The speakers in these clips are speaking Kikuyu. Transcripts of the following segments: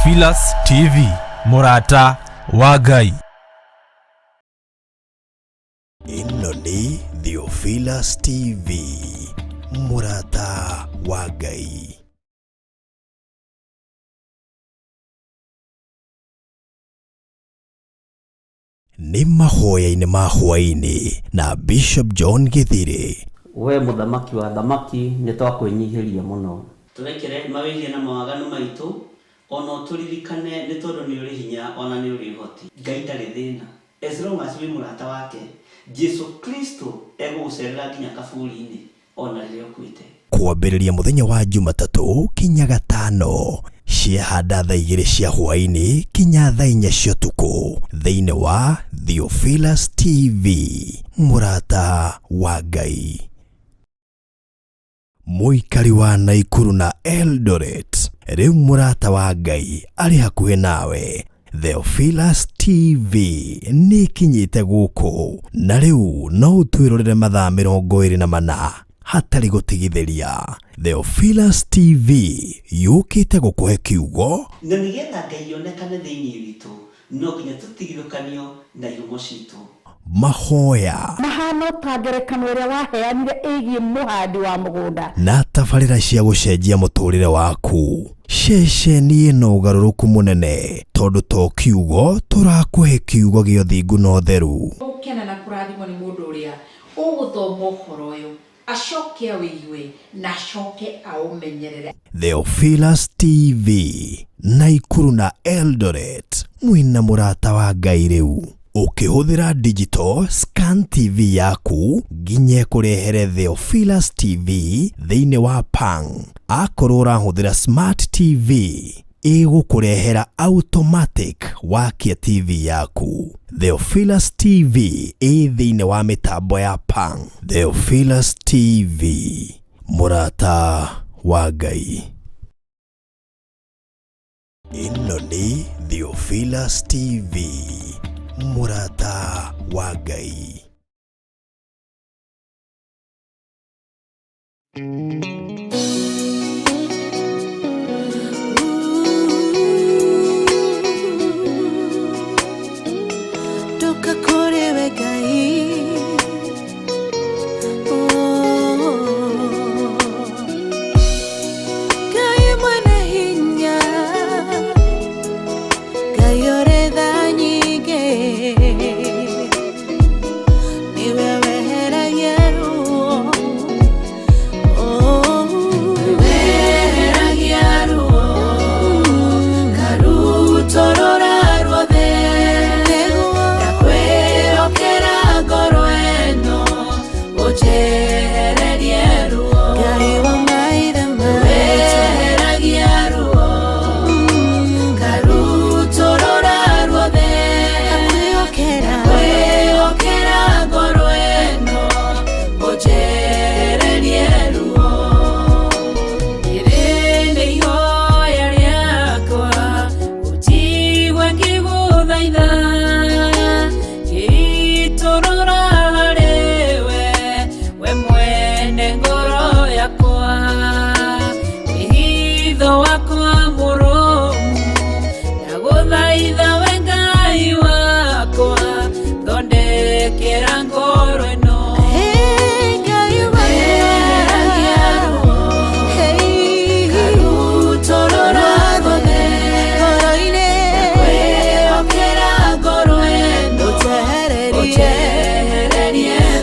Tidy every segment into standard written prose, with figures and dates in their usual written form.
Theophilus TV, mũrata wa Ngai. Ĩno nĩ Theophilus TV, mũrata wa Ngai. Nĩ mahoya-inĩ ma hwaĩ-inĩ na Bishop John Gĩthirĩ. We mũthamaki wa athamaki nĩ twakwĩnyihĩria mũno. Tũrekere mawĩhia na mawaganu maitũ, o na ũtũririkane, nĩ tondũ nĩ ũrĩ hinya o na nĩ ũrĩ ũhoti. Ngai ndarĩ thĩna as long as wĩ mũrata wake, Jesu Kristo egũgũcerera nginya kaburi-inĩ o na rĩrĩa ũkuĩte. Kwambĩrĩria mũthenya wa Jumatatũ kinya Gatano, ciehanda thaa igĩrĩ cia hwaĩ-inĩ kinya thaa inya cia ũtukũ thĩinĩ wa Theophilus TV, mũrata wa Ngai. Mũikari wa Naikuru na Eldoret, rĩu mũrata wa Ngai arĩ hakuhĩ nawe. Theophilus TV nĩ ĩkinyĩte gũkũ na rĩu no ũtwĩrorere mathaa 24 hatarĩ gũtigithĩria. Theophilus TV yũkĩte gũkũhe kiugo Na nĩgetha Ngai onekane thĩinĩ witũ, no nginya tũtigithũkanio na ihumo citũ. Mahoya Mahana ta ngerekano ĩrĩa waheanire ĩgiĩ mũhandi wa mũgũnda. Na tabarĩra cia gũcenjia mũtũrĩre waku. Ceceni ĩno ũgarũrũku mũnene tondũ to kiugo tũrakũhe kiugo gĩa ũthingu na ũtheru. Gũkena na kũrathimwo nĩ mũndũ ũrĩa ũgũthoma ũhoro ũyũ, acoke awĩigue na acoke aũmenyerere. Theophilus TV, Naikuru na Eldoret, mwĩna mũrata wa Ngai rĩu. Ũkĩhũthĩra digital scan TV yaku nginya ĩkũrehere Theophilus TV thĩinĩ wa Pang. Akorwo ũrahũthĩra smart TV ĩgũkũrehera automatic wakia TV yaku. Theophilus TV ĩ thĩinĩ wa mĩtambo ya Pang. Theophilus TV, mũrata wa Ngai. Ĩno nĩ Theophilus TV, mũrata wa Ngai. Ndoka kũrĩ we Ngai. Oh. Ngai mwene hinya, Ngai ũrĩ tha nyingĩ, nĩwe weheragia ruo. Oh. Weheragia ruo, karutũrũra ruothe, ndakwĩhokera ngoro ĩno, ũnjehererie ruo. Ngai wa maithe maitũ, weheragia ruo, karutũrũra ruothe, ndakwĩhokera ngoro ĩno, ũnjehererie ruo. Rĩrĩ nĩ ihoya rĩakwa, ũnjigue ngĩgũthaitha, ngĩitũrũra harĩ we, we mwene ngoro yakwa, wĩhitho wakwa mũrũmu, ndagũthaitha we Ngai wakwa, thondekera ngoro ĩno. Weheragia ruo, karutũrũra ruothe, ndakwĩhokera ngoro ĩno, ũnjehererie ruo.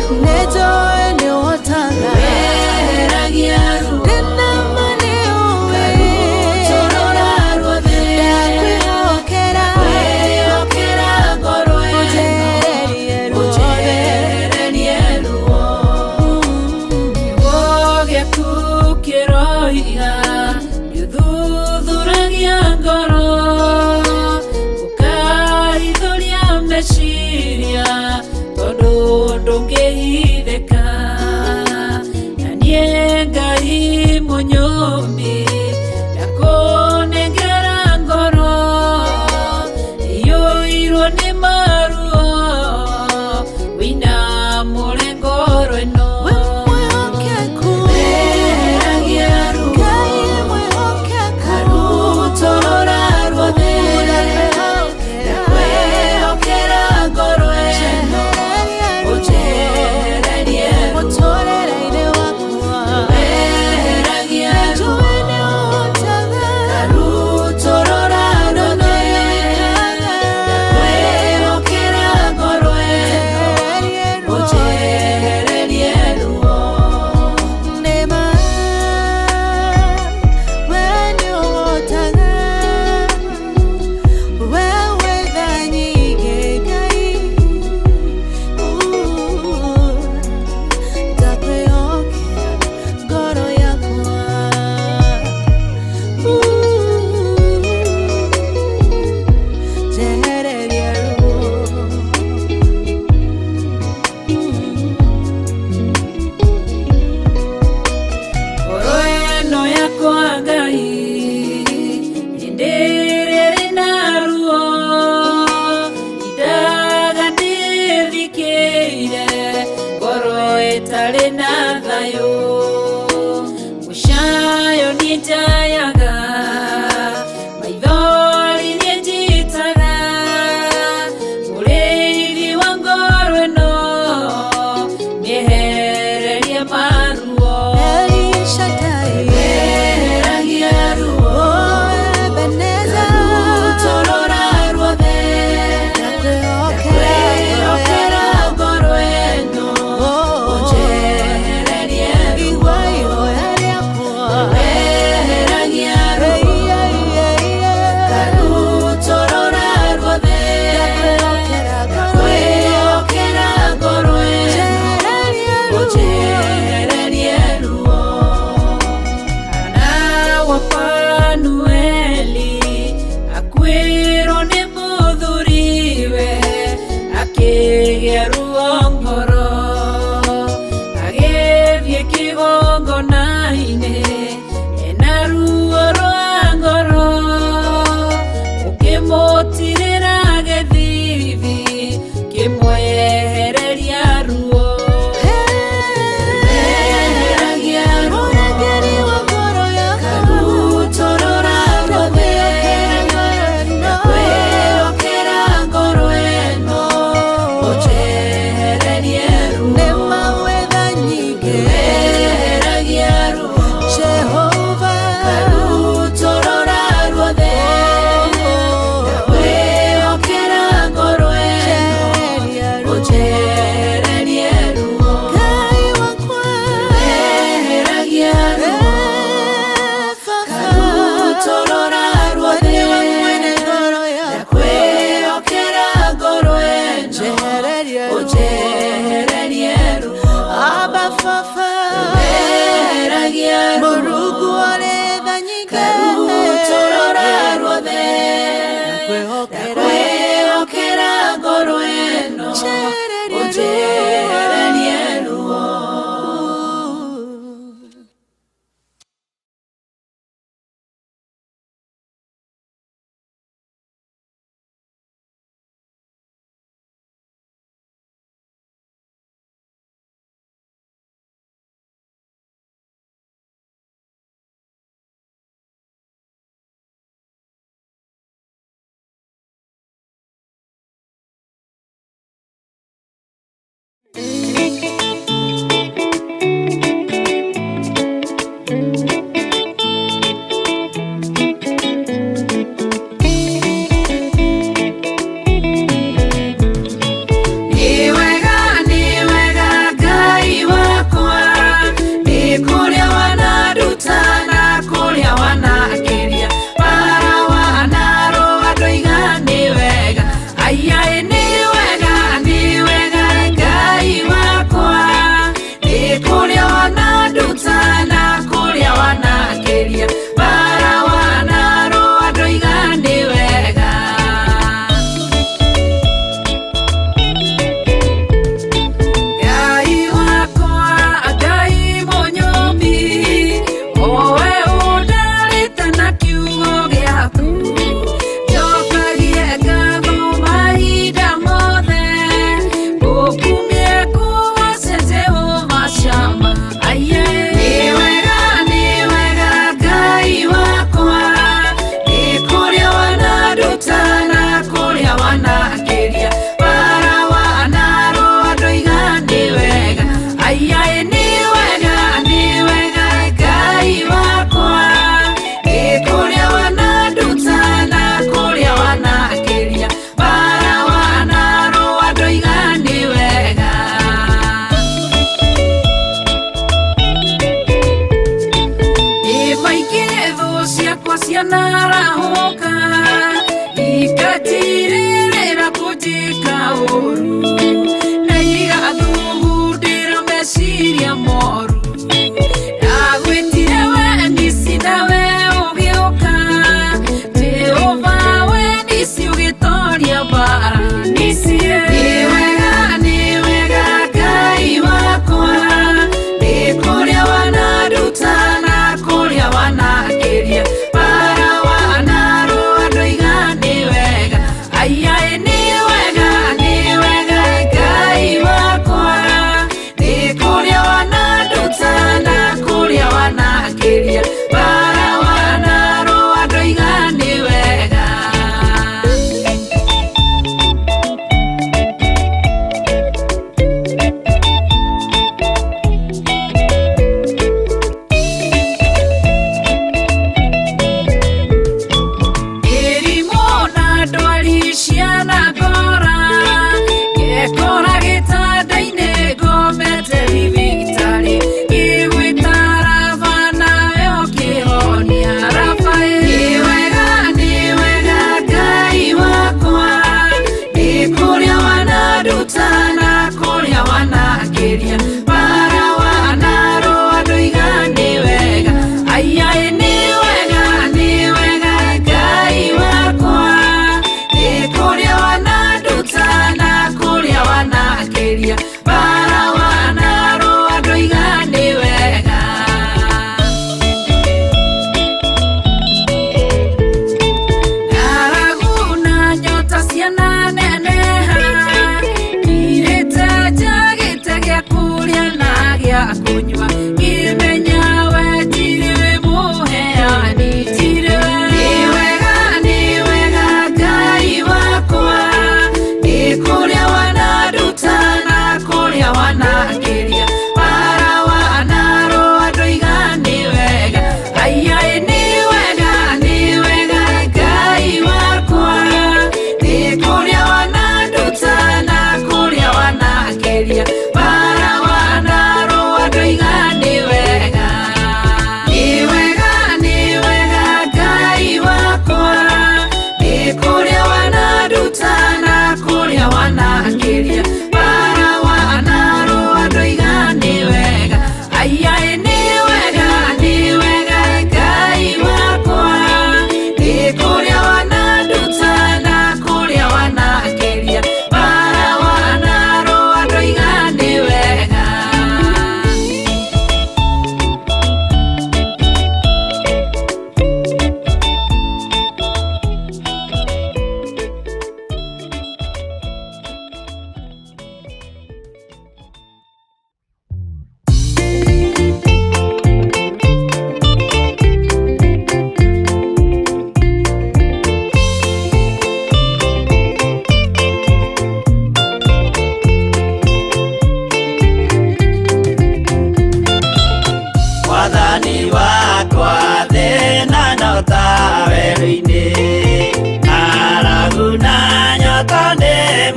Weheragia ruo, karutũrũra ruothe, ndakwĩhokera ngoro ĩno, ũnjehererie ruo. Kiugo gĩaku kĩroiga nĩũthuthuragia ngoro, ũkaithũria meciria, tondũ ndũngĩhithĩka. Na niĩ Ngai mũnyũmbi, ndakũnengera ngoro iyũirwo nĩ maruo, wĩinamũre ngoro ĩno. Weheragia ruo, karutũrũra ruothe, Hĩndĩ ĩrĩa ĩrĩ na ruo Indaga ndĩthikĩire Ngoro ĩtarĩ na thayũ Mũcayo niĩ njayaga Maithori niĩ njitaga Mũrĩithi wa ngoro ĩno Nĩehererie maruo Eheragia ruo Ngarutũrũra ruothe Ndakwĩhokera ngoro ĩno Ũnjehererie ruo Eheragia ruo Ngarutũrũra ruothe Ndakwĩhokera ngoro ĩno Ũnjehererie ruo Hana wa Fanueli akuĩrwo nĩ mũthuriwe akĩgĩa ruo ngoro agĩthiĩ kĩgongona-inĩ ena ruo rwa ngoro ũkĩmũtirĩra gĩthithi kĩmwehereria ruo Eheragia ruo Ngarutũrũra ruothe Ndakwĩhokera ngoro ĩno Ũnjehererie ruo Eheragia ruo Ngarutũrũra ruothe Ndakwĩhokera ngoro ĩno Ũnjehererie ruo Eheragia ruo Ngarutũrũra ruothe Ndakwĩhokera ngoro ĩno Ũnjehererie ruo Eheragia ruo Ngarutũrũra ruothe Ndakwĩhokera ngoro ĩno Ũnjehererie ruo Nĩ wega, nĩ wega Ngai wakwa, nĩ kũrĩa wananduta na kũrĩa wanakĩria, bara wanarũa ndoiga nĩ wega. Aiyaĩ nĩ wega, nĩ wega Ngai wakwa, nĩ kũrĩa wananduta na kũrĩa wanakĩria, bara wanarũa ndoiga nĩ wega. Ngai wakwa, Ngai mũnyũmbi, owe ũndarĩte na kiugo gĩaku. Njokagie ngatho mahinda mothe, ngũkumie ngũgoce Jehova Shama. Aiye. Nĩ wega, nĩ wega Ngai wakwa, nĩ kũrĩa wananduta na kũrĩa wanakĩria, bara wanarũa ndoiga nĩ wega. Aiyaĩ nĩ wega, nĩ wega Ngai wakwa, nĩ kũrĩa wananduta na kũrĩa wanakĩria, bara wanarũa ndoiga nĩ wega. Nĩ maingĩ thũ ciakwa cianarahũka ikatirĩrĩra kũnjĩka ũũru na igathugundĩra meciria moru ndagwĩtire we nisi nawe ũgĩũka Jehova we nisi ũgĩtoria mbara nisi nĩ wega nĩ wega Ngai wakwa nĩ kũrĩa wananduta na kũrĩa wanakĩria bara wanarũa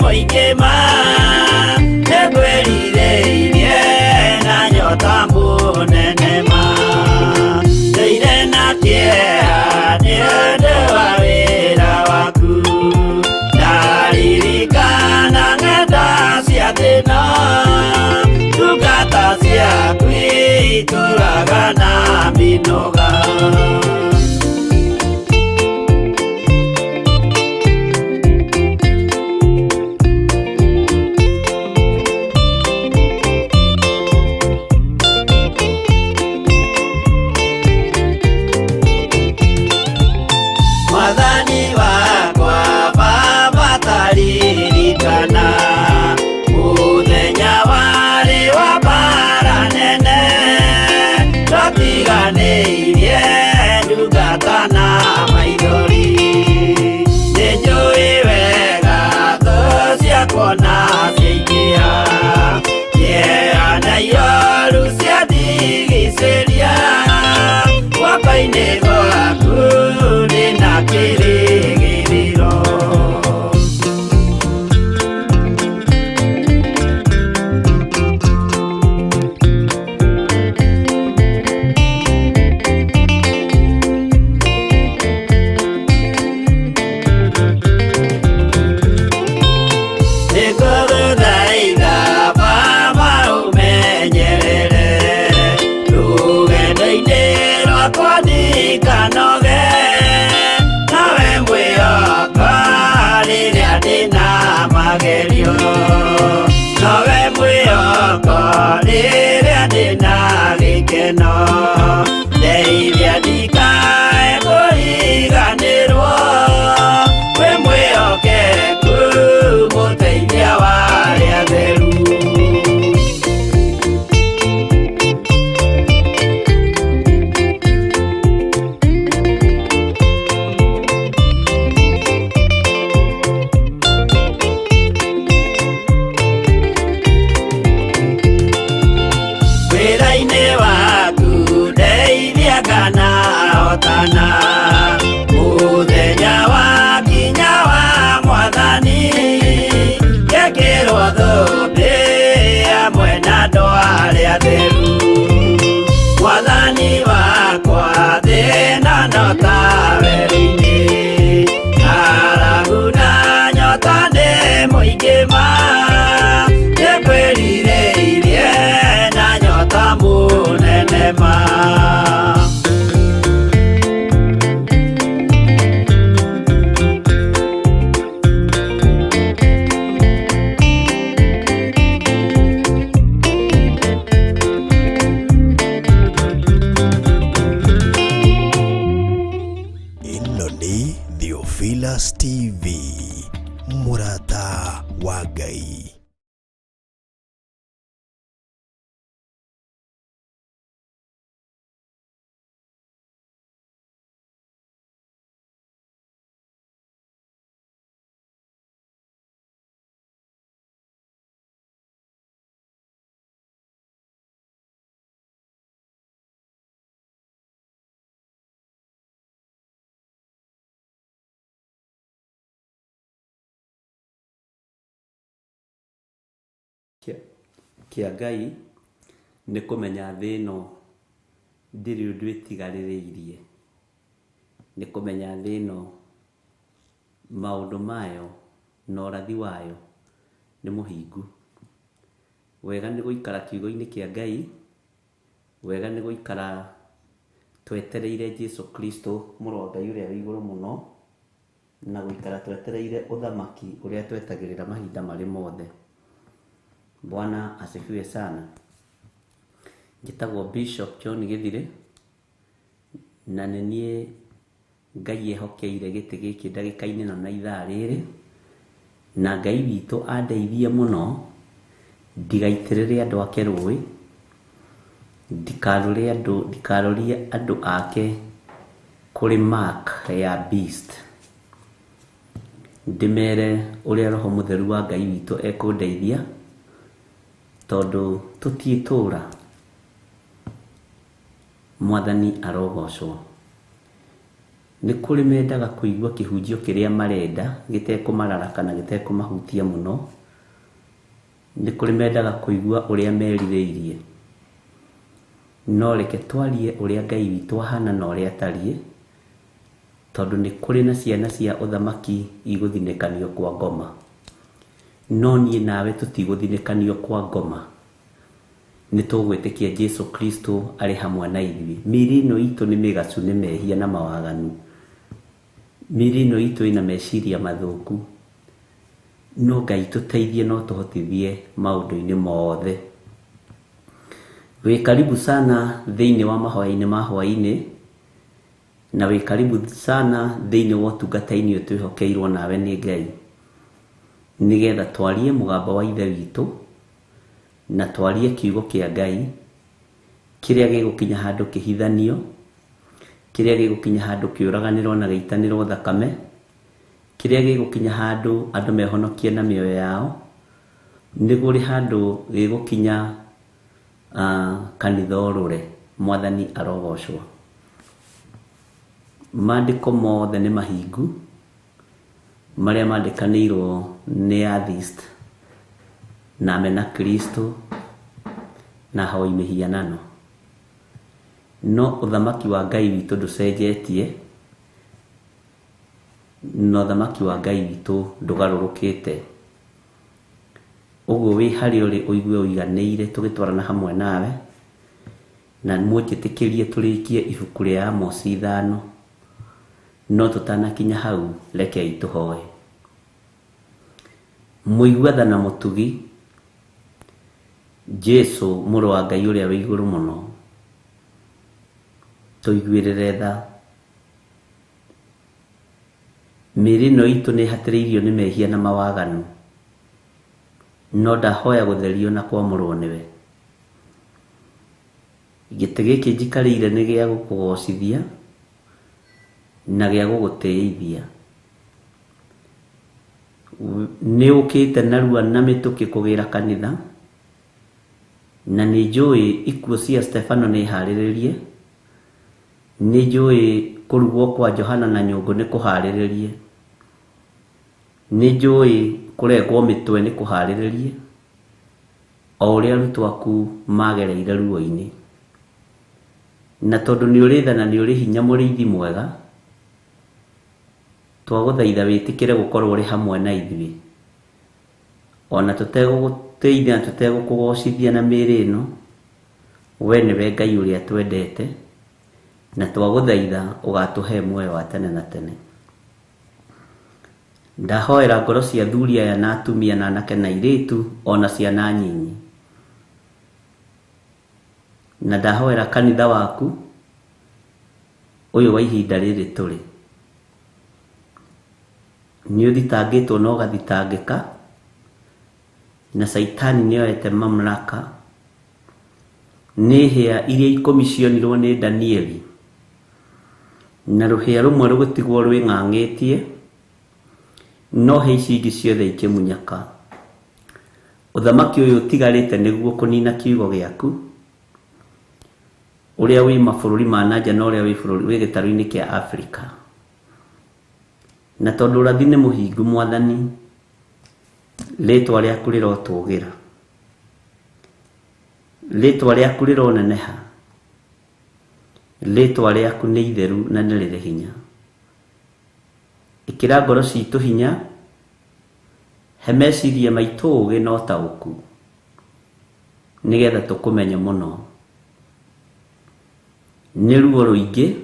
mũingĩ ma nĩngwĩrirĩirie na nyota mũnene ma ndĩire na kĩeha nĩ ũndũ wa wĩra waku ndaririkana ng'enda cia thĩna ndungata ciaku itũraga na mĩnoga. Mwathani wakwa Baba taririkana mũthenya warĩ wa mbara nene twatiganĩirie ndungata na maithori nĩnjũĩ wega thũ ciakwa na ciaingĩha kĩeha na ioru ciandigicĩria guoko-inĩ gwaku ndĩna kĩrĩgĩrĩro. Nĩngũgũthaitha Baba ũmenyerere rũgendo-inĩ rwakwa ndikanoge nawe mwĩhoko rĩrĩa ndĩna magerio nowe mwĩhoko rĩrĩa ndĩna gĩkeno ndeithia ndikae kũriganĩrwo wĩ mwĩhokeku mũteithia wa arĩa atheru. Wĩra-inĩ waku ndeithia kana hotana mũthenya wakinya wa mwathani ngekĩrwo thũmbĩ hamwe na andũ arĩa atheru mwathani wakwa thĩna no ta werũ-inĩ ng'aragu na nyota nĩ mũingĩ ma nĩngwĩrirĩirie na nyota mũnene ma. Ĩno nĩ Theophilus TV, mũrata wa Ngai. Kĩa Ngai nĩ kũmenya thĩ ĩno ndĩrĩ ũndũ ĩtigarĩrĩirie, nĩ kũmenya thĩ ĩno maũndũ mayo na ũrathi wayo nĩ mũhingu. Wega nĩ gũikara kiugo-inĩ kĩa Ngai, wega nĩ gũikara twetereire Jesu Kristo mũrũ wa Ngai ũrĩa wĩ igũrũ mũno, na gũikara twetereire ũthamaki ũrĩa twetagĩrĩra mahinda marĩ mothe. Bwana asifiwe sana. Njĩtagwo Bishop John Gĩthirĩ na nĩ niĩ Ngai ehokeire gĩtĩ gĩkĩ ndagĩka-inĩ ĩno na ithaa rĩrĩ, na Ngai witũ andeithie mũno ndigaitĩrĩre andũ ake rũĩ, ndikarorie andũ ake kũrĩ mark ya beast, ndĩmere ũrĩa Roho Mũtheru wa Ngai witũ ekũndeithia tondũ tũtiĩtũra. Mwathani arogocwo. Nĩ kũrĩ mendaga kũigua kĩhunjio kĩrĩa marenda gĩtekũmarara kana gĩtekũmahutia mũno. Nĩ kũrĩ mendaga kũigua ũrĩa merirĩirie. No reke twarie ũrĩa Ngai witũ ahana na ũrĩa atariĩ, tondũ nĩ kũrĩ na ciana cia ũthamaki igũthinĩkanio kwa ngoma. No niĩ nawe tũtigũthinĩkanio kwa ngoma. Nĩ tũgwĩtĩkia Jesu Kristo arĩ hamwe na ithuĩ. Mĩĩrĩ ĩno itũ nĩ mĩgacu nĩ mehia na mawaganu. Mĩĩrĩ ĩno itũ ĩna meciria mathũku. No Ngai tũteithie no tũhotithie maũndũ-inĩ mothe. Wĩ karibu sana thĩinĩ wa mahoya-inĩ ma hwaĩ-inĩ, na wĩ karibu sana thĩinĩ wa ũtungata-inĩ ũyũ twĩhokeirwo nawe nĩ Ngai, nĩgetha twarie mũgambo wa Ithe witũ na twarie kiugo kĩa Ngai kĩrĩa gĩgũkinya handũ kĩhithanio, kĩrĩa gĩgũkinya handũ kĩũraganĩrwo na gĩitanĩrwo thakame, kĩrĩa gĩgũkinya handũ andũ mehonokie na mĩoyo yao, nĩ kũrĩ handũ gĩgũkinya kanitha ũrũre. Mwathani arogocwo. Maandĩko mothe nĩ mahingu marĩa mandĩkanĩirwo nĩ atheist na amena Kristo na ahoi mĩhianano. No ũthamaki wa Ngai witũ ndũcenjetie, na ũthamaki wa Ngai witũ ndũgarũrũkĩte. Ũguo wĩ harĩa ũrĩ ũigue ũiganĩire tũgĩtwarana hamwe nawe, na mũnjĩtĩkĩrie tũrĩkie ibuku rĩa Amosi 5. No tũtanakinya hau, rekei tũhoe. Mũigua tha na mũtugi, Jesu mũrũ wa Ngai ũrĩa wĩ igũrũ mũno, tũiguĩrĩre tha. Mĩĩrĩ ĩno itũ nĩ ĩhatĩrĩirio nĩ mehia na mawaganu, no ndahoya gũtherio na kwamũrwo nĩwe. Gĩtĩ gĩkĩ njikarĩire nĩ gĩa gũkũgocithia na gĩa gũgũtĩithia. Nĩ ũkĩte narua na mĩtũkĩ kũgĩra kanitha, na nĩ njũĩ ikuũ cia Stefano nĩ harĩrĩrie, nĩ njũĩ kũrugwo kwa Johana na nyũngũ nĩ kũharĩrĩrie, nĩ njũĩ kũrengwo mĩtwe nĩ kũharĩrĩrie, o ũrĩa arutwo aku magereire ruo-inĩ. Na tondũ nĩ ũrĩ tha na nĩ ũrĩ hinya mũrĩithi mwega, twagũthaitha wĩtĩkĩre gũkorwo ũrĩ hamwe na ithuĩ, ona tũtegũgũtĩithia na tũtegũkũgocithia na mĩĩrĩ ĩno. We nĩwe Ngai ũrĩa twendete, na twagũthaitha ũgatũhe muoyo wa tene na tene. Ndahoera ngoro cia athuri aya na atumia na anake na airĩtu ona ciana nyinyi, na ndahoera kanitha waku ũyũ wa ihinda rĩrĩ tũrĩ. Nĩ ũthitangĩtwo na ũgathitangĩka, na Caitani nĩ oete mamlaka. Nĩ hĩa iria 10 cionirwo nĩ Danieli, na rũhĩa rũmwe rũgĩtigwo rwĩng'ang'ĩtie, no hĩa ici ingĩ ciothe ikĩmunyaka. Ũthamaki ũyũ ũtigarĩte nĩguo kũnina kiugo gĩaku, ũrĩa wĩ mabũrũri ma nanja na ũrĩa wĩ bũrũri wĩ gĩtarũ-inĩ kĩa Afrika. Na tondũ ũrathi nĩ mũhingu Mwathani, rĩtwa rĩaku rĩrotũgĩra, rĩtwa rĩaku rĩroneneha, rĩtwa rĩaku nĩ itheru na nĩ rĩrĩ hinya. Ĩkĩra ngoro citũ hinya, he meciria maitũ ũũgĩ na ũtaũku, nĩgetha tũkũmenye mũno. Nĩ ruo rũingĩ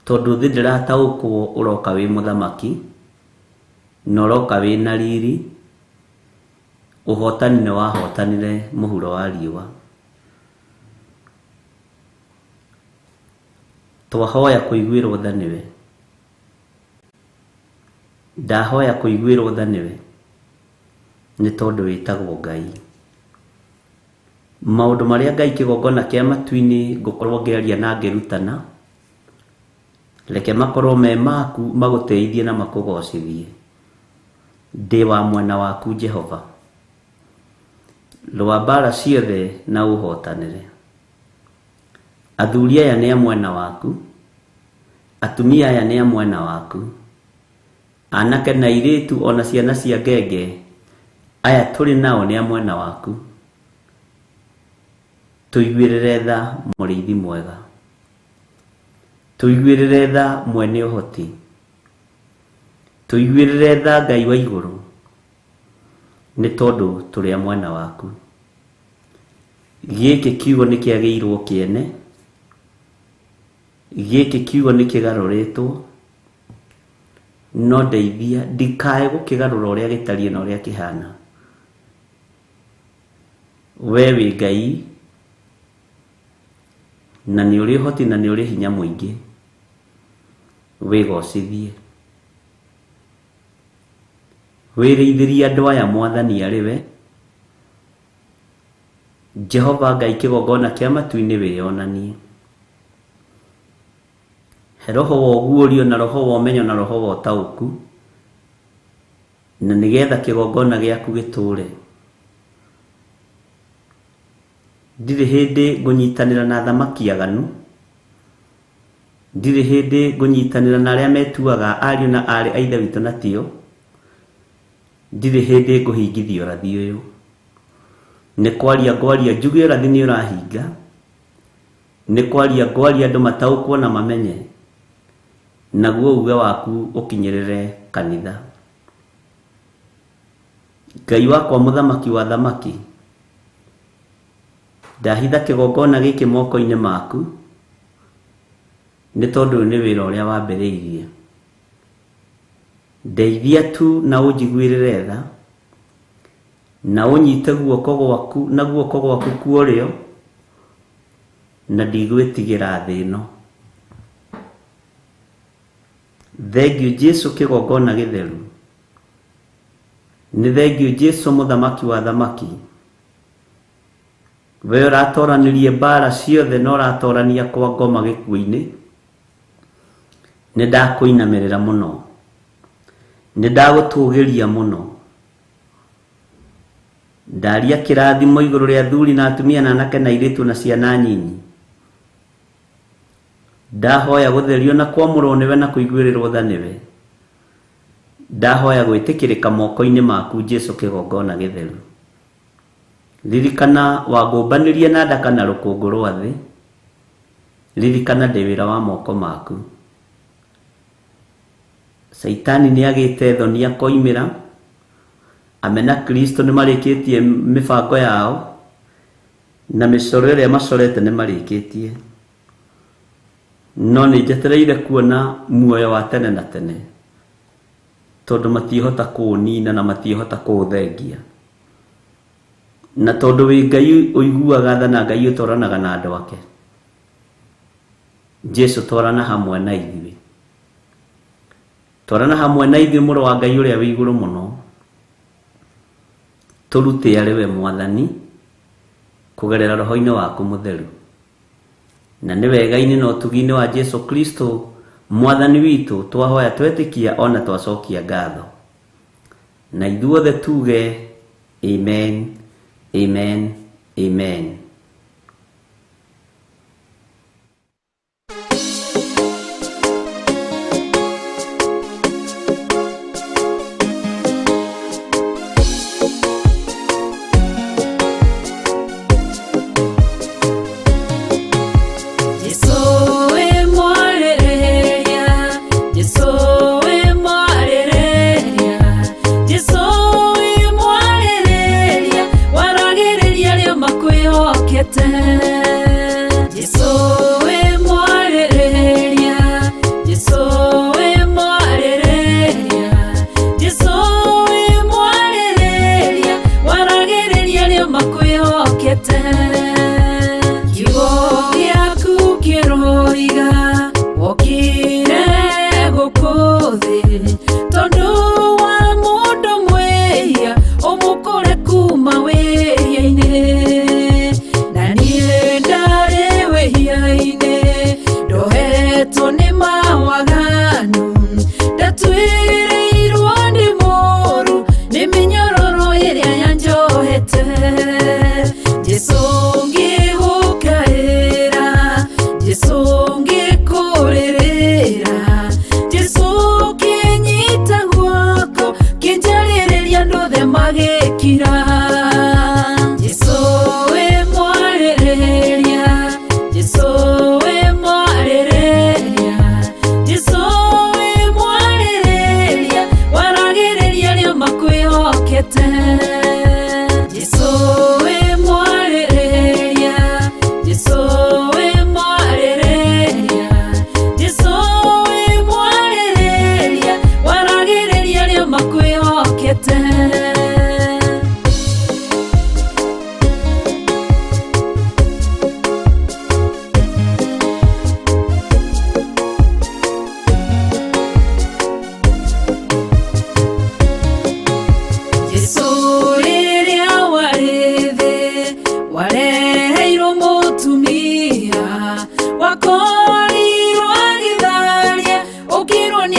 tondũ thĩ ndĩrataũkwo ũroka wĩ mũthamaki, na ũroka wĩ na riri. Ũhotani nĩ wahotanire mũhuro wa riũa. Twahoya kũiguĩrwo tha nĩwe. Ndahoya kũiguĩrwo tha nĩwe, nĩ tondũ wĩtagwo Ngai. Maũndũ marĩa Ngai kĩgongona kĩa matu-inĩ ngũkorwo ngĩaria na ngĩrutana, reke makorwo me maku magũteithie na makũgocithie. Ndĩ wa mwena waku Jehova, rũa mbara ciothe na ũhotanĩre. Athuri aya nĩ a mwena waku, Atumia aya nĩ a mwena waku. Anake na airĩtu ona ciana cia ngenge aya tũrĩ nao nĩ a mwena waku. Tũiguĩrĩre tha mũrĩithi mwega. Tũiguĩrĩre tha mwene ũhoti. Tũiguĩrĩre tha Ngai wa igũrũ nĩ tondũ tũrĩ a mwena waku. Gĩkĩ kiugo nĩ kĩagĩirwo kĩene, gĩkĩ kiugo nĩ kĩgarũrĩtwo, no ndeithia ndikae gũkĩgarũra ũrĩa gĩtariĩ na ũrĩa kĩhana. We wĩ Ngai na nĩ ũrĩ ũhoti na nĩ ũrĩ hinya mũingĩ, wĩgocithie. Wĩrĩithĩrie andũ aya Mwathani arĩ we. Jehova Ngai kĩgongona kĩa matu-inĩ wĩyonanie. He roho wa ũguũrio na roho wa ũmenyo na roho wa ũtaũku, na nĩgetha kĩgongona gĩaku gĩtũũre. Ndirĩ hĩndĩ ngũnyitanĩra na athamaki aganu, ndirĩ hĩndĩ ngũnyitanĩra na arĩa metuaga ariũ na aarĩ a Ithe witũ na tio, ndirĩ hĩndĩ ngũhingithia ũrathi ũyũ. Nĩ kwaria ngwaria njuge ũrathi nĩ ũrahinga, nĩ kwaria ngwaria andũ mataũkwo na mamenye, naguo uge waku ũkinyĩrĩre kanitha. Ngai wakwa mũthamaki wa thamaki, ndahitha kĩgongona gĩkĩ moko-inĩ maku, nĩ tondũ ũyũ nĩ wĩra ũrĩa wambĩrĩirie. Ndeithia tu na ũnjiguĩrĩre tha, na ũnyite guoko gwaku na guoko gwaku kwa ũrĩo, na ndigwĩtigĩra thĩ ĩno. Thengiũ Jesu kĩgongona gĩtheru. Nĩ thengiũ Jesu mũthamaki wa thamaki. We ũratoranirie mbara ciothe na ũratorania kwa ngoma gĩkuũ-inĩ. Nĩ ndakũinamĩrĩra mũno. Nĩ ndagũtũgĩria mũno. Ndaria kĩrathimo igũrũ rĩa athuri na atumia na anake na airĩtu na ciana nyinyi. Ndahoya gũtherio na kwamũrwo nĩwe na kũiguĩrĩrwo tha nĩwe. Ndahoya gwĩtĩkĩrĩka moko-inĩ maku Jesu kĩgongona gĩtheru. Ririkana wangũmbanĩrie na ndaka na rũkũngũ rwa thĩ. Ririkana ndĩ wĩra wa moko maku. Caitani nĩ agĩte thoni akoimĩra. Amena Kristo nĩ marĩkĩtie mĩbango yao na mĩcoro ĩrĩa macorete nĩ marĩkĩtie. No nĩ njetereire kuona muoyo wa tene na tene, tondũ matiĩhota kũũnina na matiĩhota kũũthengia. Na tondũ wĩ Ngai ũiguaga tha na Ngai ũtwaranaga na andũ ake, Jesu twarana hamwe na ithuĩ. Twarana hamwe na ithuĩ mũrũ wa Ngai ũrĩa wĩ igũrũ mũno. Tũrute arĩ we Mwathani kũgerera roho-inĩ waku mũtheru. Na nĩ wega-inĩ na ũtugi-inĩ wa Jesu Kristo Mwathani witũ twahoya twetĩkia ona twacokia ngatho. Na ithuothe tuge amen, amen, amen. Jesu we mwarĩrĩria, Jesu we mwarĩrĩria, Jesu we mwarĩrĩria, waragĩrĩria arĩa makwĩhoka.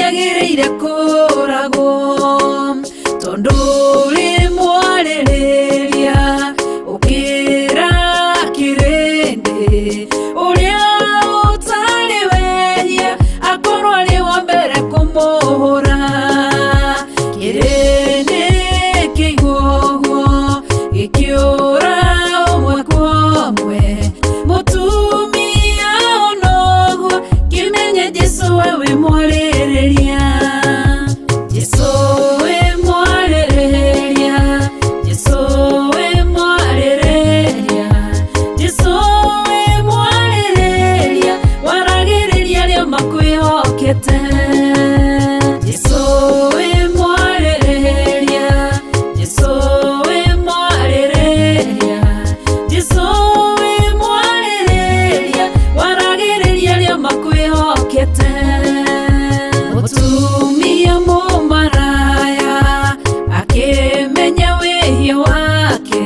Nĩagĩrĩire kũragwo tondũ ũrĩ mwarĩrĩria ũkĩra kĩrĩndĩ ũrĩa ũtarĩ wehia akorwo arĩ wa mbere kũmũhũra. Kĩrĩndĩ kĩigua ũguo gĩkĩũra ũmwe kwa ũmwe. Mũtumia ona ũguo kĩmenye Jesũ we wĩ mwarĩrĩria. Jesũ wĩ mwarĩrĩria. Jesũ wĩ mwarĩrĩria. Jesũ wĩ mwarĩrĩria. Waragĩrĩria arĩa makwĩhokete. Jesũ wĩ mwarĩrĩria. Jesũ wĩ mwarĩrĩria. Jesũ wĩ mwarĩrĩria. Waragĩrĩria arĩa makwĩhokete. Mũtumia mũmaraya akĩmenya wĩhia wake,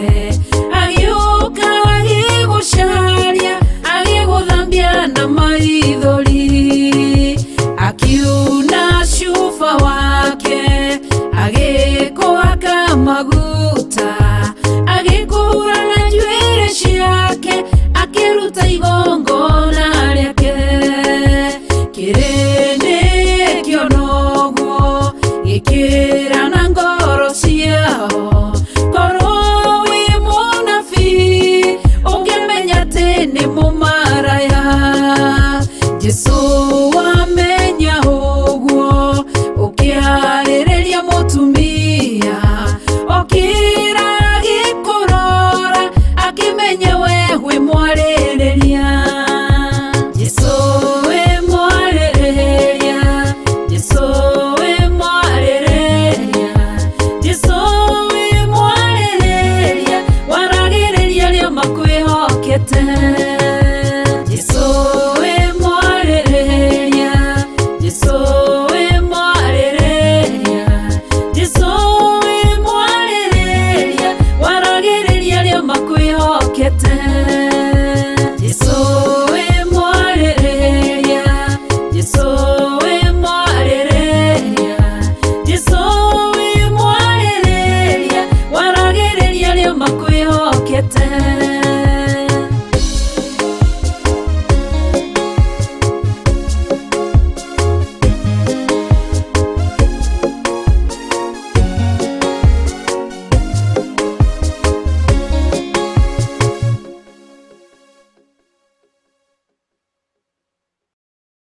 agĩũka agĩgũcaria, agĩgũthambia na maithori, akiuna cuba wake, agĩkũhaka maguta, agĩkũhura na njuĩrĩ ciake, akĩruta igongona rĩake. Kĩrĩndĩ kĩona ũguo gĩkĩra na ngoro ciao, korwo wĩ mũnabii ũngĩmenya atĩ nĩ mũmaraya. Jesũ wamenya ũguo ũkĩarĩrĩria mũtumia, okĩra agĩkũrora akĩmenya we wĩ mwarĩrĩria. Jesũ wĩ mwarĩrĩria. Jesũ wĩ mwarĩrĩria. Jesũ wĩ mwarĩrĩria. Waragĩrĩria arĩa makwĩhokete. Jesũ wĩ mwarĩrĩria. Jesũ wĩ mwarĩrĩria. Jesũ wĩ mwarĩrĩria. Waragĩrĩria arĩa makwĩhokete. Jesũ wĩ mwarĩrĩria. Jesũ wĩ mwarĩrĩria. Jesũ wĩ mwarĩrĩria. Waragĩrĩria arĩa makwĩhokete.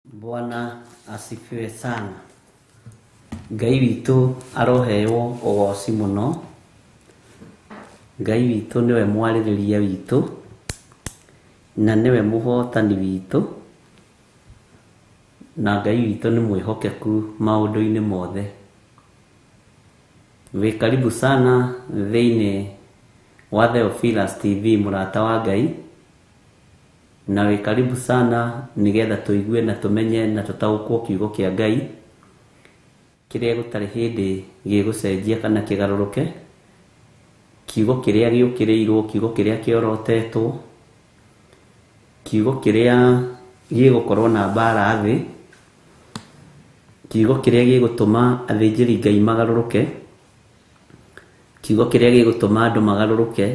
Bwana asifiwe sana. Ngai witũ aroheo ũgoci mũno. Ngai witũ nĩwe mwarĩrĩria witũ na nĩwe mũhotani witũ, na Ngai witũ nĩ mwĩhokeku maũndũ-inĩ mothe. Wĩ karibu sana thĩinĩ wa Theophilus TV mũrata wa Ngai, na wĩ karibu sana nĩgetha tũigue na tũmenye na tũtaũkwo kiugo kĩa Ngai kĩrĩa gũtarĩ hĩndĩ gĩgũcenjia kana kĩgarũrũke, kiugo kĩrĩa gĩũkĩrĩirwo, kiugo kĩrĩa kĩorotetwo, kiugo kĩrĩa gĩgũkorwo na mbara thĩ, kiugo kĩrĩa gĩgũtũma athĩnjĩri Ngai magarũrũke, kiugo kĩrĩa gĩgũtũma andũ magarũrũke,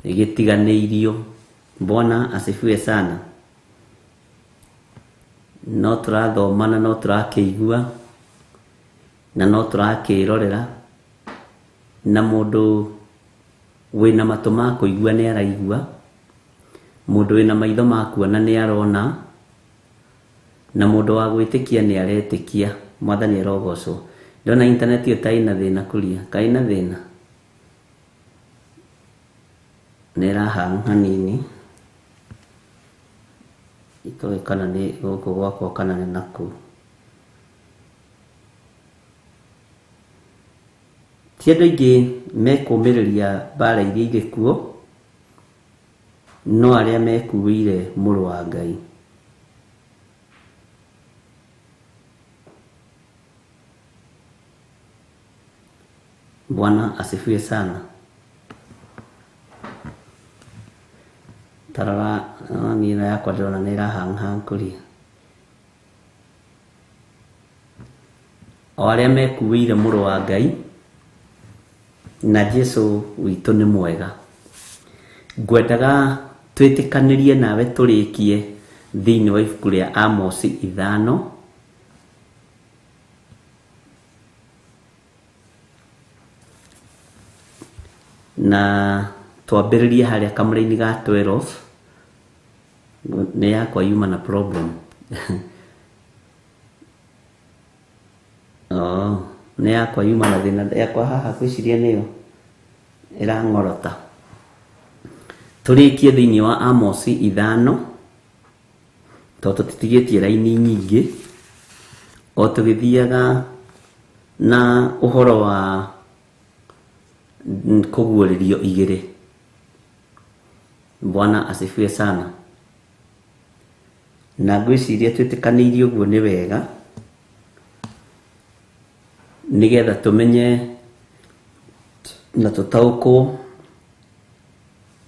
gĩtiganĩirio. Bwana asifiwe sana. No tũrathoma na no tũrakĩigua na no tũrakĩrorera, na mũndũ wĩna matũ ma kũigua nĩ araigua, mũndũ wĩna maitho ma kuona nĩ arona, na mũndũ wa gwĩtĩkia nĩ aretĩkia. Mwathani arogocwo. Ndona intaneti ĩyo ta ĩna thĩna kũria, kaĩ ĩna thĩna? Nĩ ĩrahang hanini, itoĩ kana nĩ gũkũ gwakwa kana nĩ nakũu. Ti andũ aingĩ mekũmĩrĩria mbara iria irĩ kuo, no arĩa mekuĩire mũrũ wa Ngai. Bwana asifiwe sana. Tarora niĩ ĩno yakwa ndĩrona nĩ ĩrahang hang kũria. O arĩa mekuĩire mũrũ wa Ngai, na Jesu witũ nĩ mwega. Ngwendaga twĩtĩkanĩrie nawe tũrĩkie thĩinĩ wa ibuku rĩa Amosi 5. Na twambĩrĩrie harĩa kamũra-inĩ ga 12. Nĩ yakwa yuma na problem. Oh, nĩ yakwa yuma na thĩna yakwa haha ngwĩciria nĩyo ĩrang'orota. Tũrĩkie thĩinĩ wa Amosi 5, tondũ tũtitigĩtie raini nyingĩ, o tũgĩthiaga na ũhoro wa kũguũrĩrio 2. Bwana asifiwe sana. Na ngwĩciria twĩtĩkanĩirie ũguo nĩ wega, nĩgetha tũmenye na tũtaũkwo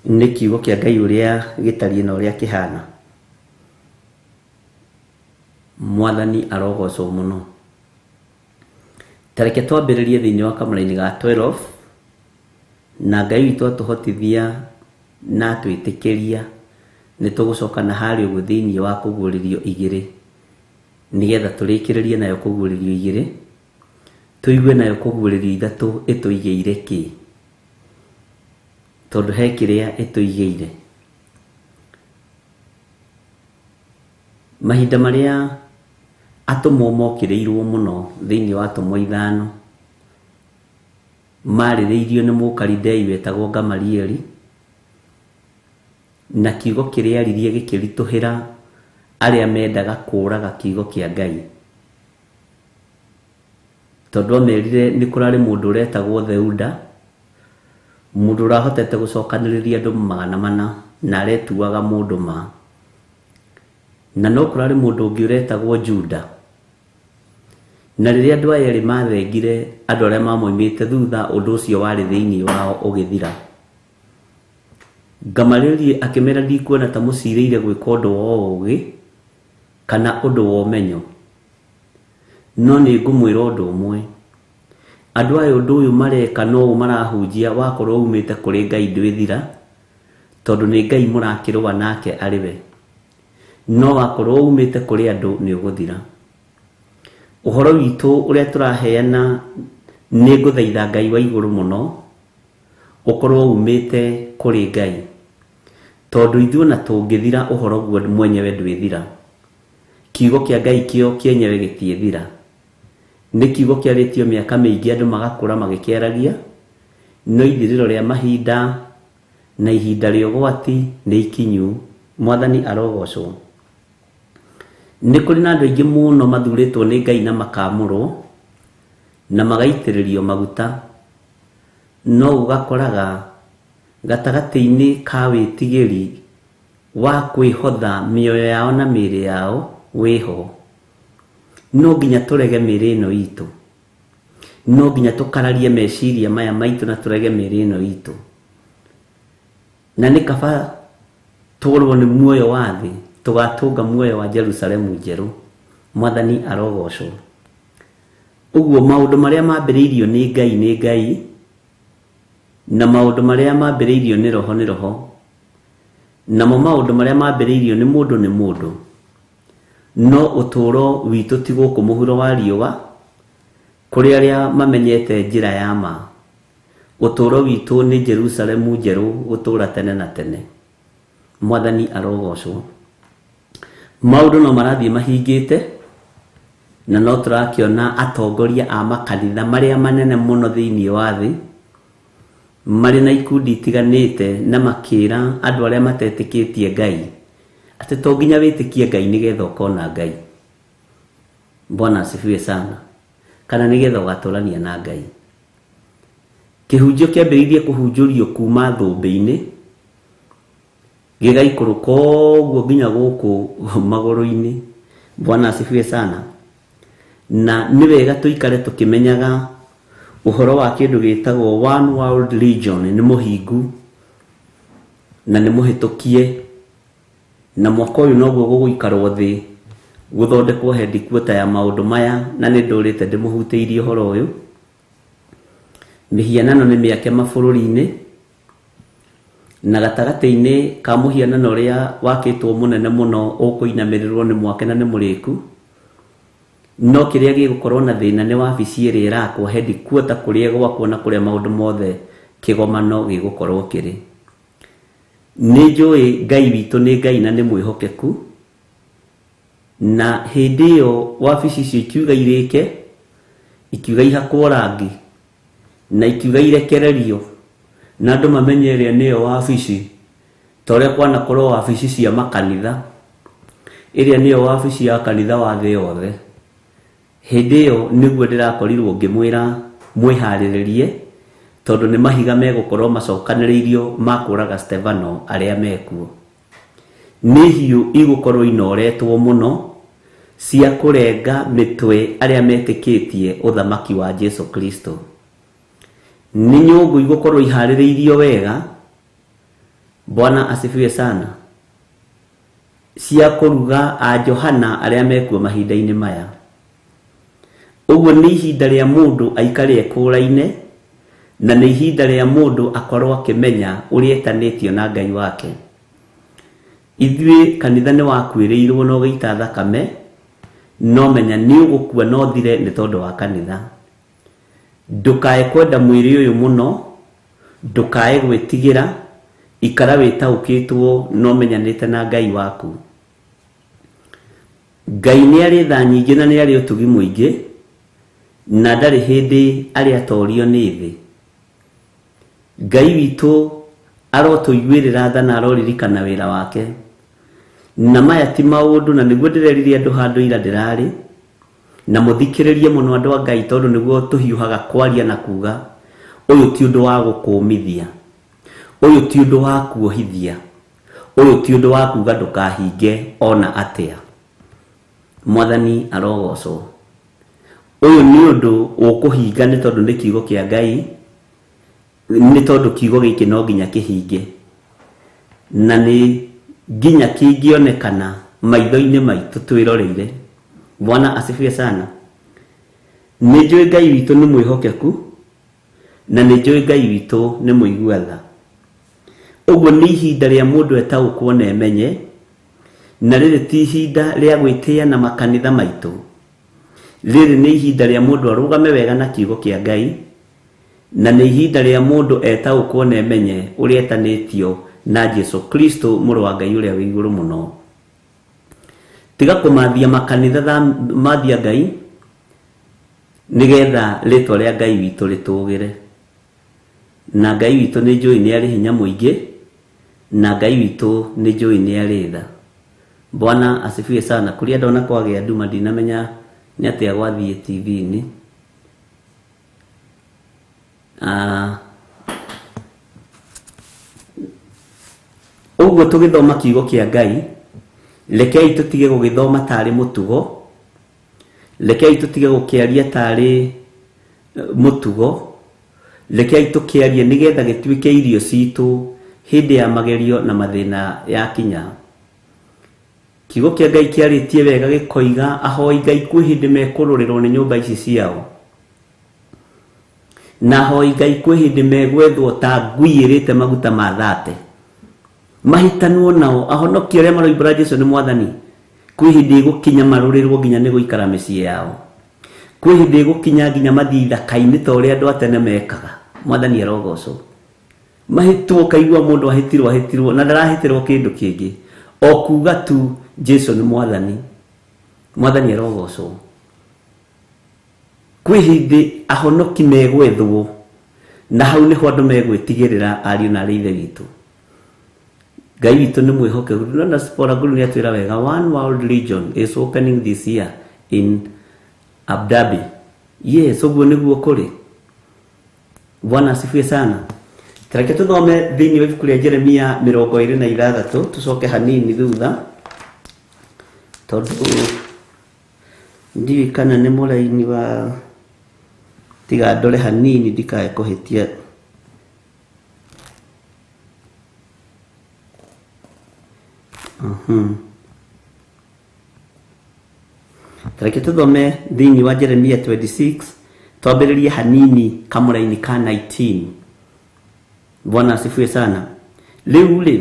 nĩ kiugo kĩa Ngai ũrĩa gĩtariĩ na ũrĩa kĩhana. Mwathani arogocwo mũno. Ta reke twambĩrĩrie thĩinĩ wa kamũra-inĩ ga 12, na Ngai witũ atũhotithia na atwĩtĩkĩria nĩ tũgũcoka na harĩa ũguo thĩinĩ wa kũguũrĩrio 2, nĩgetha tũrĩkĩrĩrie nayo kũguũrĩrio 2, tũigue nayo kũguũrĩrio 3 ĩtũigĩire kĩ, tondũ he kĩrĩa ĩtũigĩire. Mahinda marĩa atũmwo mokĩrĩirwo mũno thĩinĩ wa atũmwo 5, marĩrĩirio nĩ mũkaridei wetagwo Gamalieli, na kiugo kĩrĩa aririe gĩkĩritũhĩra arĩa mendaga kũũraga kiugo kĩa Ngai, tondũ amerire nĩ kũrarĩ mũndũ ũretagwo Theuda, mũndũ ũrahotete gũcokanĩrĩria andũ 400 na aretuaga mũndũ ma, na no kũrarĩ mũndũ ũngĩ ũretagwo Juda. Na rĩrĩa andũ aya erĩ mathengire, andũ arĩa mamoimĩte thutha, ũndũ ũcio warĩ thĩinĩ wao ũgĩthira. Gamalieli akĩmera ndikuona ta mũcirĩire gwĩka ũndũ wa ũũgĩ kana ũndũ wa ũmenyo, no nĩ ngũmwĩra ũndũ ũmwe, andũ aya ũndũ ũyũ mareka no ũũ marahunjia wakorwo umĩte kũrĩ Ngai ndwĩthira, tondũ nĩ Ngai mũrakĩrũa nake arĩ we, no wakorwo umĩte kũrĩ andũ nĩ ũgũthira. Ũhoro witũ ũrĩa tũraheana nĩ ngũthaitha Ngai wa igũrũ mũno ũkorwo umĩte kũrĩ Ngai, tondũ ithuĩ ona tũngĩthira ũhoro guo mwenyewe ndwĩthira. Kiugo kĩa Ngai kĩo kĩenyewe gĩtiĩthira. Nĩ kiugo kĩarĩtio mĩaka mĩingĩ andũ magakũra magĩkĩaragia, no ithirĩro rĩa mahinda na ihinda rĩa ũgwati nĩ ikinyu. Mwathani arogocwo. Nĩ kũrĩ na andũ aingĩ mũno mathurĩtwo nĩ Ngai na makamũrwo na magaitĩrĩrio maguta, no ũgakoraga gatagatĩ-inĩ ka wĩtigĩri wa kwĩhotha mĩoyo yao na mĩĩrĩ yao wĩho. No nginya tũrege mĩĩrĩ ĩno itũ, no nginya tũkararie meciria maya maitũ na tũrege mĩĩrĩ ĩno itũ, na nĩ kaba tũrwo nĩ muoyo wa thĩ tũgatũnga muoyo wa Jerusalemu njerũ. Mwathani arogocwo. Ũguo maũndũ marĩa mambĩrĩirio nĩ Ngai nĩ Ngai, na maũndũ marĩa mambĩrĩirio nĩ Roho nĩ Roho, namo maũndũ marĩa mambĩrĩirio nĩ mũndũ nĩ mũndũ. No ũtũũro witũ ti gũkũ mũhuro wa riũa, kũrĩ arĩa mamenyete njĩra ya ma. Ũtũũro witũ nĩ Jerusalemu njerũ gũtũũra tene na tene. Mwathani arogocwo. Maũndũ no marathiĩ mahingĩte, na no tũrakĩona atongoria a makanitha marĩa manene mũno thĩinĩ wa thĩ marĩ na ikundi itiganĩte, na makĩra andũ arĩa matetĩkĩtie Ngai atĩ to nginya wĩtĩkie Ngai nĩgetha ũkona Ngai. Bwana asifiwe sana. Kana nĩgetha ũgatũrania na Ngai. Kĩhunjio kĩambĩrĩirie kũhunjũrio kuma thũmbĩ-inĩ gĩgaikũrũka ũguo nginya gũkũ magũrũ-inĩ. Bwana asifiwe sana. Na nĩ wega tũikare tũkĩmenyaga ũhoro wa kĩndũ gĩtagwo One World Religion nĩ mũhingu na nĩ mũhĩtũkie, na mwaka ũyũ noguo gũgũikarwo thĩ Gũthondekwo headquarter ya maũndũ maya, na nĩ ndũrĩte ndĩmũhutĩirie ũhoro ũyũ. Mĩhianano nĩ mĩake mabũrũri-inĩ, na gatagatĩ-inĩ ka mũhianano ũrĩa wakĩtwo mũnene mũno ũkũinamĩrĩrwo nĩ mwake na nĩ mũrĩku. No kĩrĩa gĩgũkorwo na thĩna nĩ wabici ĩrĩa ĩrakwo headquarter, kũrĩa gwakwo na kũrĩa maũndũ mothe kĩgomano gĩgũkorwo kĩrĩ. Nĩ njũĩ Ngai witũ nĩ Ngai na nĩ mwĩhokeku, na hĩndĩ ĩyo wabici icio ikiuga irĩke, ikiuga ihakwo rangi, na ikiuga irekererio, na andũ mamenye ĩrĩa nĩyo wabici, ta ũrĩa kwanakorwo wabici cia makanitha, ĩrĩa nĩyo wabici ya kanitha wa thĩ yothe. Hĩndĩ ĩyo nĩguo ndĩrakorirwo ngĩmwĩra mwĩharĩrĩrie, tondũ nĩ mahiga megũkorwo macokanĩrĩirio ma kũraga Stefano arĩa mekuo. Nĩ hiũ igũkorwo inoretwo mũno cia kũrenga mĩtwe arĩa metĩkĩtie ũthamaki wa Jesu Kristo. Nĩ nyũngũ igũkorwo iharĩrĩirio wega, Bwana asifiwe sana, cia kũruga a Johana arĩa mekuo mahinda-inĩ maya. Ũguo nĩ ihinda rĩa mũndũ aikare ekũraine, na nĩ ihinda rĩa mũndũ akorwo akĩmenya ũrĩa etanĩtio na Ngai wake. Ithuĩ kanitha nĩ wakuĩrĩirwo na ũgĩita thakame, no menya nĩ ũgũkua no thire nĩ tondũ wa kanitha. Ndũkae kwenda mwĩrĩ ũyũ mũno, ndũkae gwĩtigĩra, ikara wĩtaũkĩtwo na ũmenyanĩte na Ngai waku. Ngai nĩ arĩ tha nyingĩ na nĩ arĩ ũtugi mũingĩ, na ndarĩ hĩndĩ arĩ atorio nĩ thĩ. Ngai witũ arotũiguĩrĩra tha na aroririkana wĩra wake. Na maya ti maũndũ, na nĩguo ndĩrerire andũ handũ ira ndĩrarĩ, na mũthikĩrĩrie mũno andũ a Ngai, tondũ nĩguo tũhiũhaga kwaria na kuga ũyũ ti ũndũ wa gũkũmithia, ũyũ ti ũndũ wa kuohithia, ũyũ ti ũndũ wa kuga ndũkahinge ona atĩa. Mwathani arogocwo. Ũyũ nĩ ũndũ ũkũhinga nĩ tondũ nĩ kiugo kĩa Ngai, nĩ tondũ kiugo gĩkĩ no nginya kĩhinge, na nĩ nginya kĩngĩonekana maitho-inĩ maitũ twĩroreire. Bwana asifiwe sana. Nĩ njũĩ Ngai witũ nĩ mwĩhokeku, na nĩ njũĩ Ngai witũ nĩ mũigua tha. Ũguo nĩ ihinda rĩa mũndũ etaũkwo na emenye, na rĩrĩ ti ihinda rĩa gwĩtĩa na makanitha maitũ. Rĩrĩ nĩ ihinda rĩa mũndũ arũgame wega na kiugo kĩa Ngai, na nĩ ihinda rĩa mũndũ etaũkwo na emenye ũrĩa etanĩtio na Jesu Kristo mũrũ wa Ngai ũrĩa wĩ igũrũ mũno. Tiga kũmathia makanitha, mathia Ngai, nĩgetha rĩtwa rĩa Ngai witũ rĩtũgĩre. Na Ngai witũ nĩ njũĩ nĩ arĩ hinya mũingĩ, na Ngai witũ nĩ njũĩ nĩ arĩ tha. Bwana asifiwe sana. Kũrĩa ndona kwagĩa nduma ndinamenya nĩ atĩa gwathiĩ TV-inĩ. Ũguo tũgĩthoma kiugo kĩa Ngai, rekei tũtige gũgĩthoma tarĩ mũtugo, rekei tũtige gũkĩaria tarĩ mũtugo, rekei tũkĩarie nĩgetha gĩtuĩke irio citũ hĩndĩ ya magerio na mathĩna yakinya. Kiugo kĩa Ngai kĩarĩtie wega gĩkoiga ahoi Ngai kwĩ hĩndĩ mekũrũrĩrwo nĩ nyũmba ici ciao, na ahoi Ngai kwĩ hĩndĩ megwethwo ta ngui ĩrĩte maguta ma thate, mahitanwo nao. Ahonoki arĩa maroimbũra Jesu nĩ Mwathani, kwĩ hĩndĩ ĩgũkinya marũrĩrwo nginya nĩ gũikara mĩciĩ yao, kwĩ hĩndĩ ĩgũkinya nginya mathiĩ ithaka-inĩ ta ũrĩa andũ a tene mekaga. Mwathani arogocwo. Mahĩtwo kaigua mũndũ ahĩtirwo ahĩtirwo na ndarahĩtĩrwo kĩndũ kĩngĩ, o kuga tu Jesu nĩ Mwathani. Mwathani arogocwo. Kwĩ hĩndĩ ahonoki megwethwo, na hau nĩho andũ megwĩtigĩrĩra ariũ na arĩ ithe witũ. Ngai witũ nĩ mwĩhokeku. Ndĩrona Spora Guru nĩ atwĩra wega, One World Region is opening this year in Abu Dhabi. Yes, ũguo nĩguo kũrĩ. Bwana asifiwe sana. Tareke tũthome thĩinĩ wa ibuku rĩa Jeremia 26, tũcoke hanini thutha, tondũ ndiũĩ kana nĩ mũraini wa tiga ndore hanini ndikae kũhĩtia. Tareke tũthome thĩinĩ wa Jeremia 26 twambĩrĩrie hanini kamũraini ka 19. Bwana asifiwe sana. Rĩu rĩ,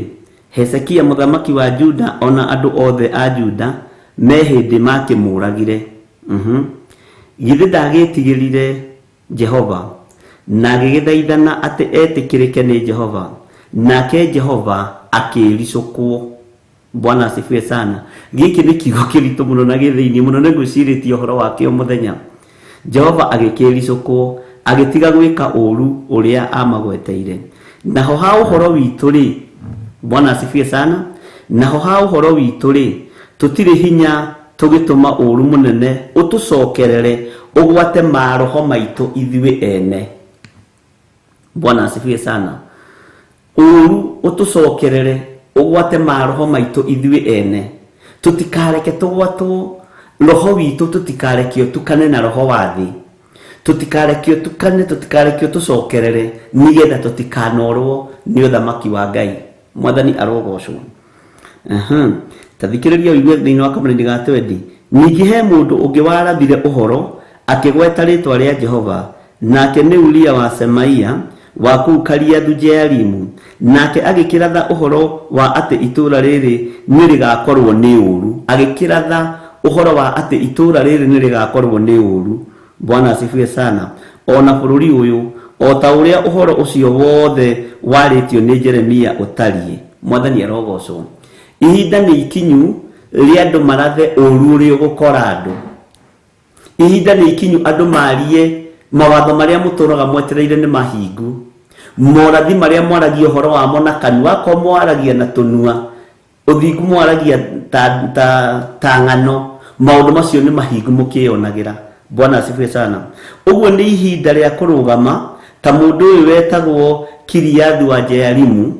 Hezekia mũthamaki wa Juda ona andũ othe a Juda me hĩndĩ makĩmũragire. Githĩ ndagĩtigĩrire Jehova na agĩgĩthaithana atĩ etĩkĩrĩke nĩ Jehova, nake Jehova akĩĩricũkwo. Bwana asifiwe sana. Gĩkĩ nĩ kiugo kĩritũ mũno na gĩ thĩinĩ mũno, nĩ ngwĩcirĩtie ũhoro wakĩo mũthenya. Jehova agĩkĩĩricũkwo, agĩtiga gwĩka ũũru ũrĩa amagweteire. Naho ha ũhoro witũ rĩ, Bwana asifiwe sana. Naho ha ũhoro witũ rĩ, tũtirĩ hinya tũgĩtũma ũũru mũnene ũtũcokerere ũgwate maroho maitũ ithuĩ ene. Bwana asifiwe sana. Ũũru ũtũcokerere ũgwate maroho maitũ ithuĩ ene, tũtikareke tũgwatwo roho witũ, tũtikarekio tukane na roho wa thĩ, tũtikarekio tukane, tũtikarekio tũcokerere, nĩgetha tũtikanorwo nĩ ũthamaki wa Ngai. Mwathani arogocwo. Ta thikĩrĩria ũigue thĩinĩ wa kamũraini ga 20. Ningĩ he mũndũ ũngĩ warathire ũhoro akĩgweta rĩtwa rĩa Jehova, nake nĩ Uria wa Semaia wa kũu Kariathu-Jearimu, nake agĩkĩratha ũhoro wa atĩ itũũra rĩrĩ nĩ rĩgakorwo nĩ ũũru. Agĩkĩratha ũhoro wa atĩ itũũra rĩrĩ nĩ rĩgakorwo nĩ ũũru. Bwana asifiwe sana. Ona bũrũri ũyũ o ta ũrĩa ũhoro ũcio wothe warĩtio nĩ Jeremia ũtariĩ. Mwathani arogocwo. Ihinda nĩ ikinyu rĩa andũ marathe ũũru ũrĩa ũgũkora andũ. Ihinda nĩ ikinyu andũ marie mawatho marĩa mũtũraga mwetereire nĩ mahingu, morathi marĩa mwaragia ũhoro wamo na kanua, akorwo mwaragia na tũnua, ũthingu mwaragia ta ng'ano, maũndũ macio nĩ mahingu mũkĩyonagĩra. Bwana asifiwe sana. Ũguo nĩ ihinda rĩa kũrũgama ta mũndũ ũyũ wetagwo Kiriathu wa Jearimu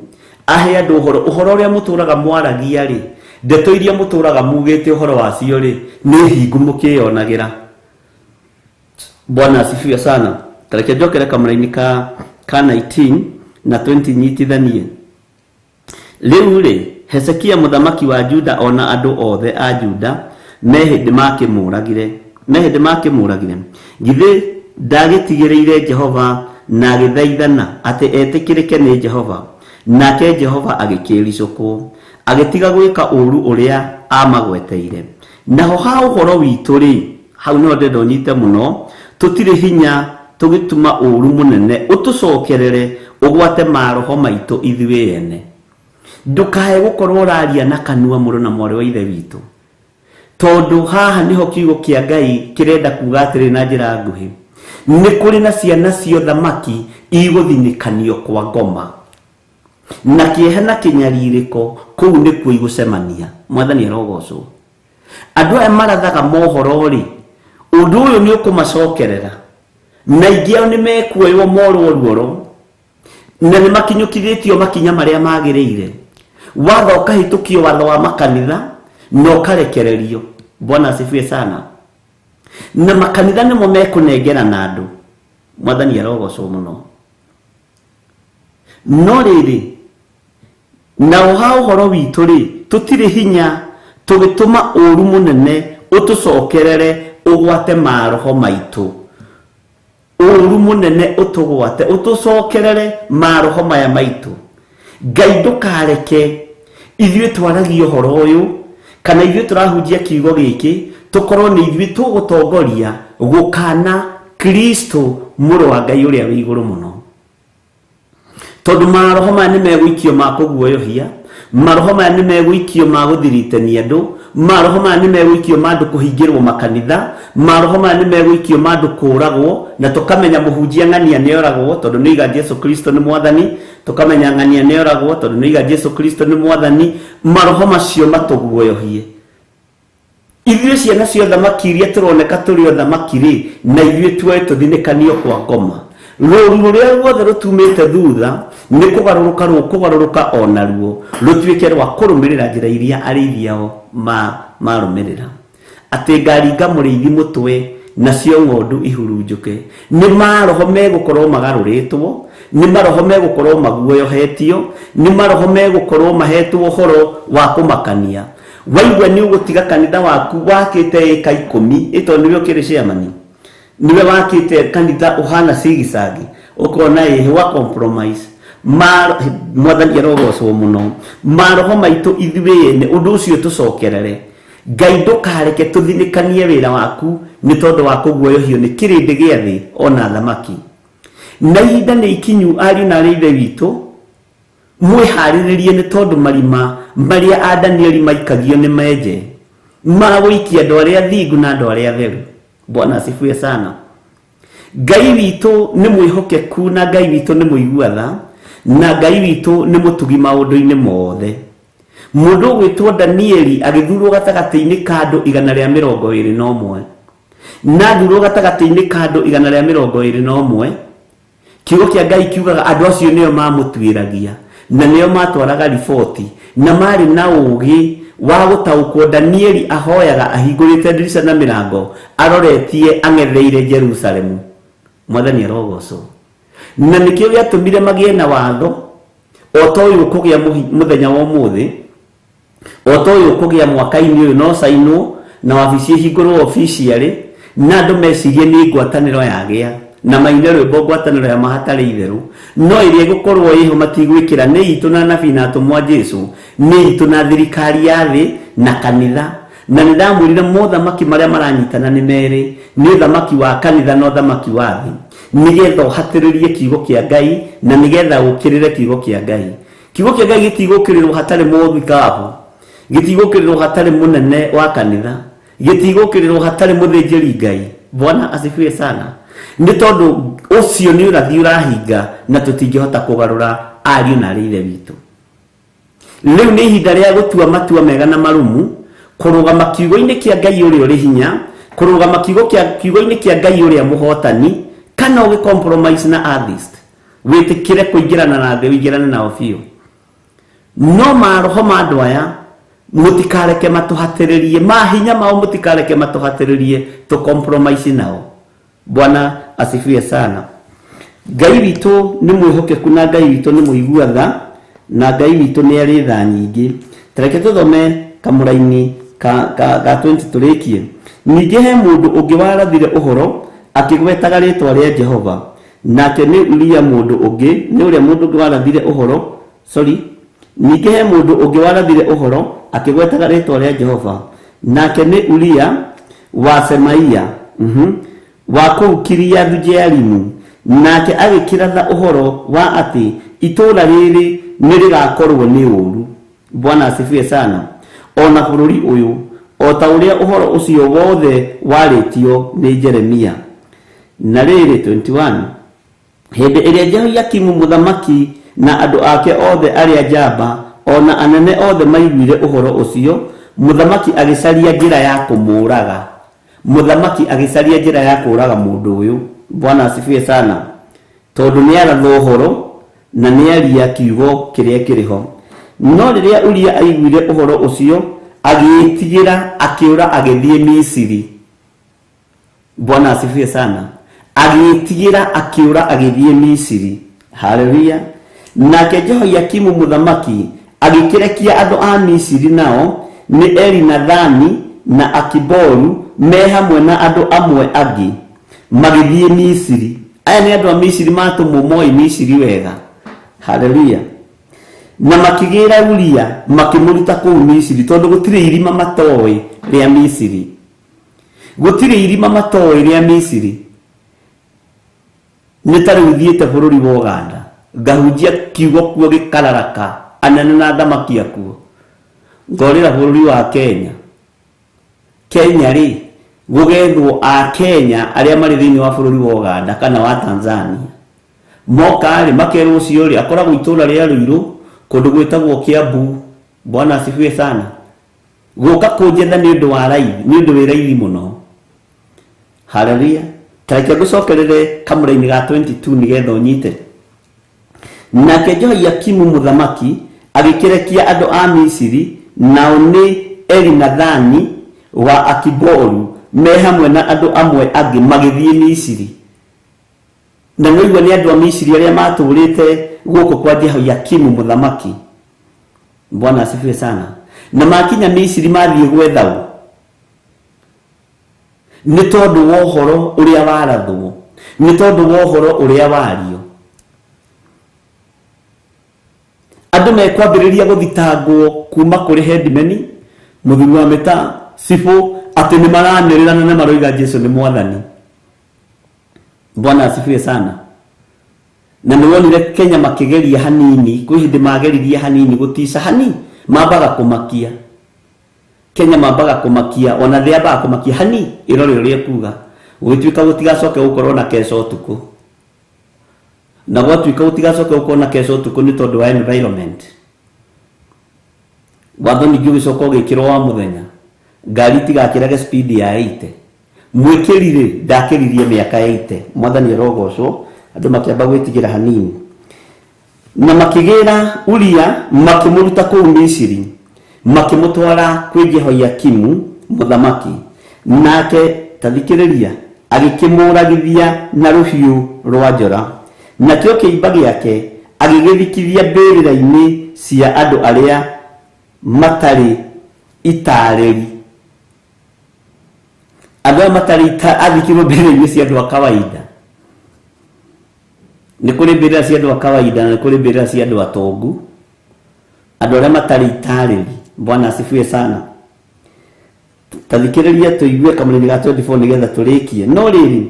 ahe andũ ũhoro, ũhoro ũrĩa mũtũraga mwaragia rĩ, ndeto iria mũtũraga mugĩte ũhoro wacio rĩ, nĩ hingu mũkĩyonagĩra. Bwana asifiwe sana. Tareke njokere kamũraini ka 19 na 20 nyitithanie. Rĩu rĩ, Hezekia mũthamaki wa Juda ona andũ othe a Juda me hĩndĩ makĩmũragire, me hĩndĩ makĩmũragire. Githĩ ndagĩtigĩrĩire Jehova na agĩthaithana atĩ etĩkĩrĩke nĩ Jehova, nake Jehova agĩkĩĩricũkwo, agĩtiga gwĩka ũũru ũrĩa amagweteire. Naho ha ũhoro witũ rĩ, hau nĩho ndĩrenda ũnyite mũno, tũtirĩ hinya tũgĩtũma ũũru mũnene ũtũcokerere ũgwate maroho maitũ ithuĩ ene. Ndũkae gũkorwo ũraria na kanua mũrũ na mwarĩ wa ithe witũ, tondũ haha nĩho kiugo kĩa Ngai kĩrenda kuga atĩrĩ na njĩra nguhĩ, nĩ kũrĩ na ciana cia ũthamaki igũthinĩkanio kwa ngoma, na kĩeha na kĩnyarirĩko kũu nĩkuo igũcemania. Mwathani arogocwo. Andũ aya marathaga mohoro rĩ, ũndũ ũyũ nĩ ũkũmacokerera, na aingĩ ao nĩ mekuoywo morwo ruoro, na nĩ makinyũkithĩtio makinya marĩa magĩrĩire. Watho ũkahĩtũkio, watho wa makanitha, na ũkarekererio. Bwana asifiwe sana. Na makanitha nĩmo mekũnengerana andũ. Mwathani arogocwo mũno. No rĩrĩ, nao ha ũhoro witũ rĩ, tũtirĩ hinya tũgĩtũma ũũru mũnene ũtũcokerere ũgwate maroho maitũ. Ũũru mũnene ũtũgwate ũtũcokerere maroho maya maitũ. Ngai ndũkareke ithuĩ twaragie ũhoro ũyũ, kana ithuĩ tũrahunjia kiugo gĩkĩ, tũkorwo nĩ ithuĩ tũgũtongoria gũkana Kristo mũrũ wa Ngai ũrĩa wĩ igũrũ mũno. Tondũ maroho maya nĩ megũikio ma kũguoyohia, maroho maya nĩ megũikio ma gũthiritania andũ, maroho maya nĩ megũikio ma andũ kũhingĩrwo makanitha, maroho maya nĩ megũikio ma andũ kũragwo, na tũkamenya mũhunjia ng'ania nĩ oragwo, tondũ nĩ oiga Jesu Kristo nĩ mwathani, tũkamenya ng'ania nĩ oragwo, tondũ nĩ oiga Jesu Kristo nĩ mwathani. Maroho macio matũguoyohie. Ithuĩ ciana cia ũthamaki iria tũroneka tũrĩ ũthamaki rĩ, na ithuĩ tuoe tũthinĩkanio kwa ngoma. Rũũru rũrĩa ruothe rũtumĩte thutha nĩ kũgarũrũka rũkũgarũrũka o naruo rũtuĩke rwa kũrũmĩrĩra njĩra iria arĩithi ao marũmĩrĩra. Atĩ ngaringa mũrĩithi mũtwe nacio ng'ondu ihurunjũke. Nĩ maroho megũkorwo magarũrĩtwo, nĩ maroho megũkorwo maguoyohetio, nĩ maroho megũkorwo mahetwo ũhoro wa kũmakania. Waigua nĩ ũgũtiga kanitha waku wakĩte ĩka 10 ĩtondũ nĩwe ũkĩrĩ chairman, nĩwe wakĩte kanitha ũhana cigicangi, ũkona ĩhĩ wa compromise. Mwathani arogocwo mũno. Maroho maitũ ithuĩ ene ũndũ ũcio tũcokerere. Ngai ndũkareke tũthinĩkanie wĩra waku nĩ tondũ wa kũguoyohio nĩ kĩrĩndĩ gĩa thĩ ona thamaki. Na ihinda nĩ ikinyu ariũ na arĩ ithe witũ, mwĩharĩrĩrie nĩ tondũ marima marĩa a Danieli maikagio nĩ menje ma gũikia andũ arĩa thingu na andũ arĩa atheru. Bwana asifiwe sana. Ngai witũ nĩ mwĩhokeku na Ngai witũ nĩ mũigua tha na Ngai witũ nĩ mũtugi maũndũ-inĩ mothe. Mũndũ ũgwĩtwo Danieli agĩthurwo gatagatĩ-inĩ ka andũ 121. Na athurwo gatagatĩ-inĩ ka andũ 121, kiugo kĩa Ngai kiugaga andũ acio nĩo mamũtuĩragia na nĩo matwaraga riboti na marĩ na ũũgĩ wa gũtaũkwo. Danieli ahoyaga ahingũrĩte ndirica na mĩrango aroretie ang'etheire Jerusalemu. Mwathani arogocwo. Na nĩkĩo gĩatũmire magĩe na watho o ta ũyũ ũkũgĩa mũthenya wa ũmũthĩ, o ta ũyũ ũkũgĩa mwaka-inĩ ũyũ, no cainwo na wabici ĩhingũrwo officially na andũ mecirie nĩ ngwatanĩro yagĩa na maine rwĩmbo ngwatanĩro ya mahatarĩ itherũ, no ĩrĩa ĩgũkorwo ĩho matigwĩkĩra nĩ itũ na nabii na atũmwo a Jesũ, nĩ itũ na thirikari ya thĩ na kanitha. Na nĩ ndamwĩrire mothamaki marĩa maranyitana nĩ merĩ, nĩ ũthamaki wa kanitha na ũthamaki wa thĩ, nĩgetha ũhatĩrĩrie kiugo kĩa Ngai na nĩgetha ũkĩrĩre kiugo kĩa Ngai. Kiugo kĩa Ngai gĩtigũkĩrĩrwo hatarĩ mũthikabu, gĩtigũkĩrĩrwo hatarĩ mũnene wa kanitha, gĩtigũkĩrĩrwo hatarĩ mũthĩnjĩri Ngai. Bwana asifiwe sana. Nĩ tondũ ũcio nĩ ũrathi ũrahinga na tũtingĩhota kũgarũra ariũ na arĩ ithe witũ. Rĩu nĩ ihinda rĩa gũtua matua mega na marũmu, kũrũgama kiugo-inĩ kĩa Ngai ũrĩa ũrĩ hinya, kũrũgama kiugo-inĩ kĩa Ngai ũrĩa mũhotani, kana ũgĩ compromise na atheist, wĩtĩkĩre kũingĩrana na thĩ, ũingĩrane nao biũ. No maroho ma andũ aya mũtikareke matũhatĩrĩrie, mahinya mao mũtikareke matũhatĩrĩrie tũ compromise nao. Bwana asifiwe sana. Ngai witũ nĩ mwĩhokeku na Ngai witũ nĩ mũigua tha na Ngai witũ nĩ arĩ tha nyingĩ. Tareke tũthome kamũraini ka 20 tũrĩkie. Ningĩ he mũndũ ũngĩ warathire ũhoro akĩgwetaga rĩtwa rĩa Jehova, nake nĩ Uria mũndũ ũngĩ, nĩ ũrĩa mũndũ ũngĩ warathire ũhoro, sorry, ningĩ he mũndũ ũngĩ warathire ũhoro akĩgwetaga rĩtwa rĩa Jehova, nake nĩ Uria wa Semaia, wa kũu Kiriathu-Jearimu, nake agĩkĩratha ũhoro wa atĩ itũũra rĩrĩ nĩ rĩgakorwo nĩ ũũru. Bwana asifiwe sana. Ona bũrũri ũyũ, o ta ũrĩa ũhoro ũcio wothe warĩtio nĩ Jeremia. Na rĩrĩ 21, hĩndĩ ĩrĩa Jehoiakimu mũthamaki na andũ ake othe arĩa njamba ona anene othe maiguire ũhoro ũcio, mũthamaki agĩcaria njĩra ya kũmũũraga. Mũthamaki agĩcaria njĩra ya kũũraga mũndũ ũyũ. Bwana asifiwe sana. Tondũ nĩ aratha ũhoro na nĩ aria kiugo kĩrĩa kĩrĩ ho. No rĩrĩa Uria aiguire ũhoro ũcio, agĩĩtigĩra, akĩũra agĩthiĩ Misiri. Bwana asifiwe sana. Agĩĩtigĩra, akĩũra agĩthiĩ Misiri. Haleluya. Nake Jehoiakimu mũthamaki agĩkĩrekia andũ a Misiri, nao nĩ Elinathani na Akiboru me hamwe na andũ amwe angĩ, magĩthiĩ Misiri. Aya nĩ andũ a Misiri matũmwo moĩ Misiri wega. Haleluya. Na makĩgĩra Uria makĩmũruta kũu Misiri, tondũ gũtirĩ irima matoĩ rĩa Misiri. Gũtirĩ irima matoĩ rĩa Misiri. Nĩ ta rĩu thiĩte bũrũri wa Uganda, ngahunjia kiugo kuo gĩkararaka, anene na athamaki akuo. Ngorĩra bũrũri wa Kenya. Kenya rĩ, gũgethwo a Kenya arĩa marĩ thĩinĩ wa bũrũri wa Uganda kana wa Tanzania. Moka rĩ, makerwo ũcio rĩ, akoragwo itũũra rĩa Ruiru, kũndũ gwĩtagwo Kiambu. Bwana asifiwe sana. Gũka kũnjetha nĩ ũndũ wa raithi, nĩ ũndũ wĩ raithi mũno. Haleluya. Tareke ngũcokerere kamũra-inĩ ga 22 nĩgetha ũnyite. Nake Jehoiakimu mũthamaki agĩkĩrekia andũ a Misiri, nao nĩ Elinathani wa Akiboru me hamwe na andũ amwe angĩ, magĩthiĩ Misiri. Na nĩũigua nĩ andũ a Misiri arĩa matũũrĩte gũkũ kwa Jehoiakimu mũthamaki. Bwana asifiwe sana. Na makinya Misiri mathiĩ gwetha ũ? Nĩ tondũ wa ũhoro ũrĩa warathwo, nĩ tondũ wa ũhoro ũrĩa wario. Andũ mekwambĩrĩria gũthitangwo kuma kũrĩ headman, mũthuri wa mĩtaa, cibũ, atĩ nĩ maranĩrĩra na nĩ maroiga Jesu nĩ mwathani. Bwana asifiwe sana. Na nĩ wonire Kenya makĩgeria hanini, kwĩ hĩndĩ mageririe hanini gũtica hani, mambaga kũmakia. Kenya mambaga kũmakia, ona thĩ yambaga kũmakia hani, ĩrore ũrĩa ĩkuga. Gũgĩtuĩka gũtigacoke gũkorwo na keca ũtukũ. Na gwatuĩka gũtigacoke gũkorwo na keca ũtukũ nĩ tondũ wa environment. Watho ningĩ ũgĩcoka ũgĩkĩrwo wa mũthenya. Ngari itigakĩrage speed ya 80. Mwĩkĩri rĩ, ndakĩririe mĩaka 80. Mwathani arogocwo, andũ makĩamba gwĩtigĩra hanini. Na makĩgĩra Uria, makĩmũruta kũu Misiri, makĩmũtwara kwĩ Jehoiakimu mũthamaki. Nake, ta thikĩrĩria, agĩkĩmũragithia na rũhiũ rwa njora. Nakĩo kĩimba gĩake agĩgĩthikithia mbĩrĩra-inĩ cia andũ arĩa matarĩ itarĩri. Andũ aya matarĩ athikirwo mbĩrĩra-inĩ cia andũ a kawaida. Nĩ kũrĩ mbĩrĩra cia andũ a kawaida na nĩ kũrĩ mbĩrĩra cia andũ atongu. Andũ arĩa matarĩ itarĩri. Bwana asifiwe sana. Ta thikĩrĩria tũigue kamũrĩri ga 24 nĩgetha tũrĩkie. No rĩrĩ,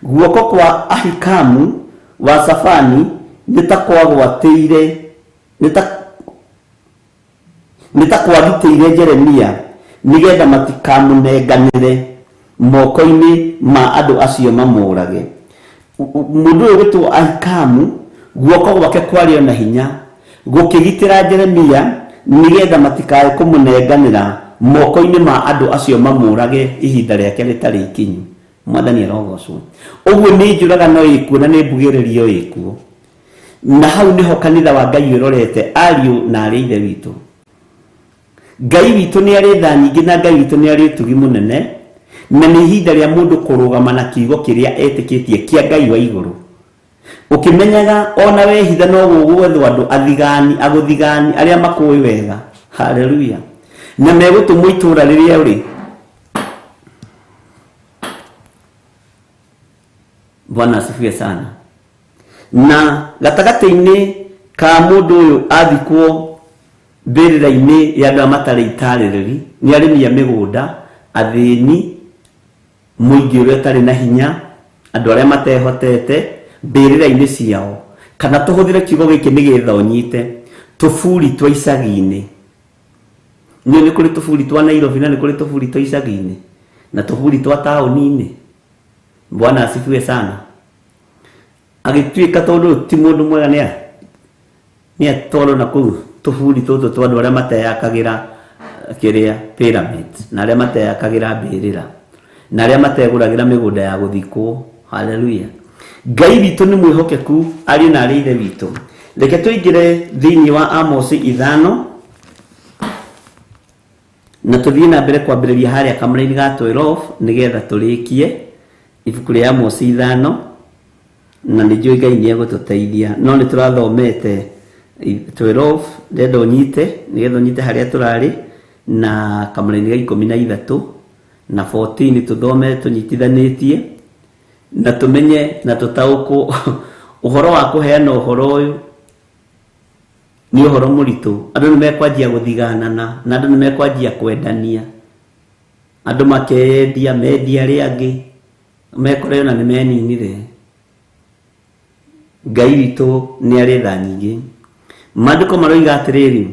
guoko kwa Ahikamu wa Safani nĩ ta kwagwatĩire, nĩ ta kwagitĩire Jeremia nĩgetha matikamũnenganĩre moko-inĩ ma andũ acio mamũrage. Mũndũ ũyũ wĩtwo Ahikamu, guoko gwake kwarĩ o na hinya gũkĩgitĩra Jeremia nĩgetha matikae kũmũnenganĩra moko-inĩ ma andũ acio mamũrage ihinda rĩake rĩtarĩ ikinyu. Mwathani arogocwo. Ũguo nĩ njũragano ĩkuo na nĩ mbugĩrĩrio ĩkuo. Na hau nĩho kanitha wa Ngai ũrorete, ariũ na arĩ ithe witũ. Ngai witũ nĩ arĩ tha nyingĩ na Ngai witũ nĩ arĩ ũtugi mũnene, na nĩ ihinda rĩa mũndũ kũrũgama na kiugo kĩrĩa etĩkĩtie kĩa Ngai wa igũrũ. Ũkĩmenyaga ona wehitha no gũgwethwo andũ athigani, agũthigani, arĩa makũĩ wega. Haleluya. Na megũtũmwo itũũra rĩrĩa ũrĩ. Bwana asifiwe sana. Na gatagatĩ-inĩ ka mũndũ ũyũ athikwo mbĩrĩra-inĩ ya andũ arĩa matarĩ itarĩrĩri, nĩ arĩmi a mĩgũnda, athĩni, mũingĩ ũrĩa ũtarĩ na hinya, andũ arĩa matehotete, mbĩrĩra-inĩ ciao. Kana tũhũthĩre kiugo gĩkĩ nĩgetha ũnyite, tũburi twa icagi-inĩ. Nĩ nĩ kũrĩ tũburi twa Nairobi na nĩ kũrĩ tũburi twa icagi-inĩ na tũburi twa taũni-inĩ. Bwana asifiwe sana. Agĩtuĩka tondũ ti mũndũ mwega nĩ atwarwo na kũu tũburi tũtũ twa andũ arĩa mateyakagĩra kĩrĩa pyramid, na arĩa mateyakagĩra mbĩrĩra, na arĩa mategũragĩra mĩgũnda ya gũthikwo. Haleluya. Ngai witũ nĩ mwĩhokeku, ariũ na arĩ ithe witũ. Reke tũingĩre thĩinĩ wa Amosi 5 na tũthiĩ na mbere kwambĩrĩria harĩa kamũraini ga 12 nĩgetha tũrĩkie ibuku rĩa Amosi 5, na nĩ njũĩ Ngai nĩ egũtũteithia. No nĩ tũrathomete 12, ndĩrenda ũnyite nĩgetha ũnyite harĩa tũrarĩ, na kamũraini ga 13 na 14 tũthome tũnyitithanĩtie na tũmenye na tũtaũkwo ũhoro wa kũheana ũhoro ũyũ nĩ ũhoro mũritũ. Andũ nĩ mekwanjia gũthiganana na andũ nĩ mekwanjia kwendania, andũ makeyendia, mendia arĩa angĩ, mekore ona nĩ meninire. Ngai witũ nĩ arĩ tha nyingĩ. Maandĩko maroiga atĩrĩrĩ,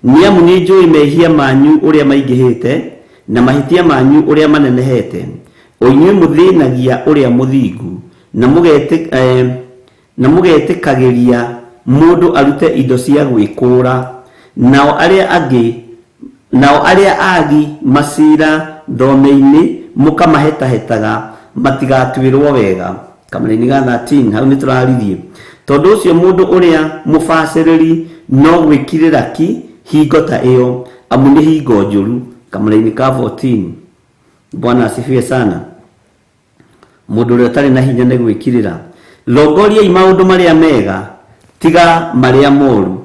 nĩ amu nĩ njũĩ mehia manyu ũrĩa maingĩhĩte na mahĩtia manyu ũrĩa manenehete, o inyuĩ mũthĩnagia ũrĩa mũthingu na mũgetĩkagĩria mũndũ arute indo cia gwĩkũũra, nao arĩa angĩ, nao arĩa agi macira thome-inĩ mũkamahĩtahĩtaga matigatuĩrwo wega. Kamũraini ga 13, hau nĩ tũraririe. Tondũ ũcio mũndũ ũrĩa mũbacĩrĩri no gwĩkirĩra ki hingo ta ĩyo, amu nĩ hingo njũru. Kamũraini ka 14. Bwana asifiwe sana. Mũndũ ũrĩa ũtarĩ na hinya nĩ gwĩkirĩra. Rongoriai maũndũ marĩa mega, tiga marĩa moru.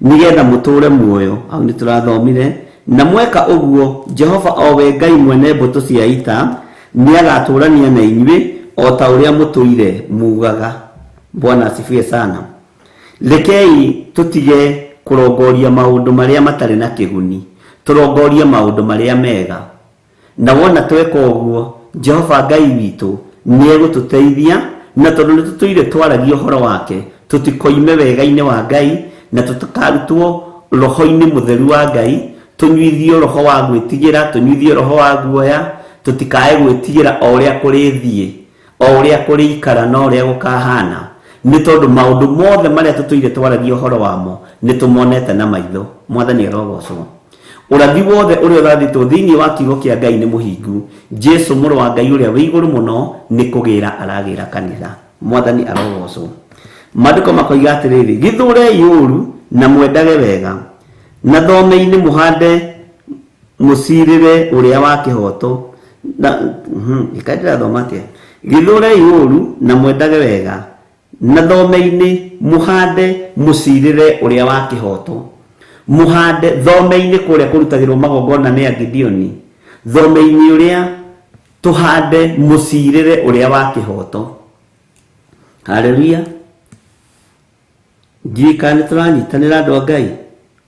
Nĩgetha mũtũũre muoyo. Hau nĩ tũrathomire. Na mweka ũguo, Jehova o we Ngai mwene mbũtũ cia ita nĩagatũũrania na inyuĩ o ta ũrĩa mũtũire mugaga. Bwana asifiwe sana. Rekei tũtige kũrongoria maũndũ marĩa matarĩ na kĩguni, tũrongorie maũndũ marĩa mega. Na wona tweka ũguo, Jehova Ngai witũ nĩegũtũteithia, na tondũ nĩtũtũire twaragia ũhoro wake, tũtikoime wega-inĩ wa Ngai, na tũtikarutwo roho-inĩ mũtheru wa Ngai, tũnyuithio roho wa gwĩtigĩra, tũnyuithio roho wa guoya, tũtikae gwĩtigĩra o ũrĩa kũrĩthiĩ, o ũrĩa kũrĩikara na ũrĩa gũkahana. Nĩ tondũ maũndũ mothe marĩa tũtũire twaragia ũhoro wamo nĩtũmonete na maitho. Mwathani arogocwo. Ũrathi wothe ũrĩa ũrathĩtwo thĩinĩ wa kiugo kĩa Ngai nĩ mũhingu. Jesu mũrũ wa Ngai ũrĩa wĩ igũrũ mũno nĩ kũgĩra aragĩra kanitha. Mwathani arogocwo. Maandĩko makoiga atĩrĩrĩ, gĩthũrei ũũru na mwendage wega, na thome-inĩ mũhande mũcirĩre ũrĩa wa kĩhooto. Na ĩka ndĩrathoma atĩa? Gĩthũrei ũũru na mwendage wega, na thome-inĩ mũhande mũcirĩre ũrĩa wa kĩhooto. Mũhande thome-inĩ kũrĩa kũrutagĩrwo magongona nĩ Agideoni, thome-inĩ ũrĩa tũhande mũcirĩre ũrĩa wa kĩhooto. Haleluya. Ndiũĩ kana nĩtũranyitanĩra andũ a Ngai,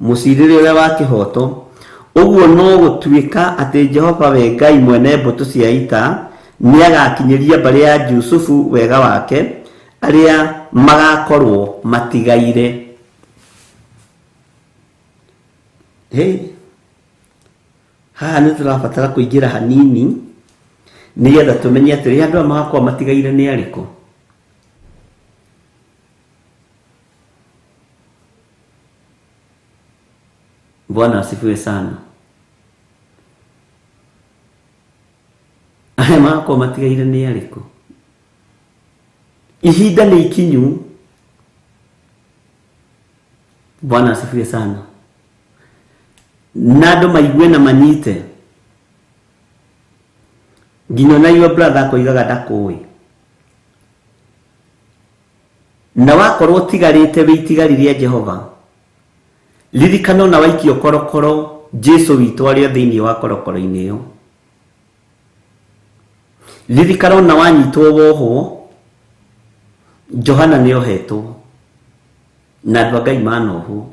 mũcirĩre ũrĩa wa kĩhooto. Ũguo no gũtuĩka atĩ Jehova we Ngai mwene mbũtũ cia ita nĩagakinyĩria mbarĩ ya Jusufu wega wake, arĩa magakorwo matigaire. Hey, haha nĩtũrabatara kũingĩra hanini nĩgetha tũmenye atĩrĩ andũ aya magakorwo matigaire nĩ arĩkũ. Bwana asifiwe sana. Arĩa magakorwo matigaire nĩ arĩkũ? Ihinda nĩ ikinyu. Bwana asifiwe sana. Na andũ maigue na manyite. Nginya ona your brother akoigaga ndakũĩ. Na wakorwo ũtigarĩte wĩ itigari rĩa Jehova, ririkana ona waikio korokoro, Jesu witũ arĩ o thĩinĩ wa korokoro-inĩ ĩyo. Ririkana ona wanyitwo wohwo, Johana nĩ ohetwo na andũ a Ngai manohwo.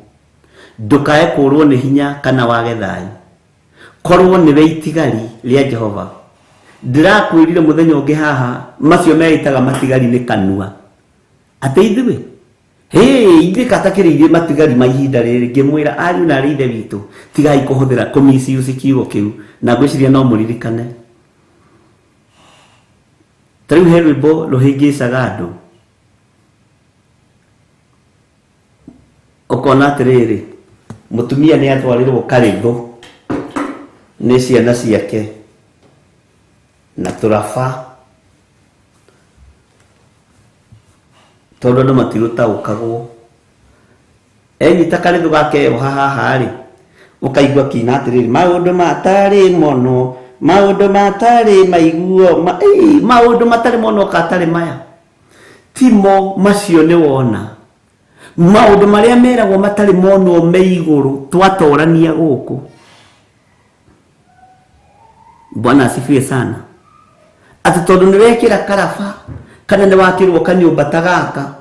Ndũkae kũrwo nĩ hinya kana wage thayũ. Korwo nĩwe itigari rĩa Jehova. Ndĩrakwĩrire mũthenya ũngĩ haha, macio meĩtaga matigari nĩ kanua. Atĩ ithuĩ, hĩ, ithuĩ katakĩrĩirie matigari ma ihinda rĩrĩ, ngĩmwĩra ariũ na arĩ ithe witũ, tigai kũhũthĩra kũmisuse kiugo kĩu, na ngwĩciria no mũririkane. Ta rĩu he rwĩmbo rũhĩngĩcaga andũ. Ũkona atĩrĩrĩ, mũtumia nĩ atwarĩrwo karĩthũ nĩ ciana ciake na tũraba, tondũ andũ matirũtaũkagwo. Enyita karĩthũ gake yoha haha rĩ, ũkaigua kiina atĩrĩrĩ, maũndũ matarĩ mono, maũndũ matarĩ maiguo, maũndũ matarĩ mono katarĩ maya. Timo macio nĩ wona. Maũndũ marĩa meragwo matarĩ monwo me igũrũ, twatorania gũkũ. Bwana asifiwe sana. Atĩ tondũ nĩ wekĩra karaba, kana nĩ wakĩrwo kanyũmba ta gaka,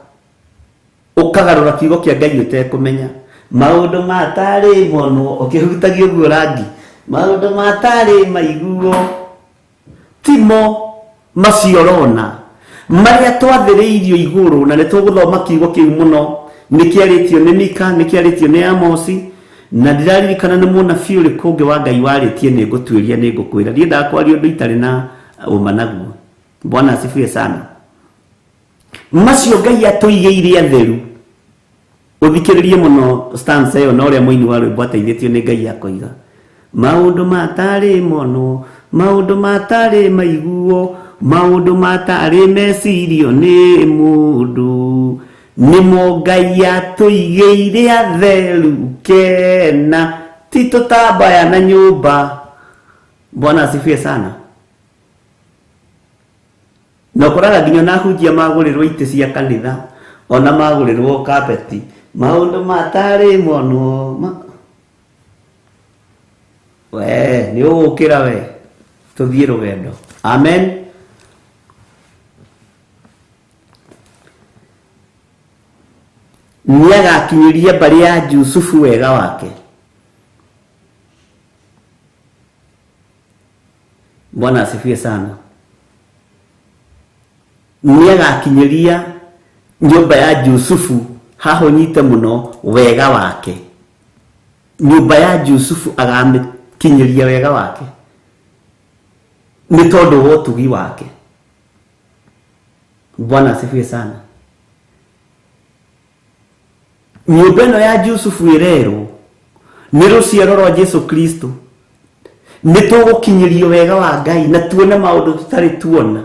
ũkagarũra kiugo kĩa Ngai ũtekũmenya. Maũndũ matarĩ monwo, ũkĩhutagia ũguo rangi. Maũndũ matarĩ maiguo, timo macio ũrona. Marĩa twathĩrĩirio igũrũ, na nĩ tũgũthoma kiugo kĩu mũno, nĩ kĩarĩtio nĩ Mika, nĩ kĩarĩtio nĩ Amosi, na ndĩraririkana nĩ mũnabii ũrĩkũ ũngĩ wa Ngai warĩtie nĩ ngũtuĩria, nĩ ngũkwĩra. Ndiendaga kwaria ũndũ itarĩ na ũma naguo. Bwana asifiwe sana. Macio Ngai atũigĩire atheru. Ũthikĩrĩrie mũno stanza ĩyo na ũrĩa mũini wa rwĩmbo ateithĩtio nĩ Ngai akoiga. Maũndũ matarĩ monwo, maũndũ matarĩ maiguo, maũndũ matarĩ mecirio nĩ mũndũ, nĩmo Ngai atũigĩire atheru kena, ti tũtambaya na nyũmba. Bwana asifiwe sana. Na ũkoraga nginya ona ahunjia magũrĩrwo itĩ cia kanitha, ona magũrĩrwo kapeti, Maũndũ matarĩ monwo we nĩ ũgũkĩra we tũthiĩ rũgendo. Amen. Nĩagakinyĩria mbarĩ ya Jusufu wega wake. Bwana asifiwe sana. Nĩagakinyĩria nyũmba ya Jusufu haha ũnyite mũno wega wake. Nyũmba ya Jusufu agamĩkinyĩria wega wake nĩ tondũ wa ũtugi wake. Bwana asifiwe sana. Nyũmba ĩno ya Jusufu ĩrerwo nĩ rũciaro rwa Jesu Kristo. Nĩ tũgũkinyĩrio wega wa Ngai na tuone maũndũ tũtarĩ tuona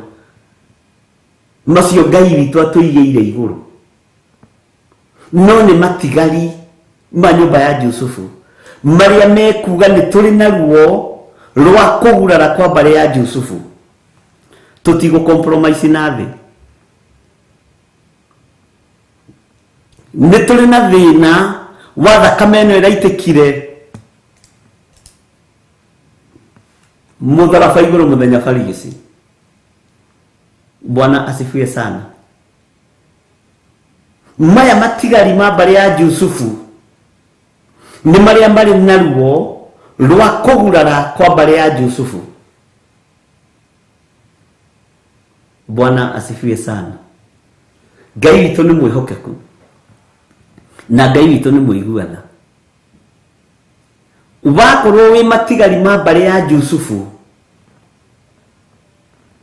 macio Ngai witũ atũigĩire igũrũ. No nĩ matigari ma nyũmba ya Jusufu marĩa mekuga nĩ tũrĩ na ruo rwa kũgurara kwa mbarĩ ya Jusufu. Tũtigũ compromise na thĩ. Nĩ tũrĩ na thĩna wa thakame ĩno ĩraitĩkire mũtharaba igũrũ mũthenya barigĩci. Bwana asifiwe sana. Maya matigari ma mbarĩ ya Jusufu nĩ marĩa marĩ na ruo rwa kũgurara kwa mbarĩ ya Jusufu. Bwana asifiwe sana. Ngai witũ nĩ mwĩhokeku na Ngai witũ nĩ mũiguana. Wakorwo wĩ matigari ma mbarĩ ya Jusufu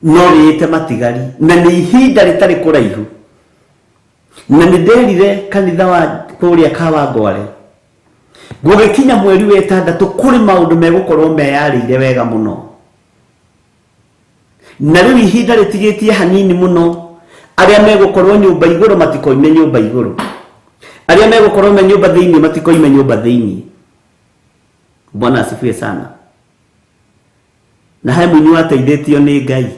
no wĩĩte matigari na nĩ ihinda rĩtarĩ kũraihu. Na nĩ nderire kanitha wa kũrĩa Kawangware gũgĩkinya mweri wa ĩtandatũ kũrĩ maũndũ megũkorwo meyarĩire wega mũno. Na rĩu ihinda rĩtigĩtie hanini mũno, arĩa megũkorwo nyũmba igũrũ matikoime nyũmba igũrũ, arĩa megũkorwo me nyũmba thĩinĩ matikoime nyũmba thĩinĩ. Bwana asifiwe sana. Na he mũini wateithĩtio nĩ Ngai.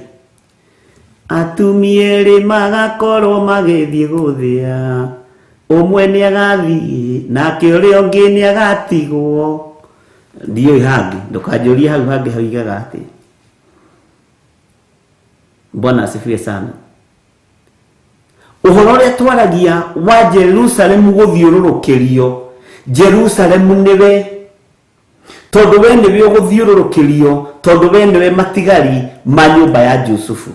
Atumia erĩ magakorwo magĩthiĩ gũthĩa, ũmwe nĩagathiĩ nake ũrĩa ũngĩ nĩagatigwo. Ndiũĩ hangĩ, ndũkanjũrie hau hangĩ hoigaga atĩ. Bwana asifiwe sana. Ũhoro ũrĩa twaragia wa Jerusalemu gũthiũrũrũkĩrio, Jerusalemu nĩwe, tondũ we nĩwe ũgũthiũrũrũkĩrio, tondũ we nĩwe matigari ma nyũmba ya Jusufu.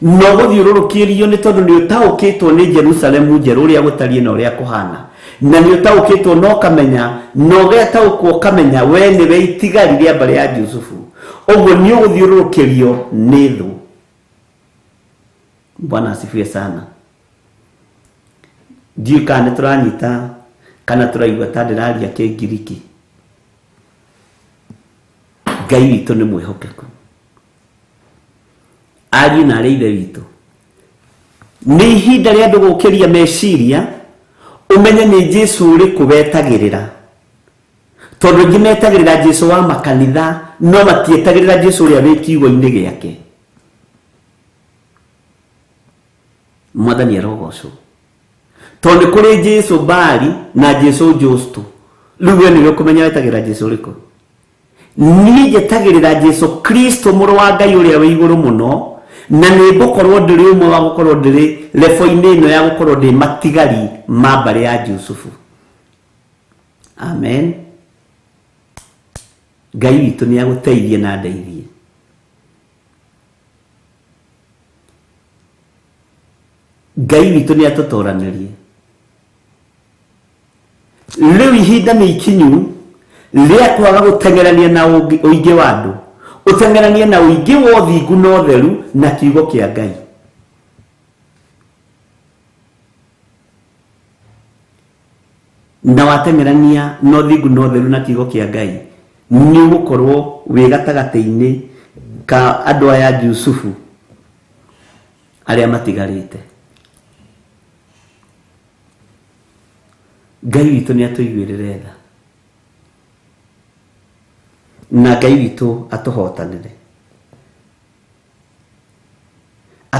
No gũthiũrũrũkĩrio nĩ tondũ nĩ ũtaũkĩtwo nĩ Jerusalemu njerũ ũrĩa gũtariĩ na ũrĩa kũhana, na nĩ ũtaũkĩtwo na ũkamenya, na ũgetaũkwo ũkamenya we nĩwe itigari rĩa mbarĩ ya Jusufu. Ũguo nĩ ũgũthiũrũrũkĩrio nĩ thũ. Bwana asifiwe sana. Ndiũĩ kana nĩ tũranyita kana tũraigua ta ndĩraria Kĩngiriki. Ngai witũ nĩ mwĩhokeku. Ariũ na arĩ ithe witũ, nĩ ihinda rĩa andũ gũkĩria meciria ũmenye nĩ Jesu ũrĩkũ wetagĩrĩra. Tondũ aingĩ metagĩrĩra Jesu wa makanitha no matietagĩrĩra Jesu ũrĩa wĩ kiugo-inĩ gĩake. Mwathani arogocwo. Tondũ nĩ kũrĩ Jesu Bali na Jesu Justo. Rĩu we nĩwe ũkũmenya wetagĩrĩra Jesu ũrĩkũ. Niĩ njetagĩrĩra Jesu Kristo mũrũ wa Ngai ũrĩa wĩ igũrũ mũno, na nĩ ngũkorwo ndĩrĩ ũmwe wa gũkorwo ndĩrĩ lebo-inĩ ĩno ya gũkorwo ndĩ matigari ma mbarĩ ya Jusufu. Amen. Ngai witũ nĩ agũteithie na andeithie. Ngai witũ nĩ atũtoranĩrie. Rĩu ihinda nĩ ikinyu rĩa kwaga gũteng'erania na ũingĩ wa andũ, ũteng'eranie na ũingĩ wa ũthingu na ũtheru na kiugo kĩa Ngai. Na wateng'erania na ũthingu na ũtheru na kiugo kĩa Ngai, nĩ ũgũkorwo wĩ gatagatĩ-inĩ ka andũ aya Jusufu arĩa matigarĩte. Ngai witũ nĩ atũiguĩrĩre tha, na Ngai witũ atũhotanĩre.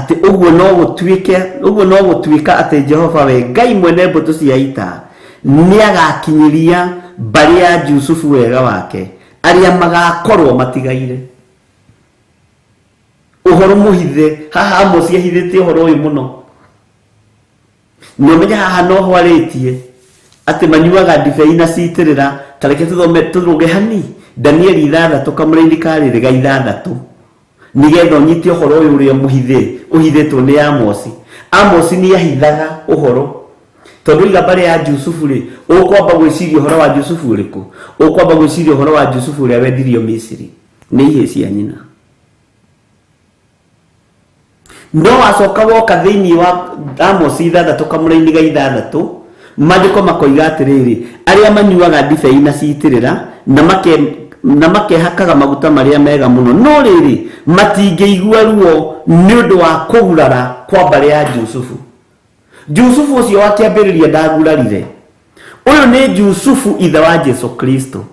Atĩ ũguo no gũtuĩke, ũguo no gũtuĩka atĩ Jehova we Ngai mwene mbũtũ cia ita nĩagakinyĩria mbarĩ ya Jusufu wega wake arĩa magakorwo matigaire. Ũhoro mũhithe haha, Amosi ahithĩte ũhoro ũyũ mũno. Na ũmenye haha no hwarĩtie atĩ manyuaga ndibei na citĩrĩra. Ta reke tũthome tũrũge hani Danieli 6 kamũraini ka rĩrĩ ga 6 nĩgetha ũnyite ũhoro ũyũ ũrĩa mũhithe ũhithĩtwo nĩ Amosi. Amosi nĩ ahithaga ũhoro tondũ iga mbarĩ ya Jusufu rĩ, ũkwamba gwĩciria ũhoro wa Jusufu ũrĩkũ? Ũkwamba gwĩciria ũhoro wa Jusufu ũrĩa wendirio Misiri nĩ ihĩĩ cia nyina. No wacoka woka thĩinĩ wa Amosi 6 kamũraini ga 6, maandĩko makoiga atĩrĩrĩ, arĩa manyuaga ndibei na citĩrĩra na makehakaga maguta marĩa mega mũno, no rĩrĩ matingĩigua ruo nĩ ũndũ wa kũgurara kwa mbarĩ ya Jusufu. Jusufu ũcio wa kĩambĩrĩria ndagurarire. Ũyũ nĩ Jusufu ithe wa Jesu Kristo.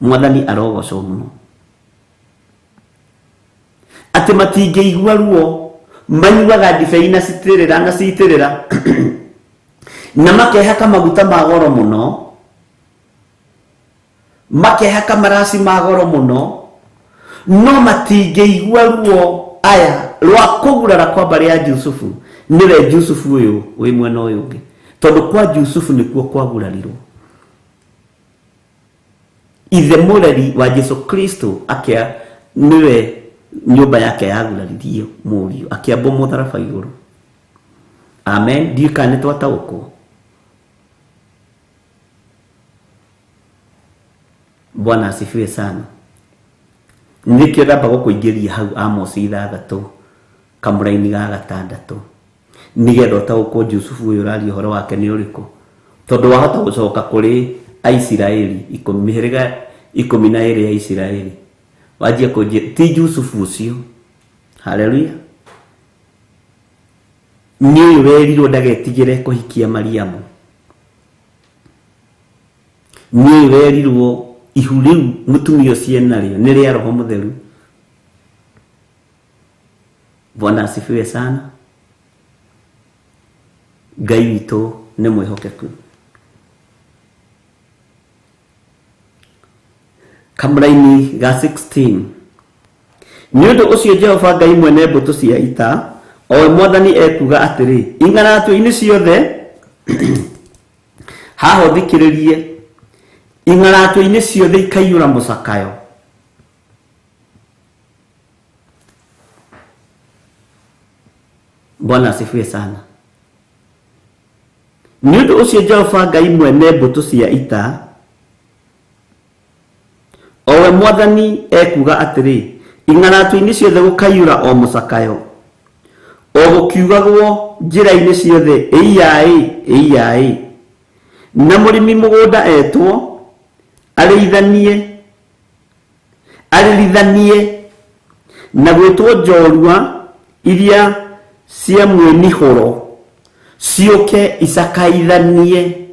Mwathani arogocwo mũno. Atĩ matingĩigua ruo, manyuaga ndibei na citĩrĩra na citĩrĩra na makehaka maguta ma goro mũno, makehaka maraci ma goro mũno, no matingĩigua ruo aya rwa kũgurara kwa mbarĩ ya Jusufu. Nĩwe Jusufu ũyũ wĩ mwena ũyũ ũngĩ, tondũ kwa Jusufu nĩkuo kwagurarirwo. Ithe mũreri wa Jesu Kristo akĩa nĩwe nyũmba yake yaguraririo mũriũ akĩambwo mũtharaba igũrũ. Amen. Ndiũĩ kana nĩ twataũkwo. Bwana asifiwe sana. Nĩkĩo ndamba gũkũingĩria hau Amosi 6 kamũraini ga 6 nĩgetha ũtaũkwo Jusufu ũyũ ũraria ũhoro wake nĩ ũrĩkũ, tondũ wahota gũcoka kũrĩ Aisiraeli mĩhĩrĩga 12 ya Isiraeli wanjie kũnjĩra ti Jusufu ũcio. Haleluya. Nĩ ũyũ werirwo ndagetigĩre kũhikia Mariamu, nĩ ũyũ werirwo ihu rĩu mũtumia ũcio enarĩo nĩ rĩa Roho Mũtheru. Bwana asifiwe sana. Ngai witũ nĩ mwĩhokeku. Kamũraini ga 16. Nĩ ũndũ ũcio Jehova Ngai mwene mbũtũ cia ita o we Mwathani ekuuga atĩrĩ, ing'aratũ-inĩ ciothe haha ũthikĩrĩrie, ing'aratũ-inĩ ciothe ikaiyũra mũcakayo. Bwana asifiwe sana. Nĩ ũndũ ũcio Jehova Ngai mwene mbũtũ cia ita o we Mwathani ekuuga atĩrĩ, ing'aratũ-inĩ ciothe gũkaiyũra o mũcakayo, o gũkiugagwo njĩra-inĩ ciothe ĩiyaĩ ĩiyaĩ. Na mũrĩmi mũgũnda etwo arĩrithanie na gwĩtwo njorua iria cia mwĩmihũro ciũke icakaithanie,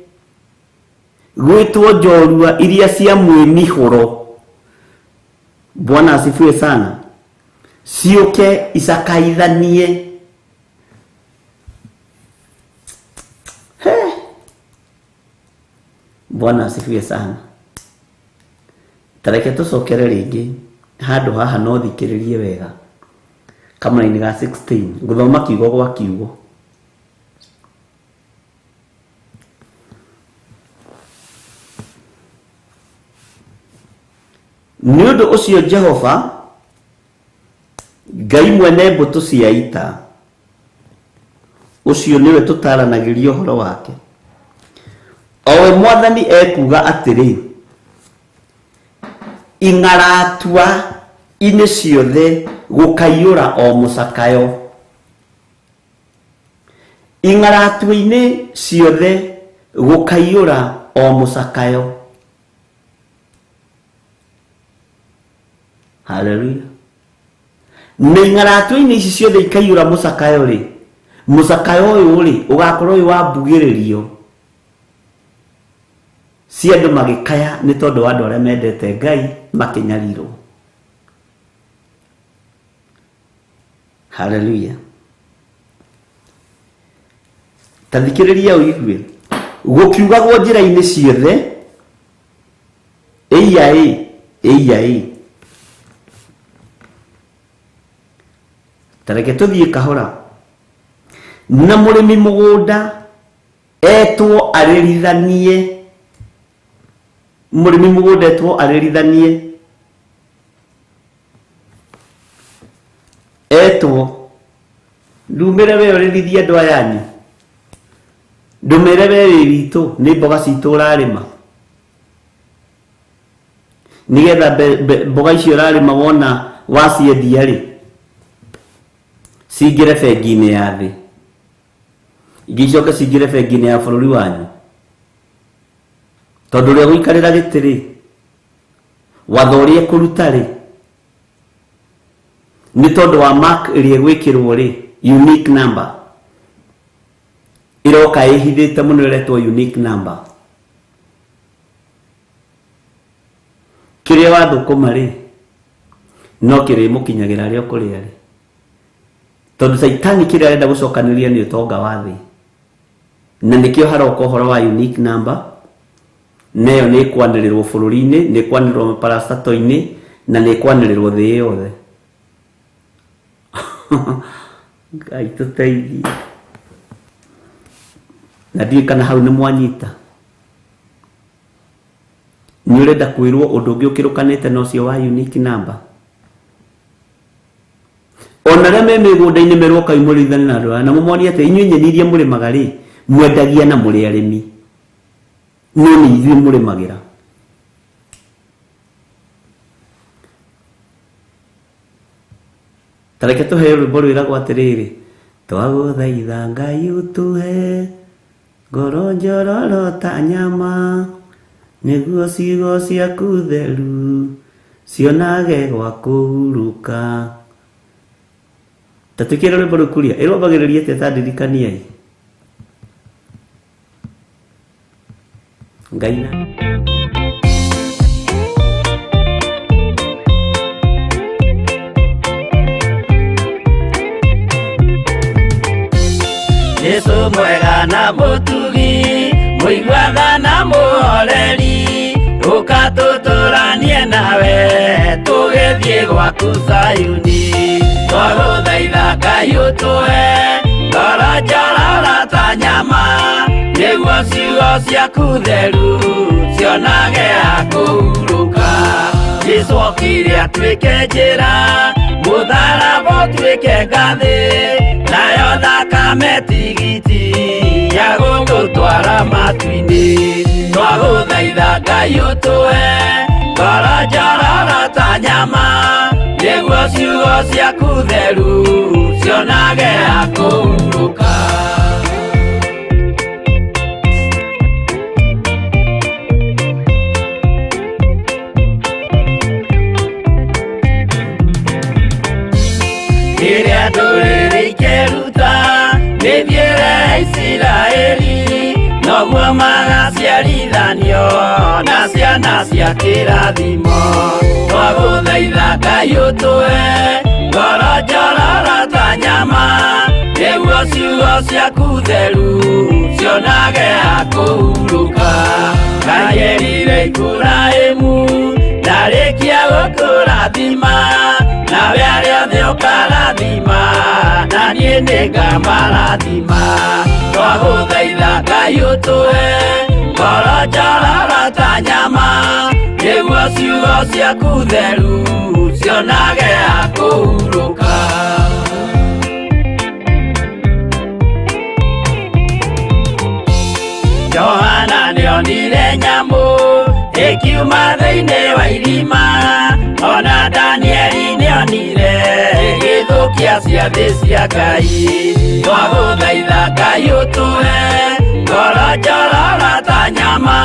gwĩtwo njorua iria cia mwĩmihũro. Bwana asifiwe sana. Ciũke icakaithanie. Bwana asifiwe sana. Tareke tũcokere rĩngĩ handũ haha no thikĩrĩrie wega. Kamũraini ga 16 ngũthoma kiugo gwa kiugo. Nĩ ũndũ ũcio Jehova Ngai mwene mbũtũ cia ita ũcio nĩwe tũtaranagĩria ũhoro wake, o we Mwathani ekuuga atĩrĩ, ing'aratua-inĩ ciothe gũkaiyũra o mũcakayo. Ing'aratua-inĩ ciothe gũkaiyũra o mũcakayo. Haleluya. Na ing'aratua-inĩ ici ciothe ikaiyũra mũcakayo rĩ, mũcakayo ũyũ rĩ ũgakorwo wĩ wa mbugĩrĩrio cia andũ magĩkaya nĩ tondũ wa andũ arĩa mendete Ngai makĩnyarirwo. Haleluya. Ta thikĩrĩria ũigue gũkiugagwo njĩra-inĩ ciothe ĩiya ĩ ĩiya ĩ. Ta reke tũthiĩ kahora. Na mũrĩmi mũgũnda etwo arĩrithanie, mũrĩmi mũgũnda etwo arĩrithanie, etwo ndumĩre we ũrĩrithie andũ aya anyu, ndumĩre we wĩ witũ nĩ mboga citũ ũrarĩma, nĩgetha mboga icio ũrarĩma wona waciendia rĩ cingĩre bengi-inĩ ya thĩ, ingĩ icoke cingĩre bengi-inĩ ya bũrũri wanyu, tondũ ũrĩa gũikarĩra gĩtĩ rĩ watho ũrĩa ekũruta rĩ nĩ tondũ wa mark ĩrĩa ĩgwĩkĩrwo rĩ unique number ĩroka ĩhithĩte mũno ĩretwo unique number. Kĩrĩa wathũkũma rĩ no kĩrĩmũkinyagĩra arĩa ũkũrĩa rĩ, tondũ Caitani kĩrĩa arenda gũcokanĩrĩria nĩ ũtonga wa thĩ, na nĩkĩo haroka ũhoro wa unique number, neyo nĩ ĩkwanĩrĩrwo bũrũri-inĩ, nĩ ĩkwanĩrĩrwo maparastato-inĩ, na nĩ ĩkwanĩrĩrwo thĩ yothe. Ngai tũteithie. Na ndiũĩ kana hau nĩ mwanyita. Nĩ ũrenda kwĩrwo ũndũ ũngĩ ũkĩrũkanĩte na ũcio wa unique number. Ona arĩa me mĩgũnda-inĩ merwo kai mũrĩithane na andũ aya, na mũmonie atĩ inyuĩ nyeni iria mũrĩmaga rĩ mwendagia na mũrĩ arĩmi, no nĩ ithuĩ mũrĩmagĩra. Ta reke tũheo rwĩmbo rwĩragwo atĩrĩrĩ, twagũthaitha Ngai ũtũhe ngoro njororo ta nyama, nĩguo ciugo ciaku theru cionage gwa kũhurũka. Ta twĩkĩre rwĩmbo rũu kuria ĩrwambagĩrĩria atĩa, ta ndirikaniai. Ngai na Jesu mwega na mũtugi, mũiguaga na mũhoreri, ũka tũtũranie nawe tũgĩthiĩ gwaku Zayuni. Twagũthaitha Ngai ũtũhe ngoro njororo ta nyama, nĩguo ciugo ciaku theru cionage ha kũhurũka. Jesu okire atuĩke njĩra, mũtharaba ũtuĩke ngathĩ, nayo thakame tigiti ya gũgũtwara matu-inĩ. Twagũthaitha Ngai ũtũhe ngoro njororo ta nyama, nĩguo ciugo ciaku theru cionage ha kũhurũka. Rĩrĩa ndũrĩrĩ ikeruta mĩthiĩre ya Isiraeli, noguo magaciarithanio na ciana cia kĩrathimo. Twagũthaitha Ngai ũtũhe ngoro njororo ta nyama, nĩguo ciugo ciaku theru cionage ha kũhurũka. Ngai erire Iburahĩmu ndarĩkia gũkũrathima, nawe arĩa othe ũkarathima, na niĩ nĩngamarathima. Twagũthaitha Ngai ũtũhe ngoro njororo ta nyama, nĩguo ciugo ciaku theru cionage ha kũhurũka. Johana nĩonire nyamũ ĩkiuma thĩinĩ wa irima, ona Danieli nĩonire ĩgĩthũkia ciathĩ cia Ngai. Twagũthaitha Ngai ũtũhe ngoro njororo ta nyama,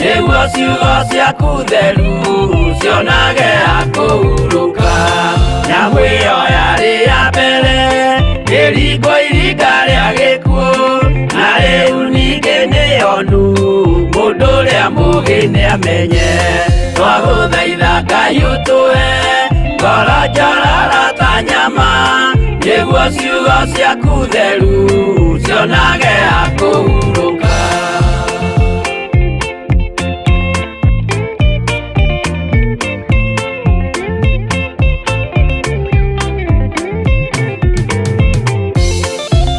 nĩguo ciugo ciaku theru cionage ha kũhurũka. Nyamũ ĩyo yarĩ ya mbere ĩringwo iringa rĩa gĩkuũ, na rĩu ningĩ nĩyonu mũndũ ũrĩa mũũgĩ nĩamenye. Twagũthaitha Ngai ũtũhe ngoro njororo ta nyama, Nĩguo ciugo ciaku theru cionage ha kũhurũka.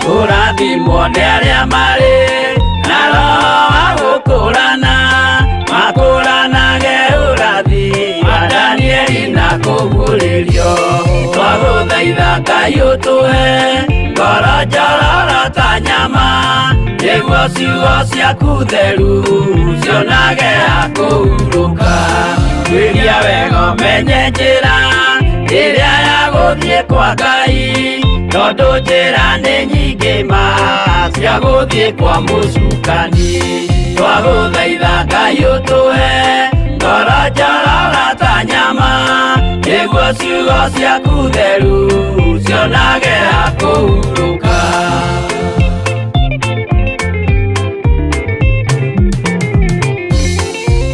Kũrathimwo nĩ arĩa marĩ na roho wa gũkũrana, makũranage ũrathi wa Danieli na kũguũrĩrio. Twagũthaitha Ngai ũtũhe ngoro njororo ta nyama, nĩguo ciugo ciaku theru cionage ha kũhurũka. Tuĩria wega ũmenye njĩra ĩrĩa ya gũthiĩ kwa Ngai, tondũ njĩra nĩ nyingĩ ma cia gũthiĩ kwa mũcukani. Twagũthaitha Ngai ũtũhe ngoro njororo ta nyama, nĩguo ciugo ciaku theru cionage ha kũhurũka.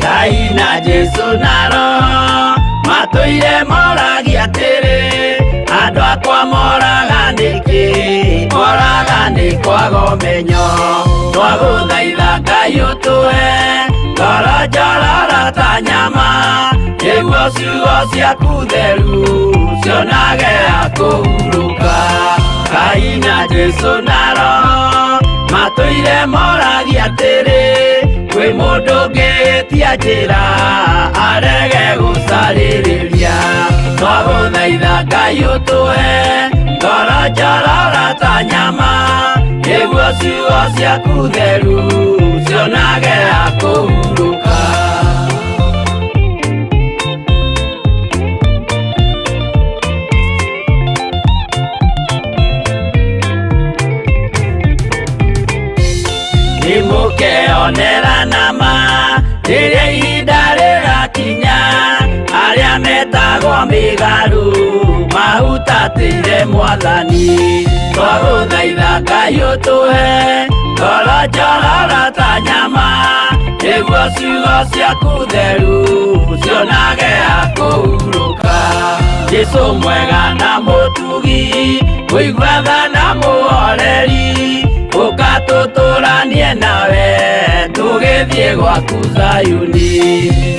Ngai na Jesũ na Roho matũire moragia atĩrĩ, andũ akwa moraga nĩkĩ? Moraga nĩ kwaga ũmenyo. Twagũthaitha Ngai ũtũhe ngoro njororo ta nyama, nĩguo ciugo ciaku theru cionage ha kũhurũka. Ngai na Jesũ na Roho matũire moragia atĩrĩ, kwĩ mũndũ ũngĩtia njĩra arege gũcarĩrĩria. Twagũthaitha Ngai ũtũhe ngoro njororo ta nyama, nĩguo ciugo ciaku theru cionage ha kũhurũka. Nĩmũkeonera nama rĩrĩa ihinda rĩgakinya, arĩa metagwo mĩgarũ mahutatĩire Mwathani. Twagũthaitha Ngai ũtũhe ngoro njororo ta nyama, nĩguo ciugo ciaku theru cionage ha kũhurũka. Jesũ mwega na mũtugi, mũigua tha na mũhoreri, ũka tũtũranie nawe tũgĩthiĩ gwaku Zayuni.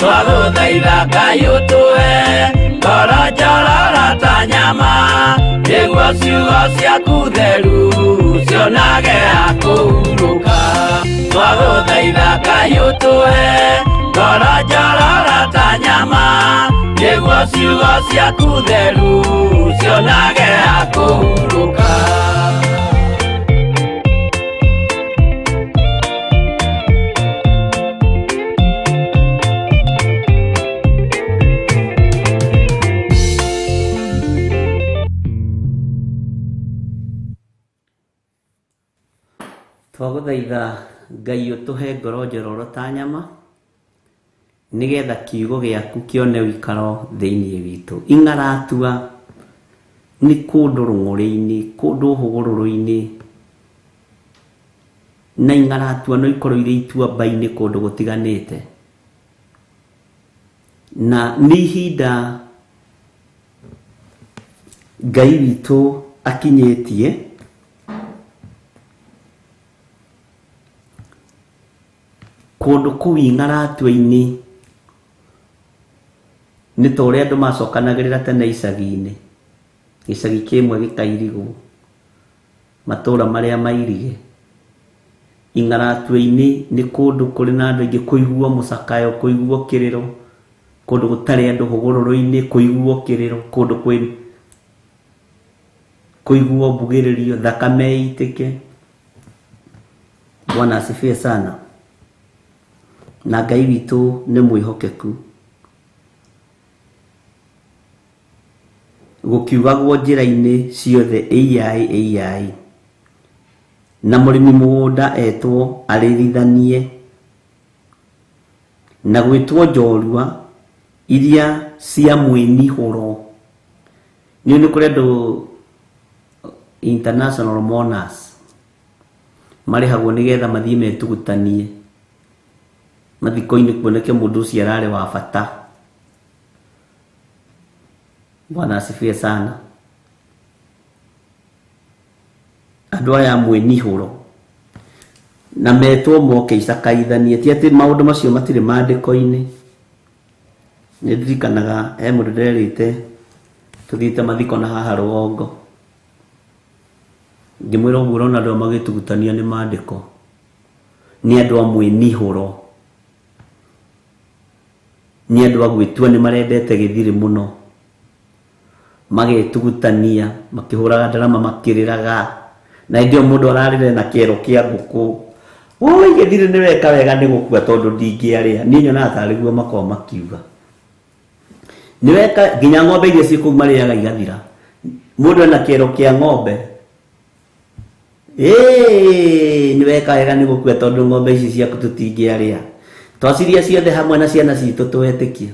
Twagũthaitha Ngai ũtũhe ngoro njororo ta nyama, nĩguo ciugo ciaku theru cionage ha kũhurũka. Twagũthaitha Ngai ũtũhe ngoro njororo ta nyama, nĩguo ciugo ciaku theru cionage ha kũhurũka. Twagũthaitha Ngai ũtũhe ngoro njororo ta nyama, nĩgetha kiugo gĩaku kĩone ũikaro thĩinĩ witũ. Ing'aratua nĩ kũndũ rũng'ũrĩ-inĩ, kũndũ hũgũrũrũ-inĩ, na ing'aratua no ikorwo irĩ ituamba-inĩ kũndũ gũtiganĩte. Na nĩ ihinda Ngai witũ akinyĩtie kũndũ kũu ing'aratua-inĩ nĩ ta ũrĩa andũ macokanagĩrĩra tene icagi-inĩ, gĩcagi kĩmwe gĩkairigwo, matũũra marĩa mairige. Ing'aratua-inĩ nĩ kũndũ kũrĩ na andũ aingĩ, kũiguo mũcakayo, kũiguo kĩrĩro, kũndũ gũtarĩ andũ hũgũrũrũ-inĩ, kũiguo kĩrĩro, kũndũ kwĩ kũiguo mbugĩrĩrio, thakame ĩitĩke. Bwana asifiwe sana. Na Ngai witũ nĩ mwĩhokeku. Gũkiugagwo njĩra-inĩ ciothe ĩiai ĩiai, na mũrĩmi mũgũnda etwo arĩrithanie, na gwĩtwo njorua iria cia mwĩnihũro. Nĩ nĩ kũrĩ andũ international mourners marĩhagwo nĩgetha mathiĩ metugutanie mathiko-inĩ kuoneke mũndũ ũcio ararĩ wa bata. Bwana asifiwe sana. Andũ aya mwĩnihũro na metwo moke icakaithanie, ti atĩ maũndũ macio matirĩ maandĩko-inĩ. Nĩ ndirikanaga he mũndũ nderĩte tũthiĩte mathiko na haha rũgongo, ngĩmwĩra ũguo ũrona andũ aya magĩtugutania nĩ maandĩko, nĩ andũ a mwĩnihũro, nĩ andũ a gwĩtua nĩ marendete gĩthirĩ mũno, magetugutania makĩhũraga ndarama makĩrĩraga, na hĩndĩ ĩyo mũndũ ararĩra na kĩero kĩa ngũkũ, oi gĩthirĩ nĩ weka wega nĩ gũkua tondũ ndingĩarĩa. Niĩ nyonaga tarĩ guo makoragwo makiuga nĩ weka, nginya ng'ombe iria ciĩ kũu marĩaga igathira, mũndũ ena kĩero kĩa ng'ombe, ĩĩ nĩ weka wega nĩ gũkua tondũ ng'ombe ici ciaku tũtingĩarĩa, twaciria ciothe hamwe na ciana citũ twetĩkia.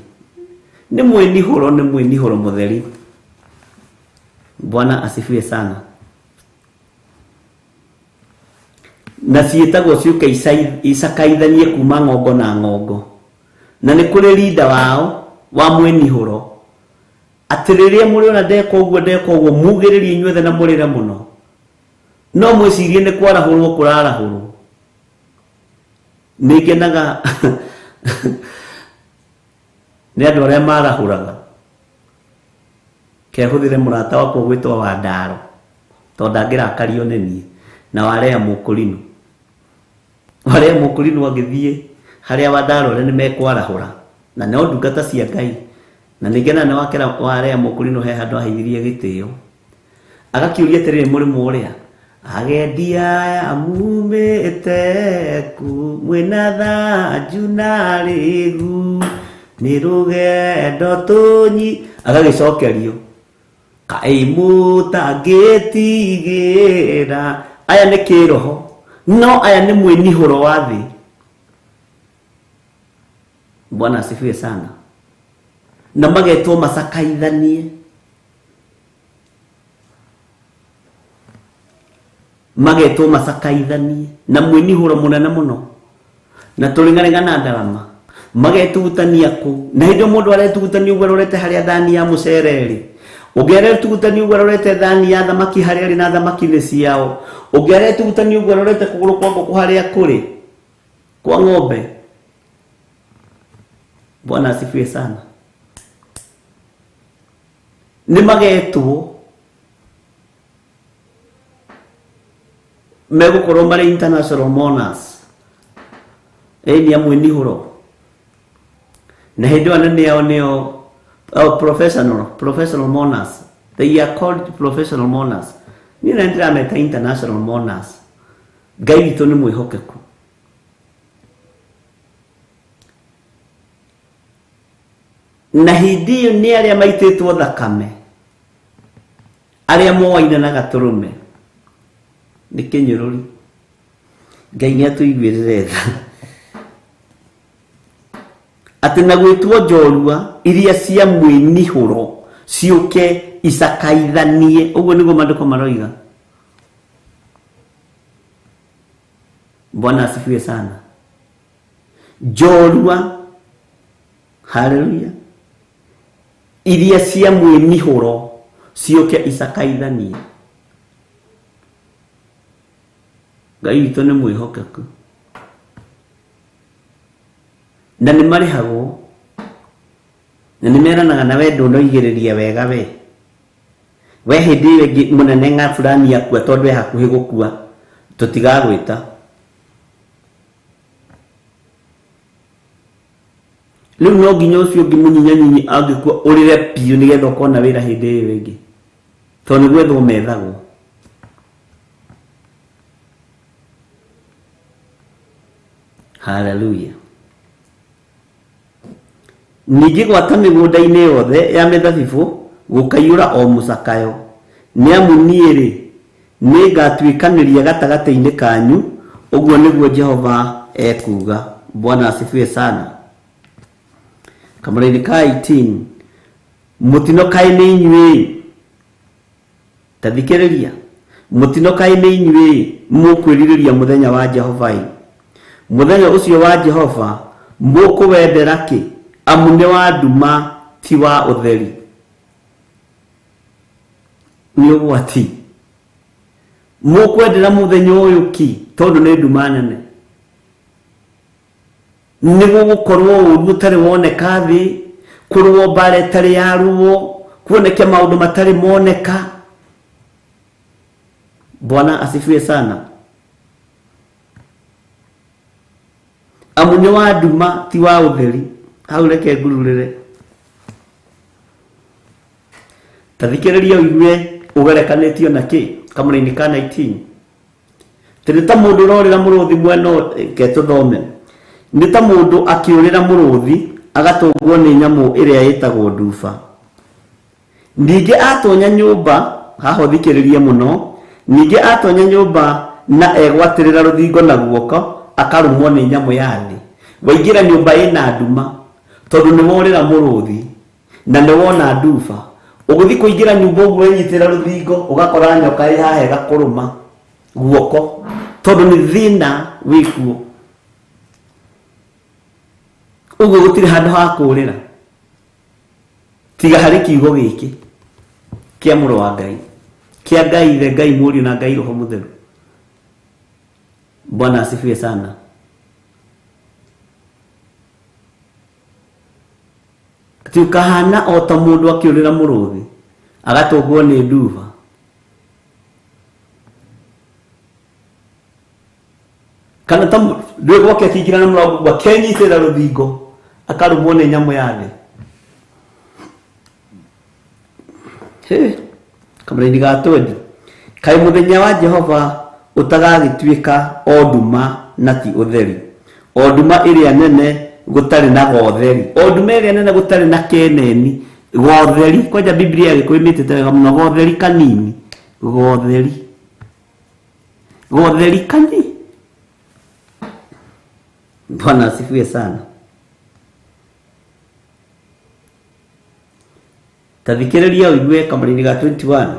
Nĩ mwĩnihũro, nĩ mwĩnihũro mũtheri. Bwana asifiwe sana. Na ciĩtagwo ciũke icakaithanie kuma ng'ongo na ng'ongo, na nĩ kũrĩ rinda wao wa mwĩnihũro, atĩ rĩrĩa mũrĩona ndeka ũguo ndeka ũguo, mugĩrĩrie inyuothe na mũrĩre mũno, no mwĩcirie nĩ kwarahũrwo kũrarahũrwo. Nĩ ngenaga nĩ andũ arĩa marahũraga. Kehũthĩre mũrata wakwa gwĩtwo Wandaro, tondũ ndangĩrakario nĩ niĩ, na Warea Mũkũrinũ. Warea Mũkũrinũ angĩthiĩ harĩa Wandaro arĩa nĩ mekwarahũra, na no ndungata cia Ngai, na nĩ ngenaga nĩ wakera Warea Mũkũrinũ he handũ aheithirie gĩtĩo. Agakĩũria atĩrĩrĩ mũrĩmo ũrĩa, agendi aya mumĩte ku, mwĩna thanju na rĩgu, nĩ rũgendo tũnyi, agagĩcokerio kaĩ mũtangĩtigĩra. Aya nĩ kĩroho, no aya nĩ mwĩnihũro wa thĩ. Bwana asifiwe sana. Na magetwo macakaithanie, magetwo macakaithanie na mwĩnihũro mũnene mũno, na tũrĩng'arĩng'a na ndarama, magetugutania kũu. Na hĩndĩ ĩyo mũndũ aretugutania ũguo arorete harĩa thani ya mũcere ĩrĩ, ũngĩ aretugutania ũguo arorete thani ya thamaki harĩa ĩrĩ na thamaki nĩ ciao, ũngĩ aretugutania ũguo arorete kũgũrũ kwa ngũkũ harĩa kũrĩ kwa ng'ombe. Bwana asifiwe sana. Nĩ magetwo megũkorwo marĩ international mourners, ĩĩ nĩ amwe nihũro, na hĩndĩ ĩyo anene ao nĩo oh, professional mourners, they are called professional mourners. Niĩ na ndĩrameta international mourners. Ngai witũ nĩ mwĩhokeku. Na hĩndĩ ĩyo nĩ arĩa maitĩtwo thakame, arĩa moaine na gatũrũme, nĩ kĩnyũrũri. Ngai nĩ atũiguĩrĩre tha atĩ na gwĩtwo njorua iria cia mwĩnihũro ciũke icakaithanie, ũguo nĩguo maandĩko maroiga. Bwana asifiwe sana. Njorua, haleluya, iria cia mwĩnihũro ciũke icakaithanie. Ngai witũ nĩ mwĩhokeku, na nĩ marĩhagwo, na nĩ meranaga na we ndũnoigĩrĩria wega we we hĩndĩ ĩyo ĩngĩ mũnene ng'a fulani akua, tondũ e hakuhĩ gũkua tũtigagwĩta. Rĩu no nginya ũcio ũngĩ mũnyinyanyinyi angĩkua ũrĩre biũ nĩgetha ũkona wĩra hĩndĩ ĩyo ĩngĩ, tondũ nĩ gwethwo methagwo. Haleluya. Ningĩ gwata mĩgũnda-inĩ yothe ya mĩthabibũ gũkaiyũra o mũcakayo, nĩ amu niĩ-rĩ, nĩngatuĩkanĩria gatagatĩ-inĩ kanyu, ũguo nĩguo Jehova ekuuga. Bwana asifiwe sana. Kamũraini ka 18, mũtino kaĩ nĩ inyuĩ, ta thikĩrĩria, mũtino kaĩ nĩ inyuĩ mũkwĩrirĩria mũthenya wa Jehova-ĩ. Mũthenya ũcio wa Jehova mũkũwendera kĩ? Amu nĩ wa nduma, ti wa ũtheri. Nĩ ũgwati. Mũkwendera mũthenya ũyũ ki tondũ nĩ nduma nene. Nĩ gũgũkorwo ũũru ũtarĩ woneka thĩ, kũrũo mbara ĩtarĩ yarũo, kuoneke maũndũ matarĩ moneka. Bwana asifiwe sana. Amu nĩ wa nduma ti wa ũtheri. Hau reke ngururĩre. Ta thikĩrĩria ũigue ũgerekanĩtio na kĩ kamũra-inĩ ka 19. Tĩ nĩ ta mũndũ ũrorĩra mũrũthi mwena ke tũthome. Nĩ ta mũndũ akĩũrĩra mũrũthi agatũngwo nĩ nyamũ ĩrĩa ĩtagwo nduba. Ningĩ atonya nyũmba, haha ũthikĩrĩrie mũno, ningĩ atonya nyũmba na egwatĩrĩra rũthingo na guoko akarũmwo nĩ nyamũ ya thĩ. Waingĩra nyũmba ĩna nduma tondũ nĩ worĩra mũrũthi na nĩ wona nduba. Ũgũthiĩ kũingĩra nyũmba ũguo wenyitĩra rũthingo ũgakora nyoka ĩ haha ĩgakũrũma guoko tondũ nĩ thĩna wĩkuo. Ũguo gũtirĩ handũ ha kũũrĩra tiga harĩ kiugo gĩkĩ kĩa mũrũ wa Ngai, kĩa Ngai Ithe, Ngai Mũriũ na Ngai Roho Mũtheru. Bwana asifiwe sana. Atĩ ũkahana o ta mũndũ akĩũrĩra mũrũthi agatũngwo nĩ nduba. Kana ta ndũ gwake akĩingĩra na mũrango ũguo akenyitĩrĩra rũthingo akarũmwo nĩ nyamũ ya thĩ. Kamũra-inĩ ga 20. Kaĩ mũthenya wa Jehova ũtagagĩtuĩka o nduma na ti ũtheri, o nduma ĩrĩa nene gũtarĩ na gotheri, o nduma ĩrĩa nene gũtarĩ na keneni gotheri. Kwanja Biblia ya Gĩkũyũ ĩmĩtĩte wega mũno, gotheri kanini, gotheri, gotheri kanini. Bwana asifiwe sana. Ta thikĩrĩria ũigue kamũra-inĩ ga 21.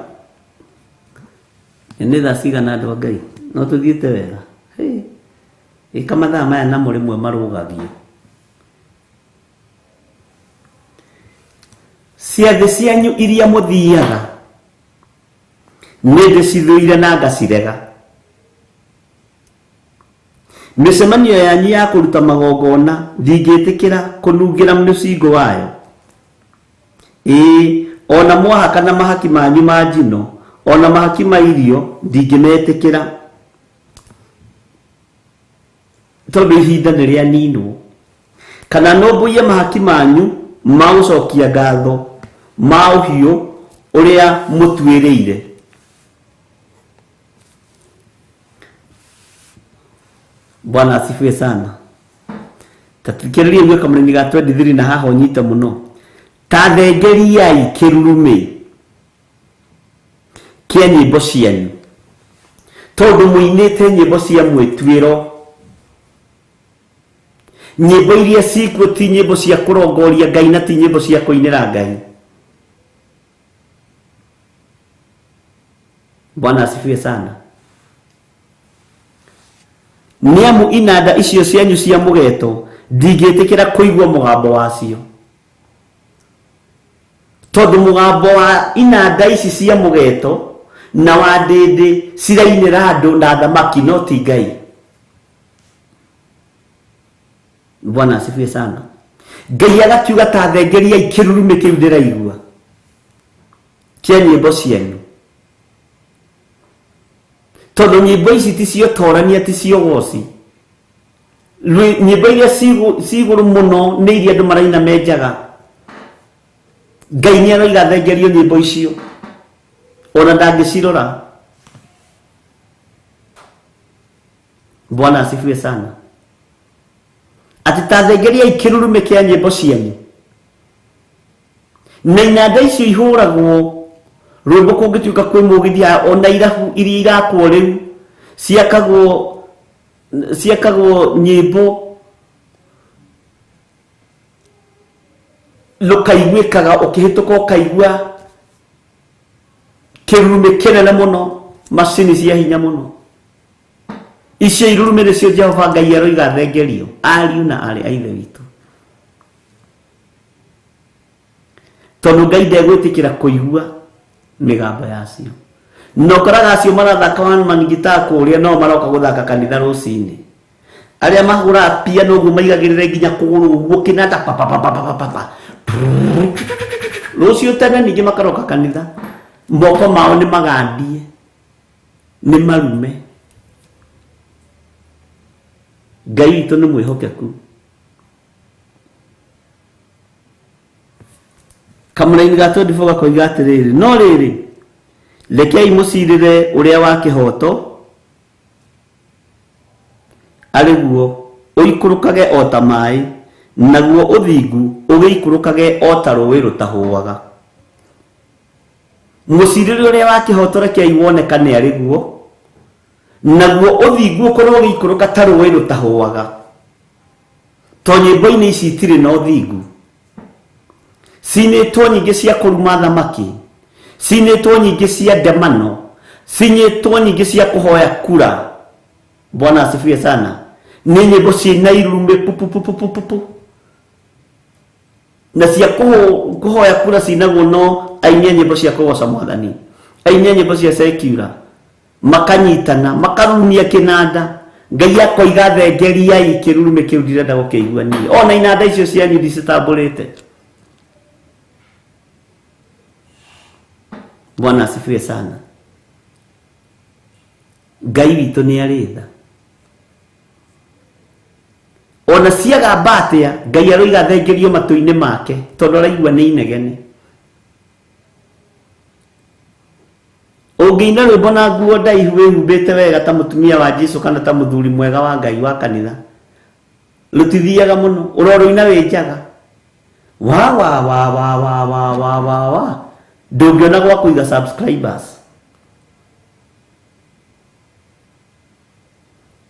Nĩ thaa cigana andũ a Ngai? No tũthiĩte wega. Ĩka mathaa maya namo rĩmwe marũgagio. Ciathĩ cianyu iria mũthiaga nĩ ndĩcithũire na ngacirega. Mĩcemanio yanyu ya kũruta magongona ndingĩtĩkĩra kũnungĩra mũcingo wayo. Ĩĩ, ona mwahaka na mahaki manyu ma njino, ona mahaki ma irio ndingĩmetĩkĩra, tondũ ihinda nĩ rĩaninwo. Kana nũmbũiye mahaki manyu ma gũcokia ngatho ma ũhiũ ũrĩa mũtuĩrĩire. Bwana asifiwe sana. Ta thikĩrĩria ũigue kamũra-inĩ ga 23 na haha ũnyite mũno. Ta thengeriai kĩrurumĩ kĩa nyĩmbo cianyu, tondũ mũinĩte nyĩmbo cia mwĩtuĩro. Nyĩmbo iria cikuo ti nyĩmbo cia kũrongoria Ngai na ti nyĩmbo cia kũinĩra Ngai. Bwana asifiwe sana. Nĩ amu inanda icio cianyu cia mũgeto ndingĩtĩkĩra kũigua mũgambo wacio, tondũ mũgambo wa inanda ici cia mũgeto na wa ndĩndĩ cirainĩra andũ na thamaki no ti Ngai. Bwana asifiwe sana. Ngai agakiuga ta thengeriai kĩrurumĩ kĩu ndĩraigua kĩa nyĩmbo cianyu, tondũ nyĩmbo ici ti cio torania, ti cio goci. Nyĩmbo iria cigũrũ mũno nĩ iria andũ maraina menjaga. Ngai nĩ aroiga thengerio nyĩmbo icio, ona ndangĩcirora. Bwana asifiwe sana. Atĩ ta thengeriai kĩrurumĩ kĩa nyĩmbo cianyu, na inanda icio ihũragwo rwĩmbo kũngĩtuĩka kwĩ mũgithi, ona irabu iria irakwo rĩu ciakagwo nyĩmbo rũkaiguĩkaga ũkĩhĩtũka ũkaigua kĩrurumĩ kĩnene mũno, macini cia hinya mũno. Icio irurumĩ nĩcio Jehova Ngai aroiga thengerio ariũ na aarĩ a Ithe witũ, tondũ Ngai ndegwĩtĩkĩra kũigua mĩgambo yacio. Na ũkoraga acio marathaka one man guitar kũrĩa no maroka gũthaka kanitha rũcinĩ. Arĩa mahũraga piano ũguo maigagĩrĩre nginya kũgũrũ ũguo kĩnanda pa pa pa pa pa pa pa. Rũciũ tene ningĩ makaroka kanitha. Moko mao nĩ magandie. Nĩ marume. Ngai witũ nĩ mwĩhokeku. Kamũraini ga 24 gakoiga atĩrĩrĩ, no rĩrĩ, rekei mũcirĩre ũrĩa wa kĩhooto arĩ guo ũikũrũkage o ta maĩ, naguo ũthingu ũgĩikũrũkage o ta rũũĩ rũtahũaga. Mũcirĩre ũrĩa wa kĩhooto rekei wonekane arĩ guo, naguo ũthingu ũkorwo ũgĩikũrũka ta rũũĩ rũtahũaga. To nyĩmbo-inĩ ici itirĩ na ũthingu. Cinĩtwo nyingĩ cia kũruma thamaki, cinĩtwo nyingĩ cia ndemano, cinĩtwo nyingĩ cia kũhoya kura. Bwana asifiwe sana. Nĩ nyĩmbo ciĩna irurumĩ pu pu pu pu pu pu pu. Na cia kũhoya kura cinagwo no aini a nyĩmbo cia kũgoca mwathani, aini a nyĩmbo cia secular, makanyitana makarumia kĩnanda. Ngai akoiga thengeriai kĩrurumĩ kĩu ndirenda gũkĩigua niĩ. Ona inanda icio cianyu ndicitambũrĩte. Bwana asifiwe sana. Ngai witũ nĩ arĩ tha. Ona ciagamba atĩa, Ngai aroiga thengerio matũ-inĩ make tondũ araigua nĩ inegene. Ũngĩina rwĩmbo na nguo ndaihu wĩhumbĩte wega ta mũtumia wa Jesu kana ta mũthuri mwega wa Ngai wa kanitha, rũtithiaga mũno, ũrorũina wĩ njaga. Wa wa wa wa wa wa wa wa wa. Ndũngĩona gwa kũiga subscribers.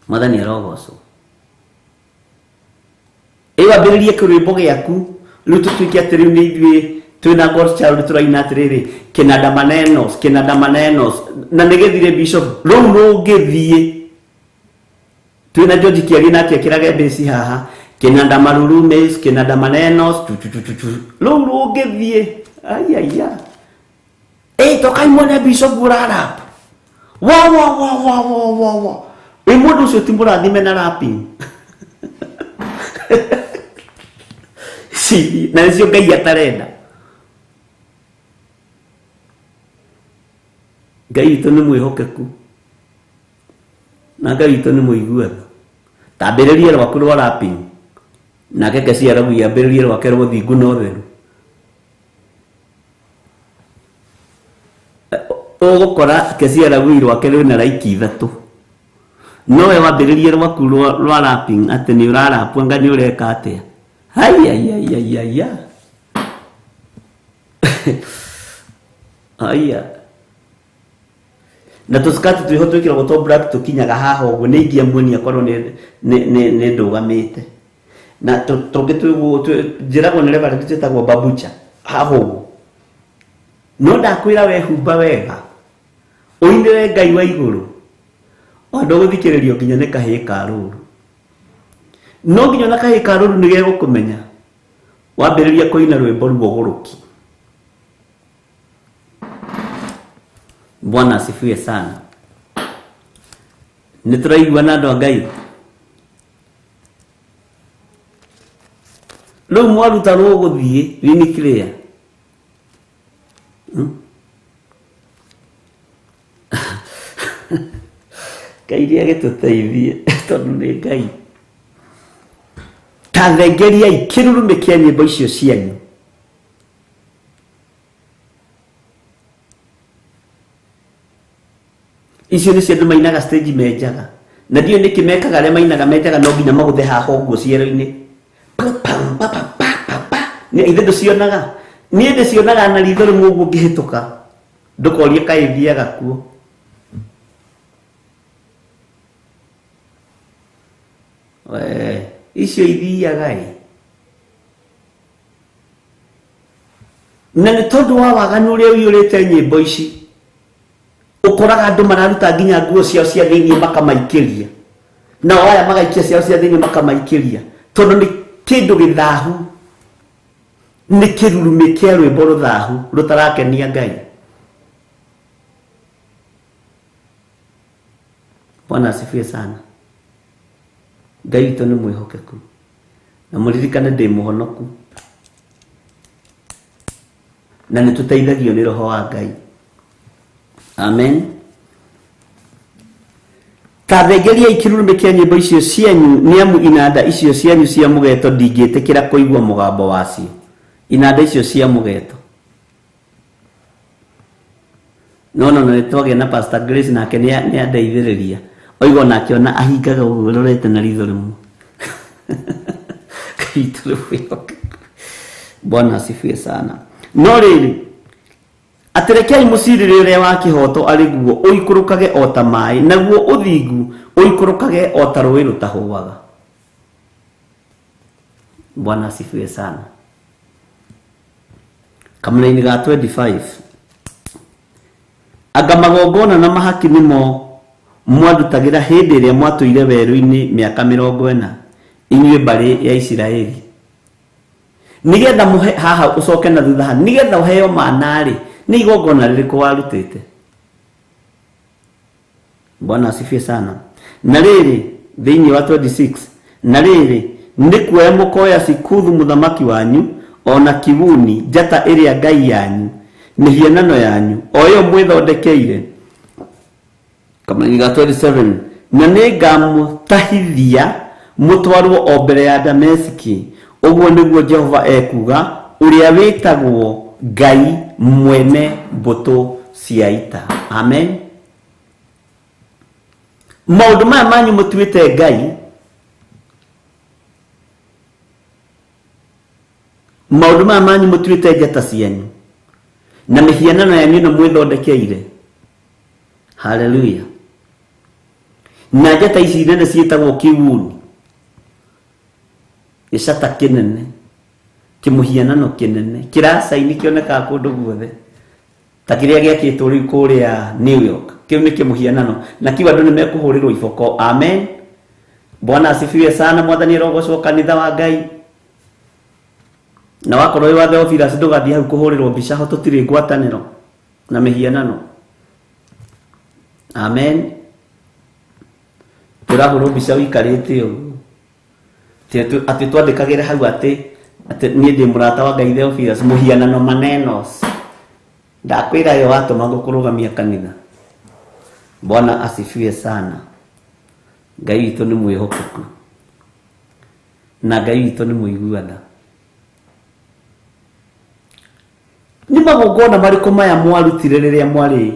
Mwathani arogocwo. Ĩ wambĩrĩrie kĩrwĩmbo gĩaku rĩu tũtuĩke atĩ rĩu nĩ ithuĩ twĩna God's child tũraina atĩrĩrĩ kĩnanda manenos, kĩnanda manenos, na nĩ gĩthire bishop rũu rũngĩthiĩ. Twĩna George Kĩarie nake ekĩrage mbĩci haha, kĩnanda marurumes, kĩnanda manenos, tu tu tu tu tu. Rũu rũngĩthiĩ. Ai ai ai. Ĩ tokai muone bishop ũrarap. Wa wa wa wa wa wa wa. Ĩ mũndũ ũcio ti mũrathime na rapping. Si, na nĩcio Ngai atarenda. Ngai witũ nĩ mwĩhokeku. Na Ngai witũ nĩ mũigua tha. Tambĩrĩria rwaku rwa rapping. Nake Kesi arauga ambĩrĩrie rwake rwa ũthingu na ũtheru. Ũgũkora Kesi arauga rwake rwĩna like ithatũ. No we wambĩrĩrie rwaku rwa rapping atĩ nĩ ũrarapu anga nĩ ũreka atĩa. Ai ai ai ai ai ai. Aya. Na tũskati twĩho twĩkĩragwo twa black tũkinyaga haha ũguo nĩ ingĩamuonia korwo nĩ ndũgamĩte. Na tũngĩ njĩragwo nĩ reverend twĩtagwo babucha haha ũguo. No ndakwĩra wehumba wega ũinĩre Ngai wa igũrũ, o ndũgũthikĩrĩrio nginya nĩ kahĩĩ ka rũru. No nginya ona kahĩĩ ka rũru nĩ gegũkũmenya wambĩrĩria kũina rwĩmbo ruogũrũki. Bwana asifiwe sana. Nĩ tũraiguana andũ a Ngai? Rĩu mwaruta rũgũthiĩ nĩ clear. Ngai nĩ agĩtũteithie tondũ nĩ Ngai. Ta thengeriai kĩrurumĩ kĩa nyĩmbo icio cianyu. Icio nĩcio andũ mainaga stage menjaga. Na ndiũĩ nĩkĩ mekaga arĩa mainaga menjaga no nginya magũthe haha ũguo ciero-inĩ. Pa, pa, pa, pa, pa, pa, pa. Nĩ ithe ndũcionaga. Niĩ ndĩcionaga na ritho rĩmwe ũguo ngĩhĩtũka. Ndũkorie kaĩ thiaga kuo. We, icio ithiaga ĩ. Na nĩ tondũ wa waganu ũrĩa ũiyũrĩte nyĩmbo ici, ũkoraga andũ mararuta nginya nguo ciao cia thĩinĩ makamaikĩria. Nao aya magaikia ciao cia thĩinĩ makamaikĩria. Tondũ nĩ kĩndũ gĩthahu. Nĩ kĩrurumĩ kĩa rwĩmbo rũthahu rũtarakenia Ngai. Bwana asifiwe sana. Ngai witũ nĩ mwĩhokeku na mũririkane ndĩ mũhonoku na nĩ tũteithagio nĩ roho wa Ngai. Amen. Ta thengeriai kĩrurumĩ kĩa nyĩmbo icio cianyu, nĩ amu inanda icio cianyu cia mũgeto ndingĩtĩkĩra kũigua mũgambo wacio. Inanda icio cia mũgeto. No no no nĩtwagĩa na Pastor Grace nake nĩ andeithĩrĩria. Oiga onake ona ahingaga ũguo rorete na ritho rĩmwe. Ngai witũ nĩ mwĩhokeku. Bwana asifiwe sana. No rĩrĩ, atĩ rekei mũcirĩre ũrĩa wa kĩhoto arĩ guo ũikũrũkage o ta maĩ, naguo ũthingu ũikũrũkage o ta rũĩ rũtahũaga. Bwana asifiwe sana. Kamũra-inĩ ga 25, anga magongona na mahaki nĩmo mwandutagĩra hĩndĩ ĩrĩa mwatũire werũ-inĩ mĩaka 40, inyuĩ mbarĩ ya Isiraeli, nĩgetha mũhe haha ũcoke na thutha haha, nĩgetha ũheo mana-rĩ, nĩ igongona rĩrĩkũ warutĩte? Bwana asifiwe sana. Na rĩrĩ, thĩinĩ wa 26, na rĩrĩ, nĩ kuoya mũkoya Sikuthu mũthamaki wanyu, ona Kibuni njata ĩrĩa ngai yanyu, mĩhianano yanyu o ĩyo mwĩthondekeire. Kamũra-inĩ ga 27, na nĩngamũtahithia mũtwarwo o mbere ya Dameski, ũguo nĩguo Jehova ekuga, ũrĩa wĩtagwo Ngai mwene mbũtũ cia ita. Amen. Maũndũ maya manyu mũtuĩte Ngai, maũndũ maya manyu mũtuĩte njata cianyu na mĩhianano yanyu ĩno mwĩthondekeire. Haleluya. Na njata ici nene ciĩtagwo kĩwuni, gĩcata kĩnene, kĩmũhianano kĩnene kĩracaini kĩonekaga kũndũ guothe, ta kĩrĩa gĩakĩtwo rĩu kũrĩa New York, kĩu nĩ kĩmũhianano, na kĩu andũ nĩ mekũhũrĩrwo iboko. Amen. Bwana asifiwe sana. Mwathani arogocwo kanitha wa Ngai. Na wakorwo wĩ wa Theophilus ndũgathiĩ hau kũhũrĩrwo mbica ho, tũtirĩ ngwatanĩro na mĩhianano. Amen. Tũrahũrwo mbica ũikarĩte ũguo, atĩ twandĩkagĩre hau atĩ niĩ ndĩ mũrata wa Ngai Theophilus, mũhianano manenos. Ndakwĩra yo watũma gũkũrũgamia kanitha. Bwana asifiwe sana. Ngai witũ nĩ mwĩhokeku na Ngai witũ nĩ mũiguana. Nĩ magongona marĩkũ maya mwarutire rĩrĩa mwarĩ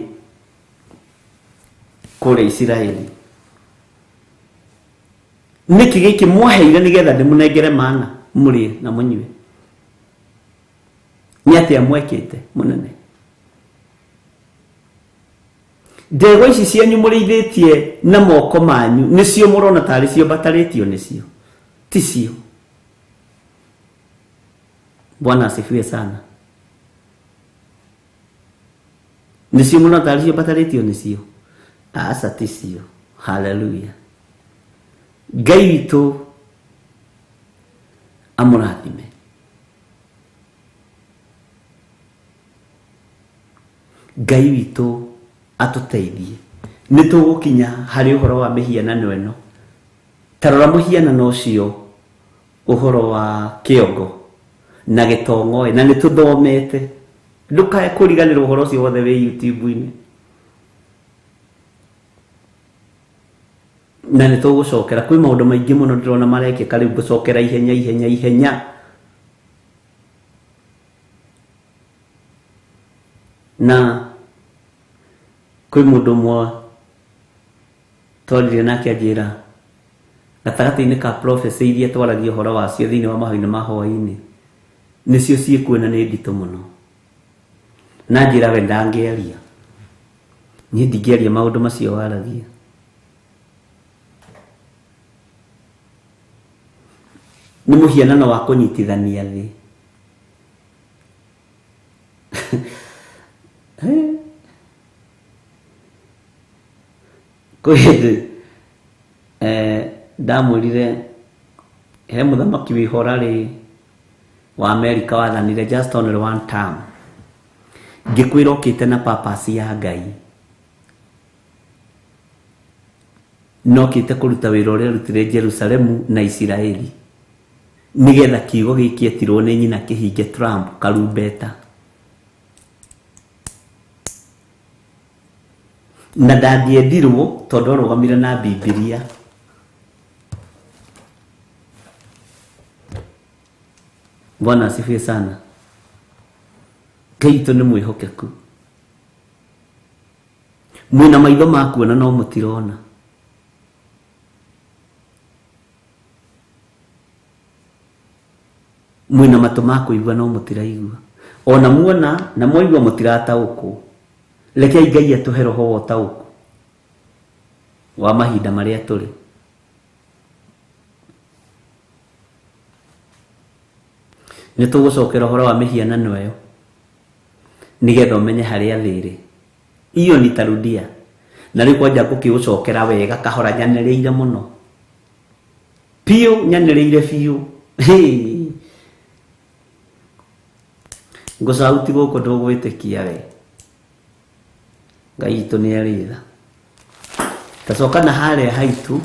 kũrĩa Isiraeli? Nĩkĩ gĩkĩ mwaheire nĩgetha ndĩmũnengere mana mũrĩe na mũnyue? Nĩ atĩa mwekĩte mũnene? Ndegwa ici cianyu mũrĩithĩtie na moko manyu nĩcio mũrona tarĩ cio mbatarĩtio nĩcio, ticio. Bwana asifiwe sana. Nĩcio mũrona tarĩ cio mbatarĩtio nĩcio, aca ticio. Haleluya. Ngai witũ amũrathime. Ngai witũ atũteithie. Nĩ tũgũkinya harĩ ũhoro wa mĩhianano ĩno. Ta rora mũhianano ũcio, ũhoro wa kĩongo na gĩtong'oe, na nĩ tũthomete. Ndũkae kũriganĩrwo ũhoro ũcio wothe wĩ YouTube-inĩ. Na nĩ tũgũcokera kwĩ maũndũ maingĩ mũno ndĩrona marekĩka rĩu, ngũcokera ihenya ihenya ihenya. Na kwĩ mũndũ ũmwe twaririe nake anjĩra gatagatĩ-inĩ ka prophecy iria twaragia ũhoro wacio thĩinĩ wa mahoya ma hwaĩ-inĩ, nĩcio ciĩkuo na nĩ nditũ mũno. Na njĩra we ndangĩaria, niĩ ndingĩaria maũndũ macio waragia. Nĩ mũhianano wa kũnyitithania thĩ. Kwĩ hĩndĩ ndamwĩrire he mũthamaki wĩho rarĩ wa Amerika wathanire just only one term, ngĩkwĩra okĩte na purpose ya Ngai. Nokĩte kũruta wĩra ũrĩa arutire Jerusalemu na Isiraeli, nĩgetha kiugo gĩkĩ etirwo nĩ nyina kĩhinge. Trump karumbeta na ndangĩendirwo tondũ arũgamire na Bibilia. Bwana asifiwe sana. Ngai witũ nĩ mwĩhokeku. Mwĩna maitho ma kuona no mũtirona. Mwĩna matũ ma kũigua no mũtiraigua. Ona muona na mwaigua mũtirataũkwo. Rekei Ngai atũhe roho wa ũtaũku wa mahinda marĩa tũrĩ. Nĩ tũgũcokera ũhoro wa mĩhianano ĩyo nĩgetha ũmenye harĩa thĩ ĩrĩ. Iyo nitarudia na rĩu kwanja ngũkĩũcokera wega kahora nyanĩrĩire mũno biũ, nyanĩrĩire biũ. Ngũcauti gũkũ ndũgwĩtĩkia we. Ngai witũ nĩ arĩ tha. Tacoka na harĩa haitũ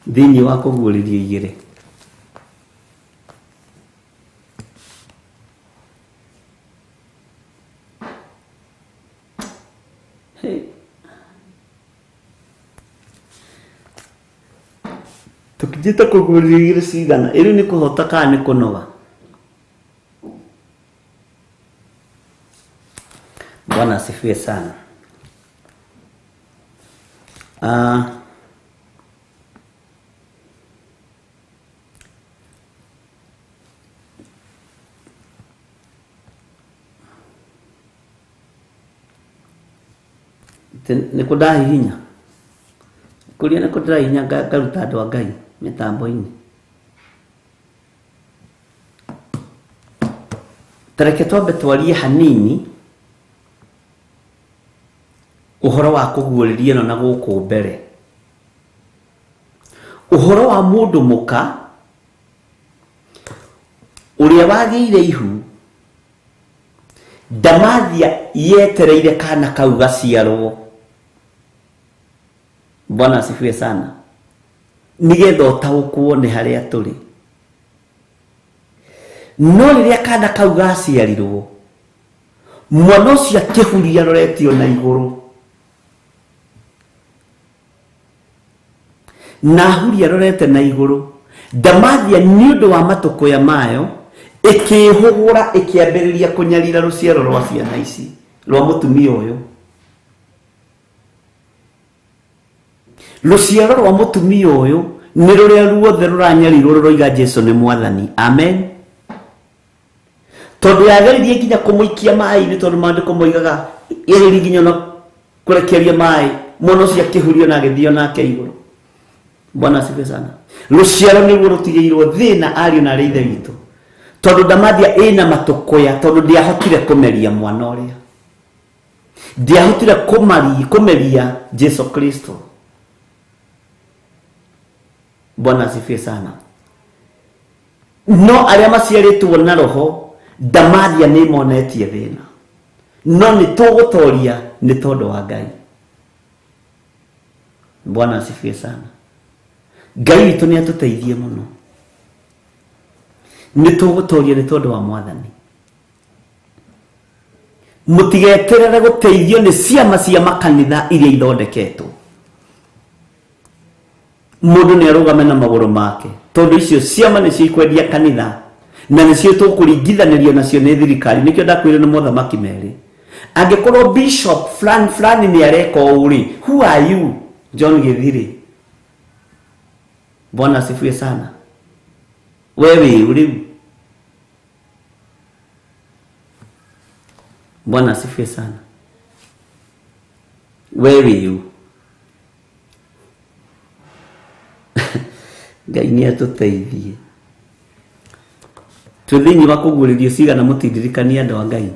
thĩinĩ wa kũguũrĩrio igĩrĩ. Tũkinyĩte kũguũrĩrio igĩrĩ cigana? Ĩrĩ nĩ kũhota kana nĩ kũnoga? Bwana asifiwe sana. Nĩ kũ ndahihinya kũria, nĩ kũ ndĩrahihinya ngaruta andũ a Ngai mĩtambo-inĩ. Ta reke twambe twarie hanini ũhoro wa kũguũrĩria ĩno na gũkũ mbere, ũhoro wa mũndũ mũka ũrĩa wagĩire ihu ndamathia yetereire kana kau gaciarwo. Bwana asifiwe sana. Nĩgetha ũtaũkwo nĩ harĩa tũrĩ. No rĩrĩa kana kau gaciarirwo, mwana ũcio akĩhuria aroretio na igũrũ, na ahuria arorete na igũrũ, ndamathia nĩ ũndũ wa matũkũya mayo ĩkĩhũgũra ĩkĩambĩrĩria kũnyarira rũciaro rwa ciana ici rwa mũtumia ũyũ. Rũciaro rwa mũtumia ũyũ nĩ rũrĩa ruothe rũranyarirwo rũroiga Jesu nĩ mwathani. Amen. Tondũ yageririe nginya kũmũikia maĩ-inĩ, tondũ maandĩko moigaga yageririe nginya ona kũrekeria maĩ, mwana ũcio akĩhurio na agĩthiĩ nake igũrũ. Bwana asifiwe sana. Rũciaro nĩruo rũtigĩirwo thĩna ariũ na arĩ ithe witũ, tondũ ndamathia ĩna matũkũya, tondũ ndĩahotire kũmeria mwana ũrĩa, ndĩahotire kũmeria Jesu Kristo. Bwana asifiwe sana. No arĩa maciarĩtwo na roho, ndamathia nĩ monetie thĩna, no nĩ tũgũtoria nĩ tondũ wa Ngai. Bwana asifiwe sana. Ngai witũ nĩ atũteithie mũno, nĩ tũgũtoria nĩ tondũ wa mwathani. Mũtigeterere gũteithio nĩ ciama cia makanitha iria ithondeketwo. Mũndũ nĩ arũgame na magũrũ make, tondũ icio ciama nĩcio ikwendia kanitha na nĩcio tũkũringithanĩrio nacio nĩ thirikari. Nĩkĩo ndakwĩrire nĩ mothamaki merĩ. Angĩkorwo bishop fulani fulani nĩ areka ũũ rĩ, who are you John Githiri? Bwana asifiwe sana. We wĩ ũ rĩu? Bwana asifiwe sana. We wĩ ũ? Ngai nĩ atũteithie. Twĩ thĩinĩ wa kũguũrĩrio cigana mũtindirikanie andũ a Ngai.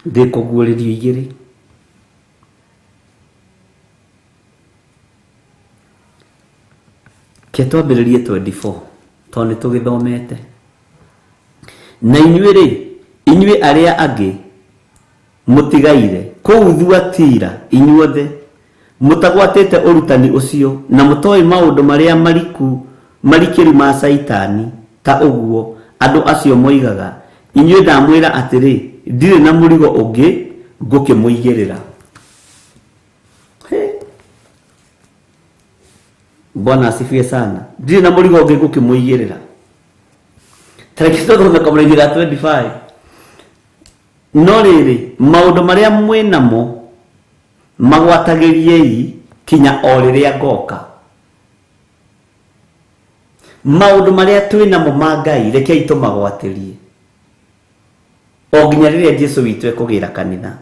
Ndĩ kũguũrĩrio igĩrĩ. Ke twambĩrĩrie 24 tondũ nĩ tũgĩthomete. Na inyuĩ rĩ, inyuĩ arĩa angĩ Mũtigaire kũu Thuatira inyuothe mũtagwatĩte ũrutani ũcio na mũtoĩ maũndũ marĩa marikĩru ma Caitani ta ũguo andũ acio moigaga, inyuĩ ndamwĩra atĩrĩ, ndirĩ na mũrigo ũngĩ ngũkĩmũigĩrĩra. Bwana asifiwe sana. Ndirĩ na mũrigo ũngĩ ngũkĩmũigĩrĩra. Tareke tũthome kamũraini ga 25. No rĩrĩ, maũndũ marĩa mwĩ namo magwatagĩriei kinya o rĩrĩa ngoka. Maũndũ marĩa twĩ namo ma Ngai rekei tũmagwatĩrie o nginya rĩrĩa Jesu witũ ekũgĩra kanitha.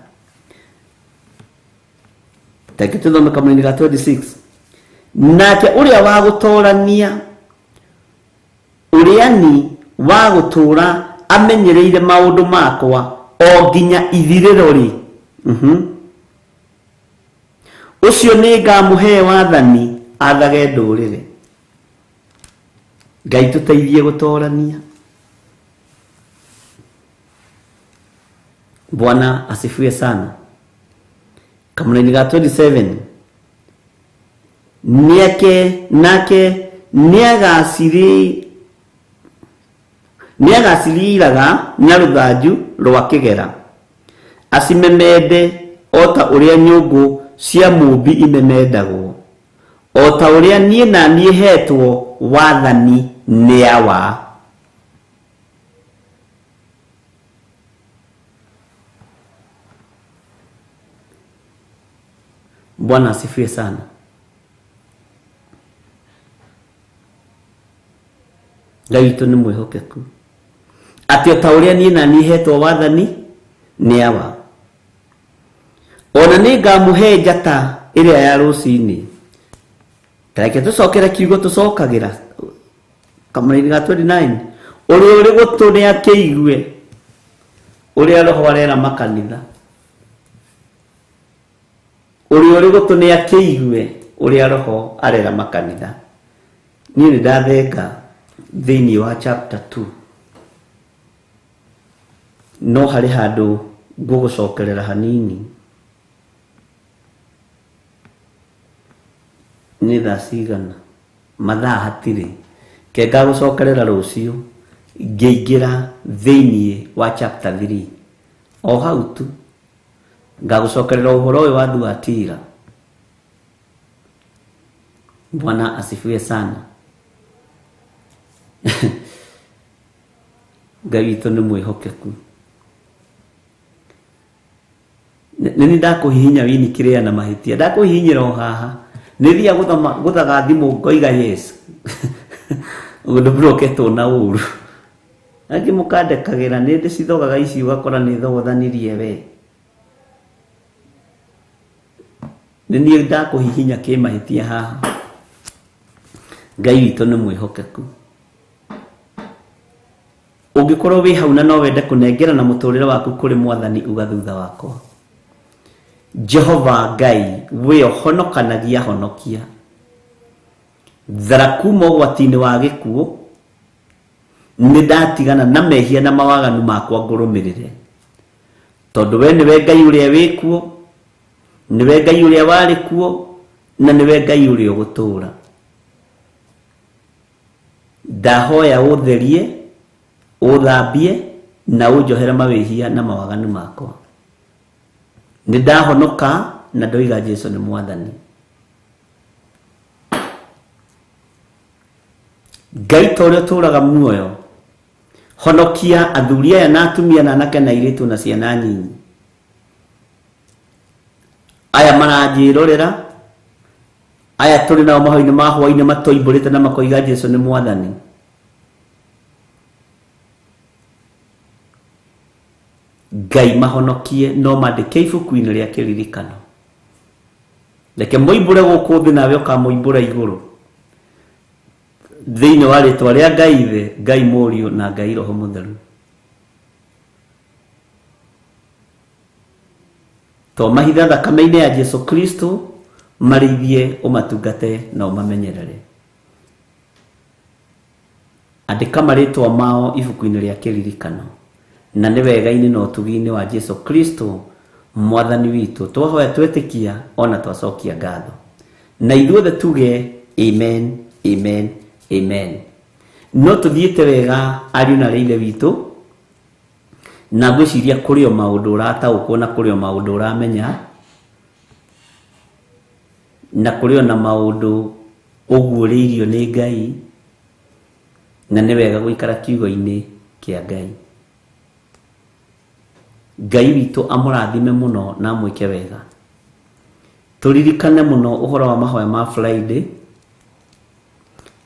Tareke tũthome kamũraini ga 26. Nake ũrĩa wa gũtoorania, ũrĩani wa gũtũũra amenyereire maũndũ makwa o nginya ithirĩro rĩ, ũcio nĩ ngamũhe wathani athage ndũrĩrĩ. Ngai tũteithie gũtoorania. Bwana asifiwe sana. Kamũraini ga 27. Nake nĩagaciriraga na rũthanju rwa kĩgera, acimemende o ta ũrĩa nyũngũ cia mũũmbi imemendagwo, o ta ũrĩa niĩ na niĩ hetwo wathani nĩ Awa. Bwana asifiwe sana. Ngai witũ nĩ mwĩhokeku, atĩ o ta ũrĩa niĩ na niĩ hetwo wathani nĩ Awa, ona nĩ ngamũhe njata ĩrĩa ya rũcinĩ. Tareke tũcokere kiugo tũcokagĩra kamũraini ga 29. Ũrĩa ũrĩ gũtũ nĩ akĩigue ũrĩa Roho arera makanitha. Ũrĩa ũrĩ gũtũ nĩ akĩigue ũrĩa Roho arera makanitha. Niĩ nĩ ndathenga thĩinĩ wa chapter 2, no harĩ handũ ngũgũcokerera hanini. Nĩ thaa cigana? Mathaa hatirĩ. Ke ngagũcokerera rũciũ ngĩingĩra thĩinĩ wa chapter 3. O hau tu ngagũcokerera ũhoro ũyũ wa Thuatira. Bwana asifiwe sana. Ngai witũ nĩ mwĩhokeku. Nĩ nĩ ndakũhihinya wini kĩrĩa na mahĩtia, ndakũhihinyĩra o haha. Nĩ thiaga gũthaga thimũ ngoiga yes. Ũndũ mburoketwo na ũru. Angĩ mũkandekagĩra, nĩ ndĩcithogaga ici ũgakora nĩ thogothanirie we. Nĩ niĩ ndakũhihinya kĩmahĩtia haha. Ngai witũ nĩ mwĩhokeku. Ũngĩkorwo wĩ hau na no wende kũnengera na mũtũrĩre waku kũrĩ mwathani, uga thutha wakwa. Jehova Ngai, we ũhonokanagia honokia. Thara kuma ũgwati-inĩ wa gĩkuũ, nĩ ndatigana na mehia na mawaganu makwa ngũrũmĩrĩre. Tondũ we nĩwe Ngai ũrĩa wĩ kuo, nĩwe Ngai ũrĩa warĩ kuo, na nĩwe Ngai ũrĩa ũgũtũũra. Ndahoya ũtherie, ũthambie, na ũnjohere mawĩhia na mawaganu makwa. Nĩ ndahonoka na ndoiga Jesu nĩ mwathani. Ngai ta ũrĩa ũtũũraga muoyo, honokia athuri aya na atumia na anake na airĩtu na ciana nyinyi. Aya maranjĩrorera, aya tũrĩ nao mahoinĩ ma hwainĩ matoimbũrĩte na makoiga Jesu nĩ mwathani. Ngai mahonokie no mandĩke ibuku-inĩ rĩa kĩririkano. Reke moimbũre gũkũ thĩ nawe ũkamoimbũra igũrũ. Thĩinĩ wa rĩtwa rĩa Ngai Ithe, Ngai Mũriũ na Ngai Roho Mũtheru. Twamahitha thakame-inĩ ya Jesu Kristo, marĩithie ũmatungate na ũmamenyerere. Andĩka marĩtwa mao ibuku-inĩ rĩa kĩririkano, na nĩ wega-inĩ na ũtugi-inĩ wa Jesu Kristo Mwathani witũ. Twahoya twetĩkia ona twacokia ngatho, na ithuothe tuge amen, amen, amen. No tũthiĩte wega ariũ na arĩ ithe witũ, na ngwĩciria kũrĩ o maũndũ ũrataũkwo na kũrĩ o maũndũ ũramenya na kũrĩ o na maũndũ ũguũrĩirio nĩ Ngai, na nĩ wega gũikara kiugo-inĩ kĩa Ngai. Ngai witũ amũrathime mũno na amwĩke wega. Tũririkane mũno ũhoro wa mahoya ma Friday,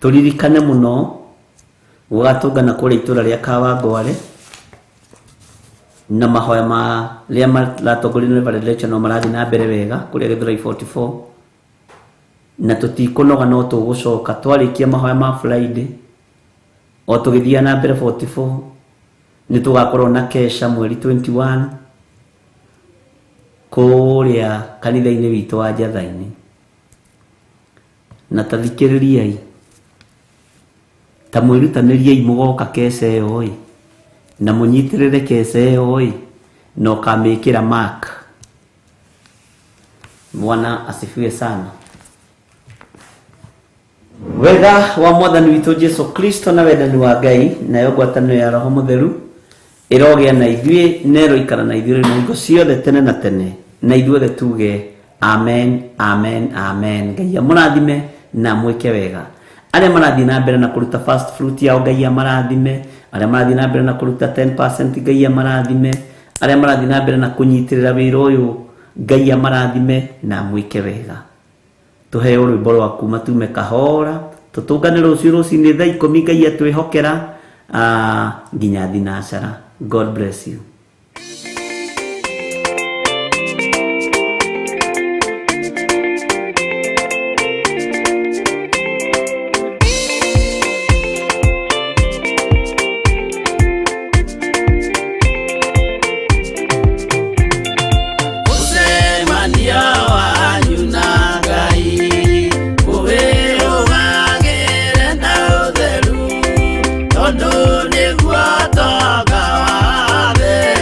tũririkane mũno gũgatũngana kũrĩa itũra rĩa Kawangware na mahoya marĩa maratongorio nĩ Reverend Lecture no marathiĩ na mbere wega kũrĩa Gĩthũrai 44, na tũtikũnoga no tũgũcoka twarĩkia mahoya ma Friday o tũgĩthiĩ na mbere 44 nĩ tũgakorwo na kesha mweri 21 kũrĩa kanitha-inĩ witũ wa Njatha-inĩ. Na tathikĩrĩriai, ta mwĩrutanĩriei mũgoka kesha ĩyo ĩ, na mũnyitĩrĩre kesha ĩyo ĩ, na ũkamĩkĩra mark. Bwana asifiwe sana. Wega wa Mwathani witũ Jesu Kristo na wendani wa Ngai nayo ngwatanĩro ya Roho Mũtheru ĩrogĩa na ithuĩ na ĩroikara na ithuĩ na hingo ciothe tene na tene, na ithuothe tuge amen, amen, amen. Ngai amũrathime na mwĩke wega. Arĩa marathiĩ na mbere na kũruta first fruit yao Ngai amarathime, arĩa marathiĩ na mbere na kũruta 10% Ngai amarathime, arĩa marathiĩ na mbere na kũnyitĩrĩra wĩra ũyũ Ngai amarathime na mwĩke wega. Tũheo rwĩmbo rwa kuma tume kahora, tũtũngane rũciũ rũcinĩ thaa 10 Ngai atwĩhokera nginya thinacara. God bless you. Ũcemania wanyu na Ngai ũwĩrũgagĩre na ũtheru, tondũ nĩguo ũtonga wa thĩ.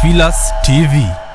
Theophilus TV.